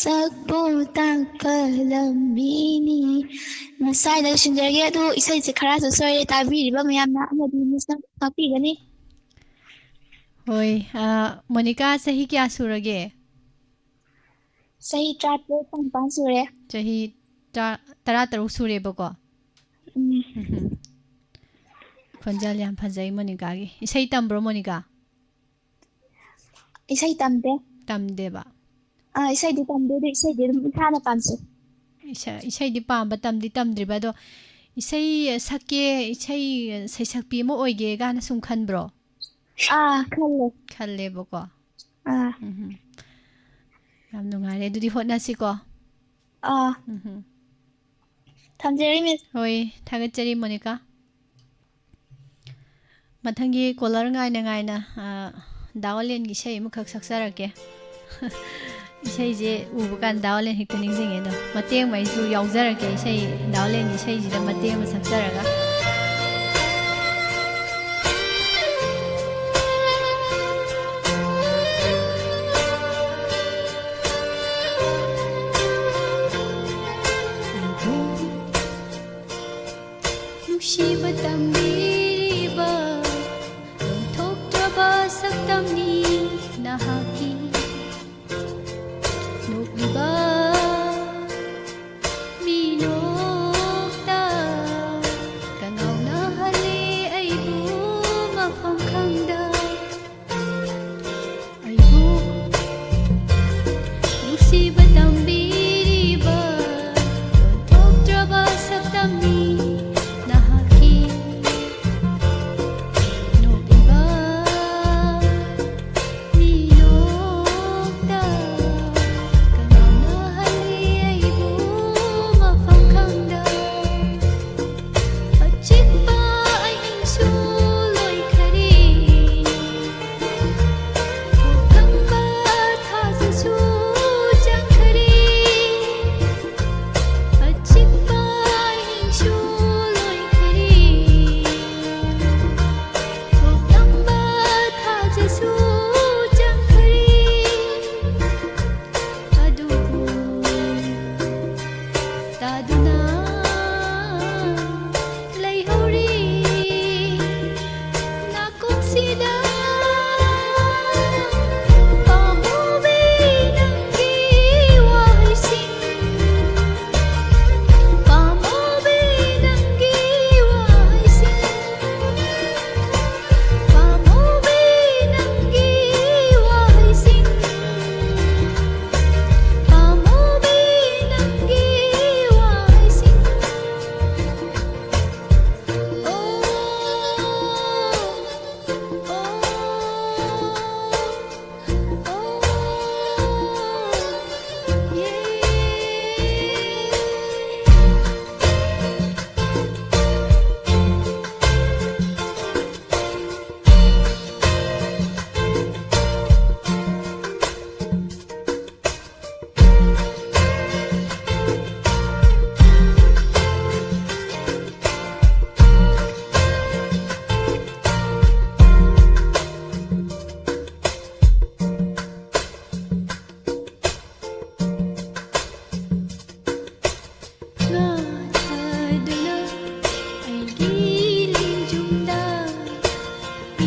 ꯁꯛꯄꯨ ꯇꯥꯛꯄ ꯂꯝꯕꯤꯅꯤ꯫ ꯃꯁꯥꯏꯗ ꯂꯣꯏꯁꯤꯟꯖꯔꯒꯦ꯫ ꯑꯗꯨ ꯏꯁꯩꯁꯦ ꯈꯔꯁꯨ ꯁꯣꯏꯔꯦ, ꯇꯥꯕꯤꯔꯤꯕ ꯃꯌꯥꯝꯅ ꯑꯃꯗꯤ ꯃꯤꯁꯅ ꯇꯥꯛꯄꯤꯒꯅꯤ꯫ ꯍꯣꯏ, ꯑ, ꯃꯣꯅꯤꯀꯥ ꯆꯍꯤ ꯀꯌꯥ ꯁꯨꯔꯒꯦ? ꯆꯍꯤ ꯇꯔꯥꯇꯔꯦꯠ ꯇꯔꯥꯅꯤꯄꯥꯟ ꯁꯨꯔꯦ꯫ ꯆꯍꯤ ꯇꯔꯥ, ꯇꯔꯥꯇꯔꯨꯛ ꯁꯨꯔꯦꯕꯀꯣ? ꯎꯝ꯫ ꯎꯝ꯫ ꯈꯣꯟꯖꯦꯜ ꯌꯥꯝ ꯐꯖꯩ ꯃꯣꯅꯤꯀꯥꯒꯤ꯫ ꯏꯁꯩ ꯇꯝꯕ꯭ꯔꯣ ꯃꯣꯅꯤꯀꯥ? ꯏꯁꯩ ꯇꯝꯗꯦ꯫ ꯇꯝꯗꯦꯕ? ꯑꯥ, ꯏꯁꯩꯗꯤ ꯇꯝꯗꯦ, ꯑꯗꯨ ꯏꯁꯩꯗꯤ ꯑꯗꯨꯝ ꯏꯁꯥꯅ ꯄꯥꯝꯖꯩ꯫ ꯏꯁ-, ꯏꯁꯩꯗꯤ ꯄꯥꯝꯕ, ꯇꯝꯗꯤ ꯇꯝꯗ꯭ꯔꯤꯕ, ꯑꯗꯣ ꯏꯁꯩ ꯁꯛꯀꯦ, ꯏꯁꯩ ꯁꯩꯁꯛꯄꯤ ꯑꯃ ꯑꯣꯏꯒꯦ ꯀꯥꯏꯅ ꯁꯨꯝ ꯈꯟꯕ꯭ꯔꯣ? ꯑꯥ, ꯈꯜꯂꯦ꯫ ꯈꯜꯂꯦꯕꯀꯣ꯫ ꯑꯥ, ꯎꯝ꯫ ꯌꯥꯝ ꯅꯨꯡꯉꯥꯏꯔꯦ꯫ ꯑꯗꯨꯗꯤ ꯍꯣꯠꯅꯁꯤꯀꯣ꯫ ꯑꯥ꯫ ꯎꯝ꯫ ꯊꯝꯖꯔꯤ, ꯃꯤꯁ꯫ ꯍꯣꯏ, ꯊꯥꯒꯠꯆꯔꯤ, ꯃꯣꯅꯤꯀꯥ꯫ ꯃꯊꯪꯒꯤ ꯀꯣꯂꯔ ꯉꯥꯏꯅ ꯉꯥꯏꯅ, ꯑ, ꯗꯥ ꯑꯣꯂꯦꯟꯒꯤ ꯏꯁꯩ ꯑꯃꯈꯛ ꯁꯛꯆꯔꯛꯀꯦ꯫ ꯏꯁꯩꯁꯦ ꯎꯕ ꯀꯥꯟꯗ ꯗꯥ ꯑꯣꯂꯦꯟ ꯍꯦꯛꯇ ꯅꯤꯡꯁꯤꯡꯉꯦ꯫ ꯑꯗꯣ ꯃꯇꯦꯛ ꯑꯃ ꯑꯩꯁꯨ ꯌꯥꯎꯖꯔꯛꯀꯦ, ꯏꯁꯩ, ꯗꯥ ꯑꯣꯂꯦꯟꯒꯤ ꯏꯁꯩꯁꯤꯗ ꯃꯇꯦꯛ ꯑꯃ ꯁꯛꯆꯔꯒ꯫ ꯅꯨꯡꯁꯤꯕ ꯇꯝꯕꯤꯔꯤꯕ ꯂꯣꯟꯊꯣꯛꯇ꯭ꯔꯕ ꯁꯛꯇꯝꯅꯤ ꯅꯍꯥꯛꯀꯤ꯫ ꯅꯣꯛꯂꯤꯕ ꯃꯤꯅꯣꯛꯇ ꯀꯉꯥꯎꯅꯍꯜꯂꯦ ꯑꯩꯕꯨ ꯃꯐꯝ ꯈꯪꯗ꯫ ꯑꯩꯕꯨ ꯅꯨꯡꯁꯤꯕ ꯇꯝꯕꯤꯔꯤꯕ ꯂꯣꯟꯊꯣꯛꯇ꯭ꯔꯕ ꯁꯛꯇꯝꯅꯤ ꯅꯍꯥꯛꯀꯤ꯫ ꯅꯣꯛꯂꯤꯕ ꯃꯤꯅꯣꯛꯇ ꯀꯅꯥꯅ ꯍꯜꯂꯤ ꯑꯩꯕꯨ ꯃꯐꯝ ꯈꯪꯗ꯫ ꯑꯆꯤꯛꯄ ꯑꯍꯤꯡꯁꯨ ꯂꯣꯏꯈꯔꯦ꯫ ꯊꯣꯛꯂꯝꯕ ꯊꯥꯖꯁꯨ ꯆꯪꯈꯔꯦ꯫ ꯑꯆꯤꯛꯄ ꯑꯍꯤꯡꯁꯨ ꯂꯣꯏꯈꯔꯦ꯫ ꯊꯣꯛꯂꯝꯕ ꯊꯥꯖꯁꯨ ꯆꯪꯈꯔꯦ꯫ ꯑꯗꯨꯕꯨ ꯇꯥꯗꯨꯅ ꯂꯩꯍꯧꯔꯤ ꯅꯥꯀꯣꯡꯁꯤꯗ꯫ ꯄꯥꯝꯃꯨꯕꯤ ꯅꯪꯒꯤ ꯋꯥꯍꯩꯁꯤꯡ, ꯄꯥꯝꯃꯨꯕꯤ ꯅꯪꯒꯤ ꯋꯥꯍꯩꯁꯤꯡ, ꯄꯥꯝꯃꯨꯕꯤ ꯅꯪꯒꯤ ꯋꯥꯍꯩꯁꯤꯡ, ꯄꯥꯝꯃꯨꯕꯤ ꯅꯪꯒꯤ ꯋꯥꯍꯩꯁꯤꯡ꯫ ꯑꯣ, ꯑꯣ,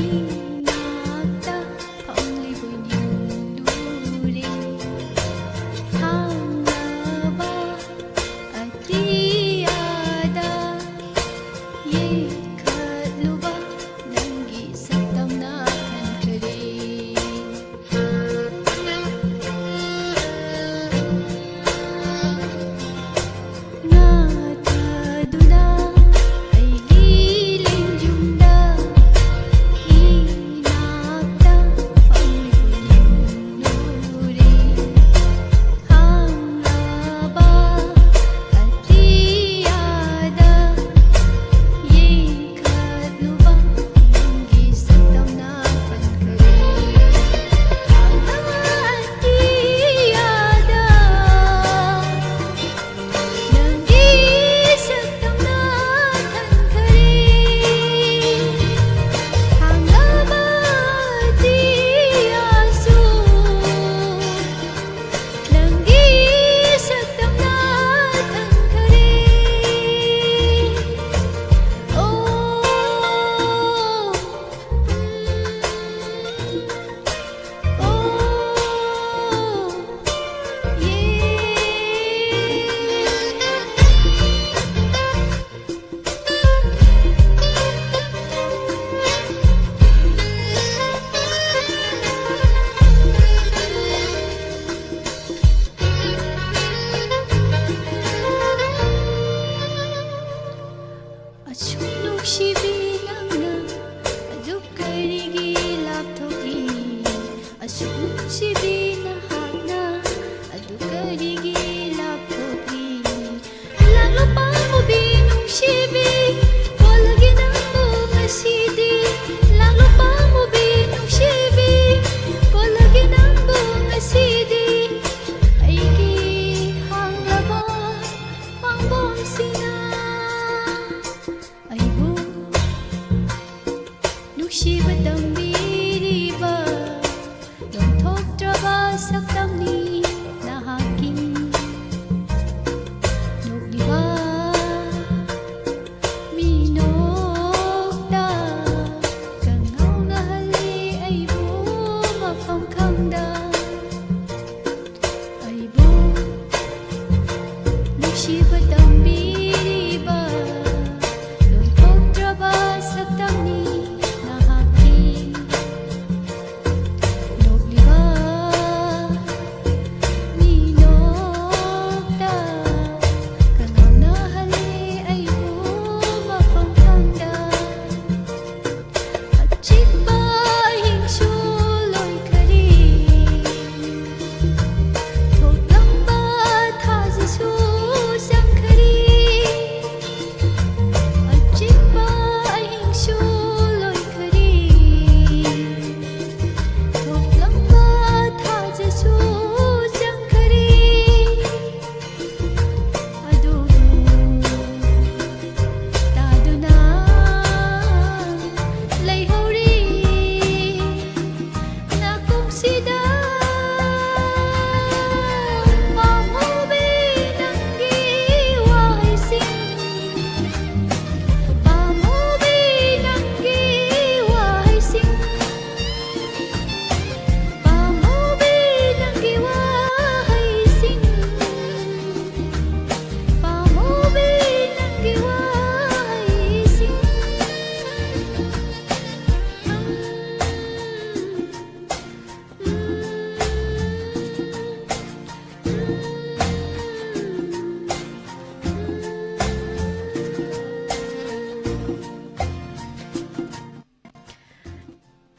ꯏꯅꯥꯛꯇ ꯐꯝꯂꯤꯕꯣꯏ ꯅꯤꯡꯂꯨꯔꯦ꯫ ꯊꯥꯡꯂꯕ ꯑꯇꯤꯌꯥꯗ ꯌꯦꯡꯈꯠꯂꯨꯕ ꯅꯪꯒꯤ ꯁꯛꯇꯝꯅ ꯊꯟꯈ꯭ꯔꯦ꯫ ꯉꯥꯊꯗꯨꯅ ꯑꯩꯒꯤ ꯂꯦꯡꯖꯨꯝꯗ ꯏꯅꯥꯛꯇ ꯐꯝꯂꯤꯕꯣꯏ ꯅꯤꯡꯂꯨꯔꯦ꯫ ꯍꯥꯡꯂꯕ ꯑꯇꯤꯌꯥꯗ ꯌꯦꯡꯈꯠꯂꯨꯕ ꯅꯪꯒꯤ ꯁꯛꯇꯝꯅ ꯊꯟꯈ꯭ꯔꯦ꯫ ꯍꯥꯡꯂꯕ ꯑꯇꯤꯌꯥꯗ ꯅꯪꯒꯤ ꯁꯛꯇꯝꯅ ꯊꯟꯈ꯭ꯔꯦ꯫ ꯍꯥꯡꯂꯕ ꯑꯇꯤꯌꯥꯁꯨ ꯅꯪꯒꯤ ꯁꯛꯇꯝꯅ ꯊꯟꯈ꯭ꯔꯦ꯫ ꯑꯣ, ꯎꯝ꯫ ꯑꯁꯨꯛ ꯅꯨꯡꯁꯤꯕꯤ ꯅꯪꯅ ꯑꯗꯨꯛ ꯀꯔꯤꯒꯤ ꯂꯥꯞꯊꯣꯛꯂꯤ? ꯑꯁꯨꯛ ꯅꯨꯡꯁꯤꯕꯤ ꯅꯍꯥꯛꯅ ꯑꯗꯨꯛ ꯀꯔꯤꯒꯤ ꯂꯥꯞꯊꯣꯛꯂꯤ? ꯂꯥꯛꯂꯣ ꯄꯥꯝꯃꯨꯕꯤ ꯅꯨꯡꯁꯤꯕꯤ, ꯀꯣꯜꯂꯒꯦ ꯅꯪꯕꯨ ꯉꯁꯤꯗꯤ꯫ ꯂꯥꯛꯂꯣ ꯄꯥꯝꯃꯨꯕꯤ ꯅꯨꯡꯁꯤꯕꯤ, ꯀꯣꯜꯂꯒꯦ ꯅꯪꯕꯨ ꯉꯁꯤꯗꯤ꯫ ꯑꯩꯒꯤ ꯍꯥꯡꯂꯕ ꯄꯥꯡꯕꯣꯝꯁꯤꯅ ꯑꯩꯕꯨ ꯅꯨꯡꯁꯤꯕ ꯇꯝꯕꯤꯔꯤꯕ ꯂꯣꯟꯊꯣꯛꯇ꯭ꯔꯕ ꯁꯛꯇꯝꯅꯤ ꯅꯍꯥꯛꯀꯤ꯫ ꯅꯣꯛꯂꯤꯕ ꯃꯤꯅꯣꯛꯇ ꯀꯪꯉꯥꯎ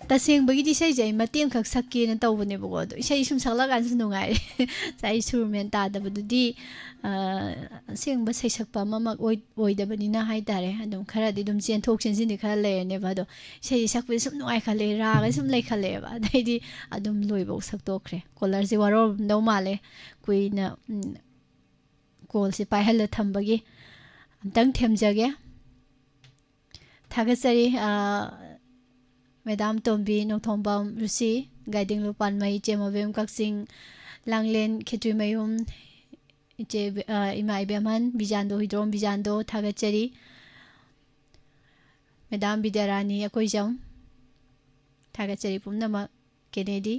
ꯇꯁꯦꯡꯕꯒꯤꯗꯤ ꯏꯁꯩꯁꯦ ꯑꯩ ꯃꯇꯦꯛ ꯑꯃꯈꯛ ꯁꯛꯀꯦꯅ ꯇꯧꯕꯅꯦꯕꯀꯣ, ꯑꯗꯣ ꯏꯁꯩ ꯁꯨꯝ ꯁꯛꯂꯛꯑꯀꯥꯟꯗꯁꯨ ꯅꯨꯡꯉꯥꯏꯔꯦ꯫ ꯉꯁꯥꯏ ꯁꯨꯔ ꯃꯦꯟ ꯇꯥꯗꯕꯗꯨꯗꯤ, ꯑ, ꯑꯁꯦꯡꯕ ꯁꯩꯁꯛꯄ ꯑꯃꯃꯛ ꯑꯣꯏ-, ꯑꯣꯏꯗꯕꯅꯤꯅ ꯍꯥꯏꯇꯥꯔꯦ꯫ ꯑꯗꯨꯝ ꯈꯔꯗꯤ ꯑꯗꯨꯝ ꯆꯦꯟꯊꯣꯛ ꯆꯦꯟꯁꯤꯟꯗꯤ ꯈꯔ ꯂꯩꯔꯅꯦꯕ꯫ ꯑꯗꯣ ꯏꯁꯩꯁꯦ ꯁꯛꯄꯁꯦ ꯁꯨꯝ ꯅꯨꯡꯉꯥꯏꯈꯠꯂꯛꯑꯦ, ꯔꯥꯒ ꯁꯨꯝ ꯂꯩꯈꯠꯂꯛꯑꯦꯕ꯫ ꯑꯗꯩꯗꯤ ꯑꯗꯨꯝ ꯂꯣꯏꯕꯧ ꯁꯛꯇꯣꯛꯈ꯭ꯔꯦ꯫ ꯀꯣꯂꯔꯁꯦ ꯋꯥꯔꯧꯔꯝꯗꯧ ꯃꯥꯜꯂꯦ, ꯀꯨꯏꯅ, ꯎꯝ, ꯀꯣꯜꯁꯦ ꯄꯥꯏꯍꯜꯂ ꯊꯝꯕꯒꯤ꯫ ꯑꯝꯇꯪ ꯊꯦꯝꯖꯒꯦ꯫ ꯊꯥꯒꯠꯆꯔꯤ, ꯑ, ꯃꯦꯗꯥꯝ ꯇꯣꯝꯕꯤ ꯅꯣꯡꯊꯣꯝꯕꯝ ꯔꯨꯁꯤ, ꯒꯥꯏꯗꯤꯡꯂꯨ ꯄꯥꯟꯃꯩ, ꯆꯦꯃꯣꯕꯦꯝ ꯀꯛꯆꯤꯡ, ꯂꯥꯡꯂꯦꯟ ꯈꯦꯇ꯭ꯔꯤꯃꯌꯨꯝ, ꯏꯆꯦ, ꯑ, ꯏꯃꯥ ꯏꯕꯦꯝꯍꯟ ꯕꯤꯖꯥꯟꯗꯣ, ꯍꯨꯏꯗ꯭ꯔꯣꯝ ꯕꯤꯖꯥꯟꯗꯣ, ꯊꯥꯒꯠꯆꯔꯤ꯫ ꯃꯦꯗꯥꯝ ꯕꯤꯗ꯭ꯌꯥꯔꯥꯅꯤ ꯑꯀꯣꯏꯖꯝ, ꯊꯥꯒꯠꯆꯔꯤ ꯄꯨꯝꯅꯃꯛ꯫ ꯀꯦꯅꯦꯗꯤ,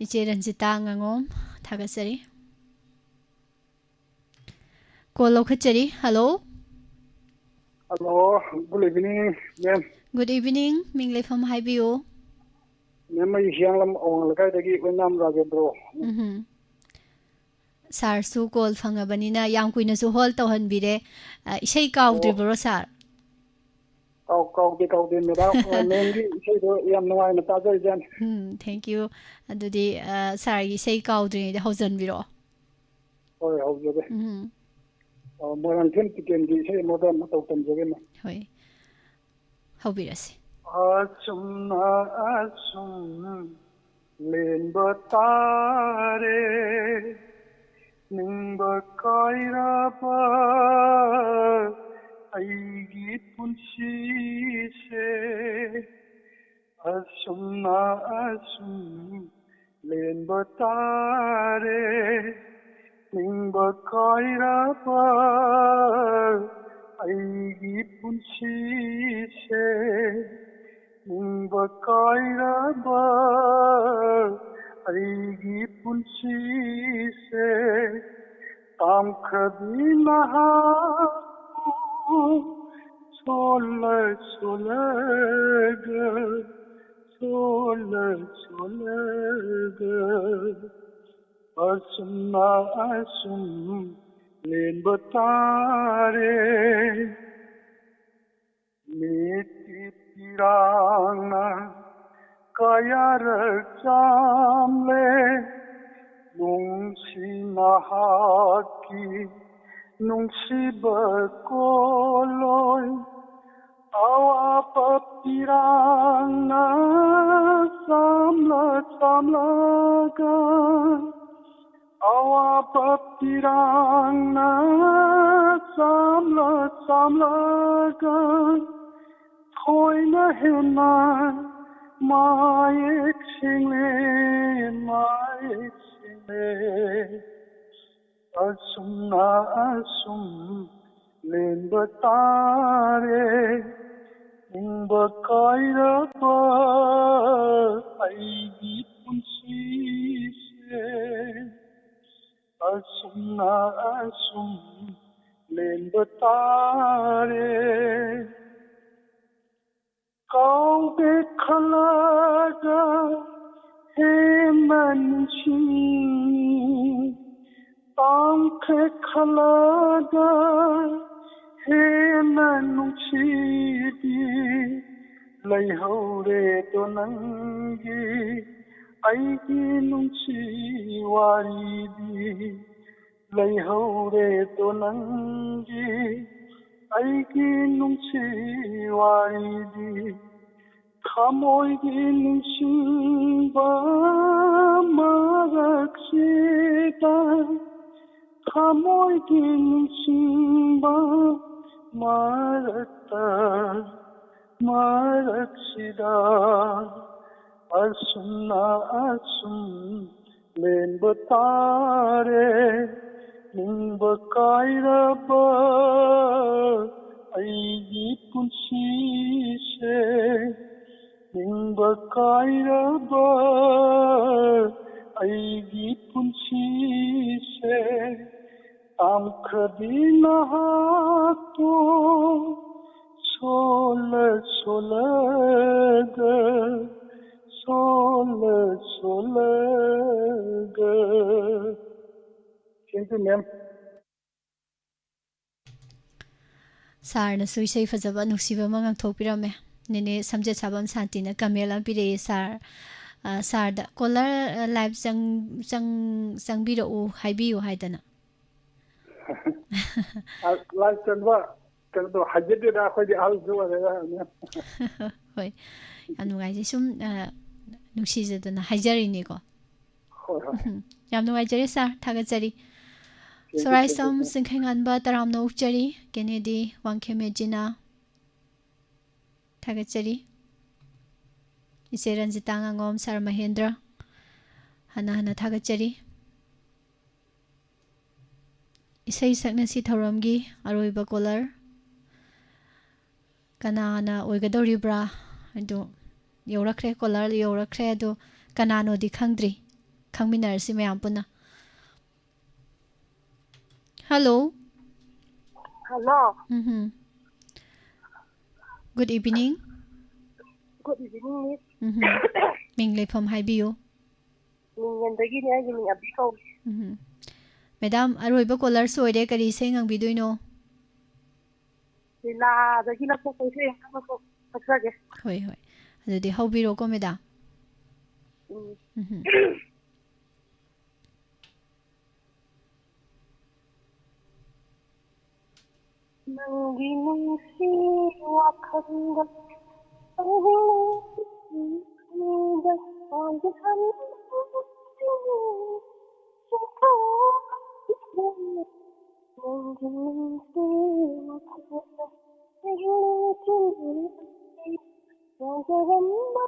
ꯏꯆꯦ ꯔꯟꯖꯤꯇꯥ ꯉꯥꯉꯣꯝ, ꯊꯥꯒꯠꯆꯔꯤ꯫ ꯀꯣꯜ ꯂꯧꯈꯠꯆꯔꯤ꯫ Hello. Hello, good evening, ma'am꯫ Good evening, ꯃꯤꯡ ꯂꯩꯐꯝ ꯍꯥꯏꯕꯤꯌꯨ꯫ Ma'am, ꯑꯩ ꯍꯤꯌꯥꯡꯂꯝ ꯑꯋꯥꯡ ꯂꯩꯀꯥꯏꯗꯒꯤ ꯑꯣꯏꯅꯥꯝ ꯔꯥꯖꯦꯟꯗ꯭ꯔꯣ꯫ ꯎꯝꯍꯨꯝ꯫ ꯁꯥꯔꯁꯨ ꯀꯣꯜ ꯐꯪꯉꯕꯅꯤꯅ ꯌꯥꯝ ꯀꯨꯏꯅꯁꯨ ꯍꯣꯜ ꯇꯧꯍꯟꯕꯤꯔꯦ꯫ ꯑ, ꯏꯁꯩ ꯑꯣ꯫ ꯀꯥꯎꯗ꯭ꯔꯤꯕꯔꯣ, ꯁꯥꯔ? ꯀꯥꯎ-, ꯀꯥꯎꯗꯦ, ꯀꯥꯎꯗꯦ, ꯃꯦꯗꯥꯝ꯫ ꯑ, ꯃꯦꯝꯒꯤ ꯏꯁꯩꯗꯣ ꯌꯥꯝ ꯅꯨꯡꯉꯥꯏꯅ ꯇꯥꯖꯔꯤꯖꯥꯠꯅꯤ꯫ ꯎꯝ, thank you꯫ ꯑꯗꯨꯗꯤ, ꯑ, ꯁꯥꯔꯒꯤ ꯏꯁꯩ ꯀꯥꯎꯗ꯭ꯔꯤꯉꯩꯗ ꯍꯧꯖꯟꯕꯤꯔꯛꯑꯣ꯫ ꯍꯣꯏ, ꯍꯧꯖꯒꯦ꯫ ꯎꯝ꯫ ꯑ, ꯃꯣꯏꯔꯥꯡꯊꯦꯝ ꯇꯤꯀꯦꯟꯒꯤ ꯏꯁꯩ ꯑꯃꯗ ꯑꯃ ꯇꯧ ꯇꯝꯖꯒꯦ, ꯃꯦꯝ꯫ ꯍꯣꯏ꯫ ꯍꯧꯕꯤꯔꯁꯤ꯫ ꯑꯁꯨꯝꯅ ꯑꯁꯨꯝ ꯂꯦꯟꯕ ꯇꯥꯔꯦ, ꯅꯤꯡꯕ ꯀꯥꯏꯔꯕ ꯑꯩꯒꯤ ꯄꯨꯟꯁꯤꯁꯦ꯫ ꯑꯁꯨꯝꯅ ꯑꯁꯨꯝ ꯂꯦꯟꯕ ꯇꯥꯔꯦ, ꯅꯤꯡꯕ ꯀꯥꯏꯔꯕ ꯑꯩꯒꯤ ꯄꯨꯟꯁꯤꯁꯦ꯫ ꯅꯤꯡꯕ ꯀꯥꯏꯔꯕ ꯑꯩꯒꯤ ꯄꯨꯟꯁꯤꯁꯦ꯫ ꯇꯥꯝꯈ꯭ꯔꯕꯤ ꯅꯍꯥꯛꯄꯨ ꯁꯣꯜꯂ ꯁꯣꯜꯂꯒ, ꯁꯣꯜꯂ ꯁꯣꯜꯂꯒ ꯑꯁꯨꯝꯅ ꯑꯁꯨꯝ ꯂꯦꯟꯕ ꯇꯥꯔꯦ꯫ ꯃꯤꯠꯀꯤ ꯄꯤꯔꯥꯡꯅ ꯀꯌꯥꯔꯛ ꯆꯥꯝꯂꯦ, ꯅꯨꯡꯁꯤ ꯅꯍꯥꯛꯀꯤ ꯅꯨꯡꯁꯤꯕ ꯀꯣꯜꯂꯣꯏ꯫ ꯑꯋꯥꯕ ꯄꯤꯔꯥꯡꯅ ꯆꯥꯝꯂ ꯆꯥꯝꯂꯒ, ꯑꯋꯥꯕ ꯄꯤꯔꯥꯡꯅ ꯆꯥꯝꯂ ꯆꯥꯝꯂꯒ, ꯊꯣꯏꯅ ꯍꯦꯟꯅ ꯃꯌꯦꯛ ꯁꯦꯡꯂꯦ, ꯃꯌꯦꯛ ꯁꯦꯡꯂꯦ꯫ ꯑꯁꯨꯝꯅ ꯑꯁꯨꯝ ꯂꯦꯟꯕ ꯇꯥꯔꯦ, ꯅꯤꯡꯕ ꯀꯥꯏꯔꯕ ꯑꯩꯒꯤ ꯄꯨꯟꯁꯤꯁꯦ꯫ ꯑꯁꯨꯝꯅ ꯑꯁꯨꯝ ꯂꯦꯟꯕ ꯇꯥꯔꯦ꯫ ꯀꯥꯎꯒꯦ ꯈꯜꯂꯒ ꯍꯦꯟꯅ ꯅꯤꯡꯁꯤꯡꯉꯤ, ꯇꯥꯡꯈ꯭ꯔꯦ ꯈꯜꯂꯒ ꯍꯦꯟꯅ ꯅꯨꯡꯁꯤꯕꯤ, ꯂꯩꯍꯧꯔꯦꯗꯣ ꯅꯪꯒꯤ ꯑꯩꯒꯤ ꯅꯨꯡꯁꯤ ꯋꯥꯔꯤꯗꯤ꯫ ꯂꯩꯍꯧꯔꯦꯗꯣ ꯅꯪꯒꯤ ꯑꯩꯒꯤ ꯅꯨꯡꯁꯤ ꯋꯥꯔꯤꯗꯤ꯫ ꯊꯃꯣꯏꯒꯤ ꯅꯤꯡꯁꯤꯡꯕ ꯃꯔꯛꯁꯤꯗ, ꯊꯃꯣꯏꯒꯤ ꯅꯤꯡꯁꯤꯡꯕ ꯃꯔꯛꯇ, ꯃꯔꯛꯁꯤꯗ ꯑꯁꯨꯝꯅ ꯑꯁꯨꯝ ꯂꯦꯟꯕ ꯇꯥꯔꯦ꯫ ꯅꯤꯡꯕ ꯀꯥꯏꯔꯕ ꯑꯩꯒꯤ ꯄꯨꯟꯁꯤꯁꯦ, ꯅꯤꯡꯕ ꯀꯥꯏꯔꯕ ꯑꯩꯒꯤ ꯄꯨꯟꯁꯤꯁꯦ, ꯇꯥꯝꯈ꯭ꯔꯕꯤ ꯅꯍꯥꯛꯄꯨ ꯁꯣꯜꯂ ꯁꯣꯜꯂꯒ, ꯁꯣꯜꯂ ꯁꯣꯜꯂꯒ꯫ Thank you, ma'am. ꯁꯥꯔꯅꯁꯨ ꯏꯁꯩ ꯐꯖꯕ ꯅꯨꯡꯁꯤꯕ ꯑꯃ ꯉꯥꯡꯊꯣꯛꯄꯤꯔꯝꯃꯦ꯫ ꯅꯦꯅꯦ ꯁꯝꯖꯦꯠ ꯁꯥꯕꯝ ꯁꯥꯟꯇꯤꯅ ꯀꯃꯦꯟ ꯑꯃ ꯄꯤꯔꯛꯑꯦ ꯁꯥꯔ, ꯑ, ꯁꯥꯔꯗ꯫ ꯀꯣꯂꯔ, ꯑ, ꯂꯥꯏꯚ ꯆꯪ-, ꯆꯪ-, ꯆꯪꯕꯤꯔꯛꯎ ꯍꯥꯏꯕꯤꯌꯨ ꯍꯥꯏꯗꯅ꯫ ꯑ, ꯂꯥꯏꯚ ꯆꯪꯕ ꯀꯩꯅꯣꯗꯣ ꯍꯥꯏꯖꯗꯦꯗ, ꯑꯩꯈꯣꯏꯗꯤ ꯑꯍꯜꯁꯨ ꯑꯣꯏꯔꯦꯗ꯫ ꯍꯣꯏ, ꯌꯥꯝ ꯅꯨꯡꯉꯥꯏꯖꯩ꯫ ꯁꯨꯝ, ꯑ, ꯅꯨꯡꯁꯤꯖꯗꯅ ꯍꯥꯏꯖꯔꯤꯅꯤꯀꯣ꯫ ꯍꯣꯏ, ꯍꯣꯏ꯫ ꯎꯝ, ꯌꯥꯝ ꯅꯨꯡꯉꯥꯏꯖꯔꯦ ꯁꯥꯔ, ꯊꯥꯒꯠꯆꯔꯤ꯫ Thank you, thank you, ꯁꯣꯔꯥꯏꯁꯝ sir꯫ ꯁꯤꯡꯈꯩꯉꯥꯟꯕ ꯇꯔꯥꯝꯅ ꯑꯣꯛꯆꯔꯤ, ꯀꯦꯅꯦꯗꯤ ꯋꯥꯡꯈꯦꯝ ꯃꯦꯖꯤꯅꯥ꯫ ꯊꯥꯒꯠꯆꯔꯤ꯫ ꯏꯆꯦ ꯔꯟꯖꯤꯇꯥ ꯉꯥꯉꯣꯝ, ꯁꯥꯔ ꯃꯍꯦꯟꯗ꯭ꯔ, ꯍꯟꯅ ꯍꯟꯅ ꯊꯥꯒꯠꯆꯔꯤ꯫ ꯏꯁꯩ ꯁꯛꯅꯁꯤ ꯊꯧꯔꯝꯒꯤ ꯑꯔꯣꯏꯕ ꯀꯣꯂꯔ ꯀꯅꯥꯅ ꯑꯣꯏꯒꯗꯧꯔꯤꯕ꯭ꯔꯥ? ꯑꯗꯨ ꯌꯧꯔꯛꯈ꯭ꯔꯦ, ꯀꯣꯂꯔ ꯌꯧꯔꯛꯈ꯭ꯔꯦ꯫ ꯑꯗꯨ ꯀꯅꯥꯅꯣꯗꯤ ꯈꯪꯗ꯭ꯔꯤ꯫ ꯈꯪꯃꯤꯟꯅꯔꯁꯤ ꯃꯌꯥꯝ ꯄꯨꯟꯅ꯫ ꯍꯜꯂꯣ꯫ ꯍꯜꯂꯣ꯫ ꯎꯝꯍꯨꯝ꯫ Good evening꯫ Good evening, miss꯫ ꯎꯝꯍꯨꯝ꯫ ꯃꯤꯡ ꯂꯩꯐꯝ ꯍꯥꯏꯕꯤꯌꯨ꯫ ꯃꯤꯡ ꯌꯦꯟꯗꯒꯤꯅꯦ, ꯑꯩꯒꯤ ꯃꯤꯡ ꯑꯕꯤ ꯀꯧꯏ꯫ ꯎꯝꯍꯨꯝ꯫ ꯃꯦꯗꯥꯝ, ꯑꯔꯣꯏꯕ ꯀꯣꯂꯔꯁꯨ ꯑꯣꯏꯔꯦ, ꯀꯔꯤ ꯏꯁꯩ ꯉꯪꯕꯤꯗꯣꯏꯅꯣ? ꯂꯤꯂꯥꯗꯒꯤ ꯂꯧꯊꯣꯛꯄ ꯏꯁꯩ ꯑꯃꯈꯛ ꯁꯛꯆꯒꯦ꯫ ꯍꯣꯏ, ꯍꯣꯏ꯫ ꯑꯗꯨꯗꯤ ꯍꯧꯕꯤꯔꯣꯀꯣ, ꯃꯦꯗꯥꯝ꯫ ꯎꯝ꯫ ꯎꯝꯍꯨꯝ꯫ ꯅꯪꯒꯤ ꯅꯨꯡꯁꯤ ꯋꯥꯈꯜꯗ ꯑꯩꯒꯤ ꯅꯨꯡꯁꯤꯗ ꯄꯥꯟꯖꯍꯟꯅꯤꯡꯉꯤ꯫ ꯅꯪꯒꯤ ꯅꯨꯡꯁꯤ ꯋꯥꯈꯜꯗ ꯑꯩꯒꯤ ꯅꯨꯡꯁꯤ ꯉꯥꯎꯖꯔꯝꯕ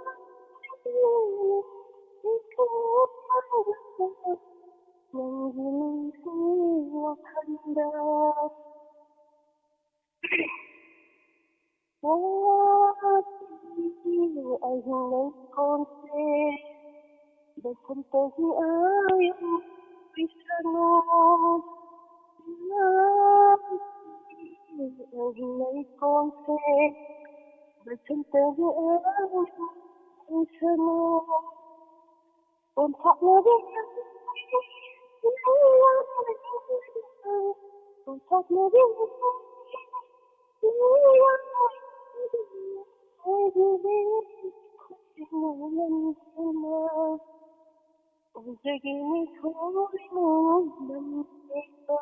ꯅꯪꯒꯤ ꯅꯨꯡꯁꯤ ꯋꯥꯈꯜꯗ꯫ ꯑꯍꯤꯡ ꯂꯩꯀꯣꯜꯁꯦ ꯕꯁꯟꯇꯒꯤ ꯑꯌꯨꯛ ꯑꯣꯏꯁꯅꯨ꯫ ꯑꯍꯤꯡ ꯂꯩꯀꯣꯜꯁꯦ ꯕꯁꯟꯇꯒꯤ ꯑꯌꯨꯛ ꯑꯣꯏꯁꯅꯨ꯫ ꯑꯣꯟꯊꯣꯛꯅꯕꯤ, ꯑꯣꯟꯊꯣꯛꯅꯕꯤ, ꯑꯣꯏꯔꯨꯔꯦ ꯈꯨꯠꯁꯤꯅ ꯂꯝꯖꯤꯡꯅ, ꯑꯣꯏꯖꯒꯦ ꯃꯤꯊꯣꯏ ꯃꯣꯏ ꯂꯝ ꯂꯦꯞꯄ꯫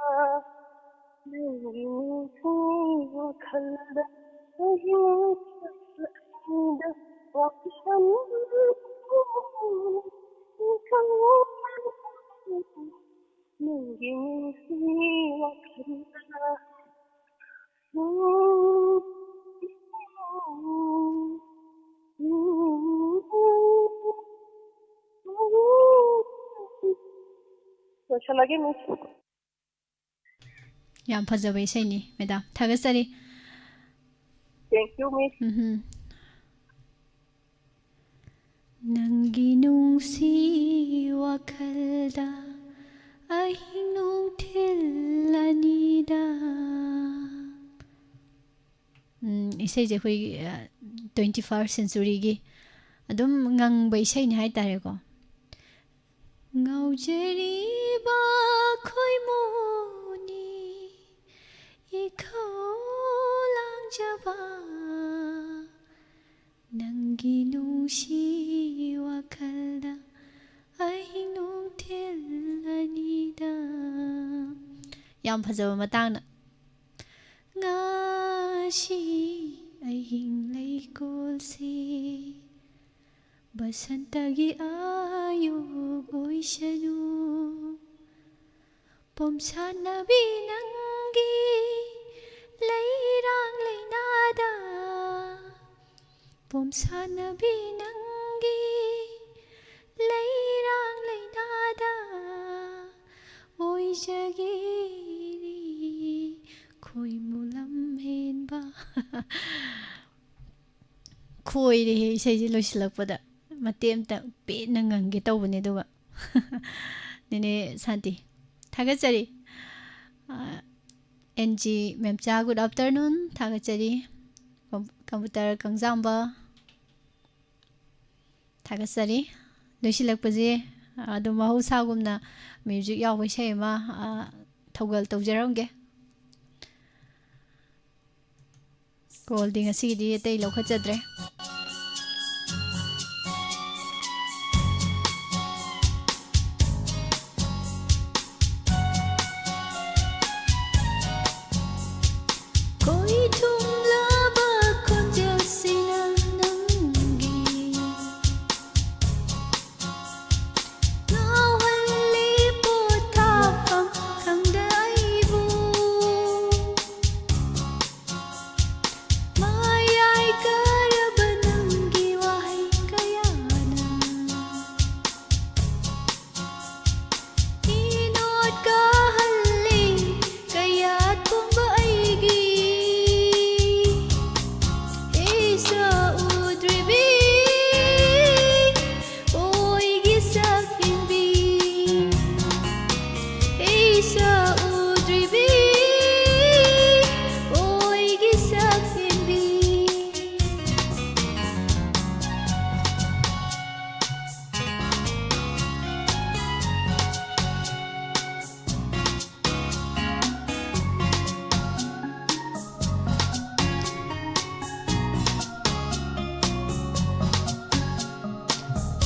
ꯅꯪꯒꯤ ꯅꯨꯡꯁꯤ ꯋꯥꯈꯜꯗ ꯑꯍꯤꯡ ꯑꯍꯤꯡꯗ ꯋꯥꯈꯜ ꯅꯪꯒꯤ ꯅꯨꯡꯁꯤ ꯋꯥꯈꯜꯗ꯫ ꯂꯣꯏꯁꯤꯜꯂꯒꯦ, ꯃꯤꯁ꯫ ꯌꯥꯝ ꯐꯖꯕ ꯏꯁꯩꯅꯤ, ꯃꯦꯗꯥꯝ꯫ ꯊꯥꯒꯠꯆꯔꯤ꯫ Thank you, ꯃꯤꯁ꯫ ꯎꯝꯍꯨꯝ꯫ ꯅꯪꯒꯤ ꯅꯨꯡꯁꯤ ꯋꯥꯈꯜꯗ ꯑꯍꯤꯡ ꯅꯨꯡꯊꯤꯜ ꯑꯅꯤꯗ꯫ ꯎꯝ, ꯏꯁꯩꯁꯦ ꯑꯩꯈꯣꯏꯒꯤ, ꯑ, twenty first centuryꯒꯤ ꯑꯗꯨꯝ ꯉꯪꯕ ꯏꯁꯩꯅꯤ ꯍꯥꯏꯇꯥꯔꯦꯀꯣ꯫ ꯉꯥꯎꯖꯔꯤꯕ ꯈꯣꯏꯃꯨꯅꯤ ꯏꯈꯧ ꯂꯥꯡꯖꯕ, ꯅꯪꯒꯤ ꯅꯨꯡꯁꯤ ꯋꯥꯈꯜꯗ ꯑꯍꯤꯡ ꯅꯨꯡꯊꯤꯜ ꯑꯅꯤꯗ꯫ ꯌꯥꯝ ꯐꯖꯕ ꯃꯇꯥꯡꯅ꯫ ꯉꯁꯤ ꯑꯍꯤꯡ ꯂꯩꯀꯣꯜꯁꯤ ꯕꯁꯟꯇꯒꯤ ꯑꯌꯨꯛ ꯑꯣꯏꯁꯅꯨ꯫ ꯄꯣꯝꯁꯥꯠꯅꯕꯤ ꯅꯪꯒꯤ ꯂꯩꯔꯥꯡ ꯂꯩꯅꯥꯗ, ꯄꯣꯝꯁꯥꯠꯅꯕꯤ ꯅꯪꯒꯤ ꯂꯩꯔꯥꯡ ꯂꯩꯅꯥꯗ ꯑꯣꯏꯖꯒꯦꯅꯦ ꯈꯣꯏꯃꯨ ꯂꯝꯍꯦꯟꯕ꯫ ꯈꯣꯏꯔꯦꯍꯦ ꯏꯁꯩꯁꯦ ꯂꯣꯏꯁꯤꯜꯂꯛꯄꯗ꯫ ꯃꯇꯦꯛ ꯑꯃꯇ ꯄꯦꯟꯅ ꯉꯪꯒꯦ ꯇꯧꯕꯅꯦ, ꯑꯗꯨꯒ꯫ ꯅꯦꯅꯦ ꯁꯥꯟꯇꯤ, ꯊꯥꯒꯠꯆꯔꯤ꯫ ꯑ, ꯑꯦꯟ ꯖꯤ ꯃꯦꯝꯆꯥ, good afternoon, ꯊꯥꯒꯠꯆꯔꯤ꯫ ꯀꯝ-, ꯀꯝꯄ꯭ꯌꯨꯇꯔ ꯀꯪꯖꯥꯝꯕ, ꯊꯥꯒꯠꯆꯔꯤ꯫ ꯂꯣꯏꯁꯤꯜꯂꯛꯄꯁꯦ, ꯑꯗꯨꯝ ꯃꯍꯧꯁꯥꯒꯨꯝꯅ ꯃ꯭ꯌꯨꯖꯤꯛ ꯌꯥꯎꯕ ꯏꯁꯩ ꯑꯃ, ꯑ, ꯊꯧꯒꯜ ꯇꯧꯖꯔꯝꯒꯦ꯫ ꯀꯣꯜꯗꯤ ꯉꯁꯤꯒꯤꯗꯤ ꯑꯇꯩ ꯂꯧꯈꯠꯆꯗ꯭ꯔꯦ꯫ ꯈꯣꯏ ꯊꯨꯝꯂꯕ ꯈꯣꯟꯖꯦꯜꯁꯤꯅ ꯅꯪꯒꯤ ꯉꯥꯎꯍꯜꯂꯤ ꯄꯣꯊꯥꯐꯝ ꯈꯪꯗ ꯑꯩꯕꯨ꯫ ꯃꯌꯥꯏ ꯀꯥꯔꯕ ꯅꯪꯒꯤ ꯋꯥꯍꯩ ꯀꯌꯥꯅ ꯏꯅꯣꯠ ꯀꯥꯍꯜꯂꯤ ꯀꯌꯥꯠ ꯄꯨꯝꯕ ꯑꯩꯒꯤ꯫ ꯏꯁꯥ ꯎꯗ꯭ꯔꯤꯕꯤ ꯑꯣꯏꯒꯤ ꯁꯛꯍꯦꯟꯕꯤ꯫ ꯏꯁꯥ ꯎꯗ꯭ꯔꯤꯕꯤ ꯑꯣꯏꯒꯤ ꯁꯛꯍꯦꯟꯕꯤ꯫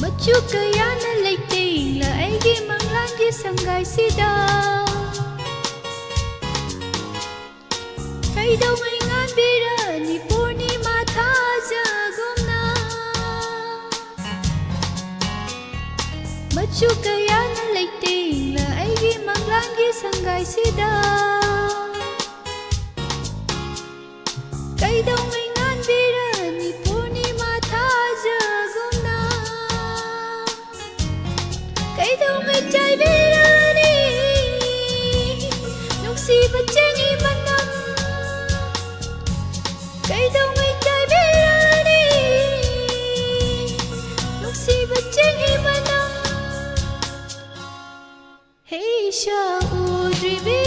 ꯃꯆꯨ ꯀꯌꯥꯅ ꯂꯩꯇꯦꯡꯂ ꯑꯩꯒꯤ ꯃꯪꯂꯥꯟꯒꯤ ꯁꯪꯒꯥꯏꯁꯤꯗ꯫ ꯀꯩꯗꯧꯉꯩ ꯉꯥꯟꯕꯤꯔꯅꯤ ꯄꯨꯔꯅꯤꯃꯥ ꯊꯥꯖꯒꯨꯝꯅ꯫ ꯃꯆꯨ ꯀꯌꯥꯅ ꯂꯩꯇꯦꯡꯂ ꯑꯩꯒꯤ ꯃꯪꯂꯥꯟꯒꯤ ꯁꯪꯒꯥꯏꯁꯤꯗ꯫ ꯀꯩꯗꯧꯉꯩ ꯉꯥꯟꯕꯤꯔꯅꯤ ꯄꯨꯔꯅꯤꯃꯥ ꯊꯥꯖꯒꯨꯝꯅ꯫ ꯀꯩꯗꯧꯉꯩ ꯆꯥꯏꯕꯤꯔꯅꯤ ꯅꯨꯡꯁꯤꯕ ꯆꯦꯡꯒꯤ ꯃꯅꯝ꯫ ꯀꯩꯗꯧꯉꯩ ꯆꯥꯏꯕꯤꯔꯅꯤ ꯅꯨꯡꯁꯤꯕ ꯆꯦꯡꯒꯤ ꯃꯅꯝ꯫ ꯍꯦ ꯏꯁꯥ ꯎꯗ꯭ꯔꯤꯕꯤ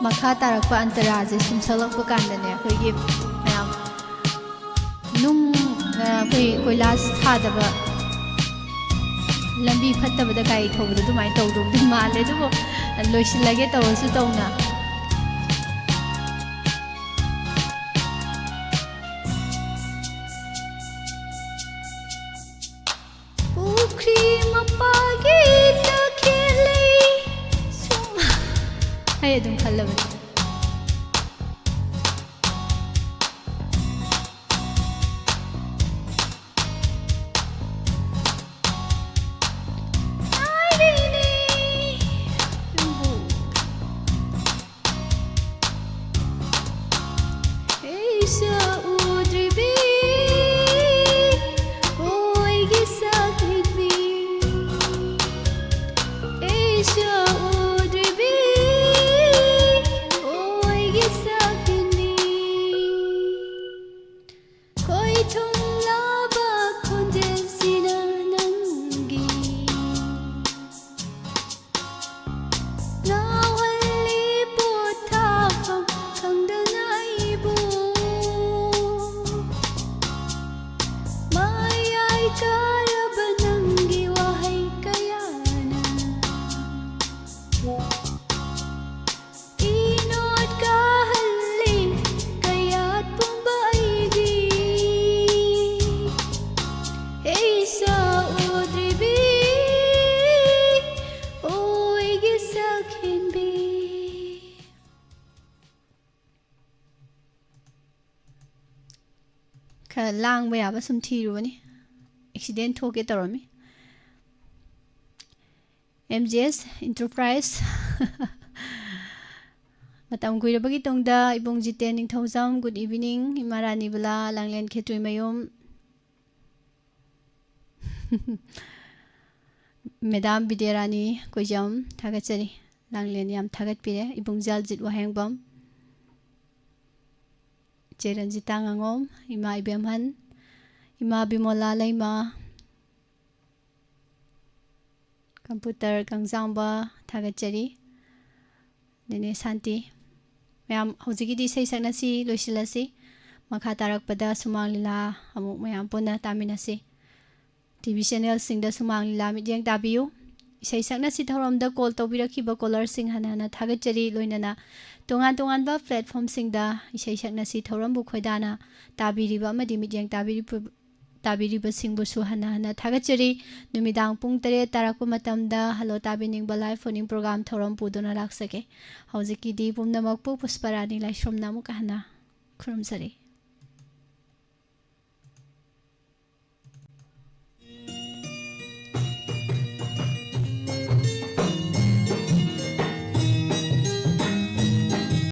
ꯃꯈꯥ ꯇꯥꯔꯛꯄ ꯑꯟꯇꯔꯥꯁꯦ ꯁꯨꯝ ꯁꯛꯂꯛꯄ ꯀꯥꯟꯗꯅꯦ, ꯑꯩꯈꯣꯏꯒꯤ ꯃꯌꯥꯝ ꯅꯨꯡ, ꯑ, ꯑꯩꯈꯣꯏ ꯀꯣꯏꯂꯥꯁ ꯊꯥꯗꯕ ꯂꯝꯕꯤ ꯐꯠꯇꯕꯗ ꯒꯥꯔꯤ ꯊꯧꯕꯗꯣ ꯑꯗꯨꯃꯥꯏꯅ ꯇꯧꯗꯧꯗꯤ ꯃꯥꯜꯂꯦ, ꯑꯗꯨꯕꯨ ꯂꯣꯏꯁꯤꯜꯂꯒꯦ ꯇꯧꯔꯁꯨ ꯇꯧꯅ꯫ ꯄꯨꯈ꯭ꯔꯤ ꯃꯄꯥꯒꯤ ꯇꯈꯦꯜ ꯂꯩ ꯁꯨꯝ꯫ ꯑꯩ ꯑꯗꯨꯝ ꯈꯜꯂꯕꯅꯤ꯫ ꯑꯩꯁꯨ ꯎꯗ꯭ꯔꯤꯕꯤ, ꯑꯣꯏꯒꯤ ꯁꯛ ꯍꯦꯟꯕꯤ꯫ ꯑꯩꯁꯨ ꯎꯗ꯭ꯔꯤꯕꯤ, ꯑꯣꯏꯒꯤ ꯁꯛ ꯍꯦꯟꯕꯤ꯫ ꯈꯣꯏꯊꯨꯝꯂꯕ ꯈꯣꯟꯖꯦꯜꯁꯤꯅ ꯅꯪꯒꯤ ꯉꯥꯎꯍꯜꯂꯤ ꯄꯣꯊꯥꯐꯝ ꯈꯪꯗꯅ ꯑꯩꯕꯨ꯫ ꯃꯌꯥꯏ ꯀꯥꯔꯕ ꯅꯪꯒꯤ ꯋꯥꯍꯩ ꯀꯌꯥꯅ ꯏꯅꯣꯠ ꯀꯥꯍꯜꯂꯤ ꯀꯌꯥꯠ ꯄꯨꯝꯕ ꯑꯩꯒꯤ꯫ ꯑꯩꯁꯨ ꯎꯗ꯭ꯔꯤꯕꯤ, ꯑꯣꯏꯒꯤ ꯁꯛ ꯍꯦꯟꯕꯤ꯫ ꯈꯔ ꯂꯥꯡꯕ ꯌꯥꯕ ꯁꯨꯝ ꯊꯤꯔꯨꯕꯅꯤ꯫ ꯑꯦꯛꯁꯤꯗꯦꯟ ꯊꯣꯛꯀꯦ ꯇꯧꯔꯝꯃꯤ꯫ ꯑꯦꯝ ꯖꯤ ꯑꯦꯁ ꯏꯟꯇꯔꯄ꯭ꯔꯥꯏꯁ꯫ ꯃꯇꯝ ꯀꯨꯏꯔꯕꯒꯤ ꯇꯨꯡꯗ ꯏꯕꯨꯡ ꯖꯤꯇꯦꯟ ꯅꯤꯡꯊꯧꯖꯝ, good evening, ꯏꯃꯥ ꯔꯥꯅꯤꯕꯂꯥ, ꯂꯥꯡꯂꯦꯟ ꯈꯦꯇ꯭ꯔꯤꯃꯌꯨꯝ, ꯃꯦꯗꯥꯝ ꯕꯤꯗ꯭ꯌꯥꯔꯥꯅꯤ ꯀꯣꯏꯖꯝ, ꯊꯥꯒꯠꯆꯔꯤ꯫ ꯂꯥꯡꯂꯦꯟ ꯌꯥꯝ ꯊꯥꯒꯠꯄꯤꯔꯦ꯫ ꯏꯕꯨꯡ ꯖꯥꯜꯖꯤꯠ ꯋꯥꯍꯦꯡꯕꯝ, ꯏꯆꯦ ꯔꯟꯖꯤꯇꯥ ꯉꯥꯉꯣꯝ, ꯏꯃꯥ ꯏꯕꯦꯝꯍꯟ, ꯏꯃꯥ ꯕꯤꯃꯣꯂꯥ ꯂꯩꯃ, ꯀꯝꯄ꯭ꯌꯨꯇꯔ ꯀꯪꯖꯥꯡꯕ, ꯊꯥꯒꯠꯆꯔꯤ꯫ ꯅꯦꯅꯦ ꯁꯥꯟꯇꯤ꯫ ꯃꯌꯥꯝ ꯍꯧꯖꯤꯛꯀꯤꯗꯤ ꯏꯁꯩ ꯁꯛꯅꯁꯤ ꯂꯣꯏꯁꯤꯜꯂꯁꯤ꯫ ꯃꯈꯥ ꯇꯥꯔꯛꯄꯗ ꯁꯨꯃꯥꯡ ꯂꯤꯂꯥ ꯑꯃꯨꯛ ꯃꯌꯥꯝ ꯄꯨꯟꯅ ꯇꯥꯃꯤꯟꯅꯁꯤ꯫ ꯇꯤ ꯚꯤ ꯆꯦꯅꯦꯜꯁꯤꯡꯗ ꯁꯨꯃꯥꯡ ꯂꯤꯂꯥ ꯃꯤꯠꯌꯦꯡ ꯇꯥꯕꯤꯌꯨ꯫ ꯏꯁꯩ ꯁꯛꯅꯁꯤ ꯊꯧꯔꯝꯗ ꯀꯣꯜ ꯇꯧꯕꯤꯔꯛꯈꯤꯕ ꯀꯣꯂꯔꯁꯤꯡ ꯍꯟꯅ ꯍꯟꯅ ꯊꯥꯒꯠꯆꯔꯤ꯫ ꯂꯣꯏꯅꯅ ꯇꯣꯉꯥꯟ ꯇꯣꯉꯥꯟꯕ ꯄ꯭ꯂꯦꯠꯐꯣꯝꯁꯤꯡꯗ ꯏꯁꯩ ꯁꯛꯅꯁꯤ ꯊꯧꯔꯝꯕꯨ ꯈꯣꯏꯗꯥꯅ ꯇꯥꯕꯤꯔꯤꯕ ꯑꯃꯗꯤ ꯃꯤꯠꯌꯦꯡ ꯇꯥꯕꯤꯔꯤꯕ ꯇꯥꯕꯤꯔꯤꯕꯁꯤꯡꯕꯨꯁꯨ ꯍꯟꯅ ꯍꯟꯅ ꯊꯥꯒꯠꯆꯔꯤ꯫ ꯅꯨꯃꯤꯗꯥꯡ ꯄꯨꯡ ꯇꯔꯦꯠ ꯇꯥꯔꯛꯄ ꯃꯇꯝꯗ hello ꯇꯥꯕꯤꯅꯤꯡꯕ live phone in programme ꯊꯧꯔꯝ ꯄꯨꯗꯨꯅ ꯂꯥꯛꯆꯒꯦ꯫ ꯍꯧꯖꯤꯛꯀꯤꯗꯤ ꯄꯨꯝꯅꯃꯛꯄꯨ ꯄꯨꯁꯄꯔꯥꯅꯤ ꯂꯥꯏꯁ꯭ꯔꯝꯅ ꯑꯃꯨꯛꯀ ꯍꯟꯅ ꯈꯨꯔꯨꯝꯖꯔꯤ꯫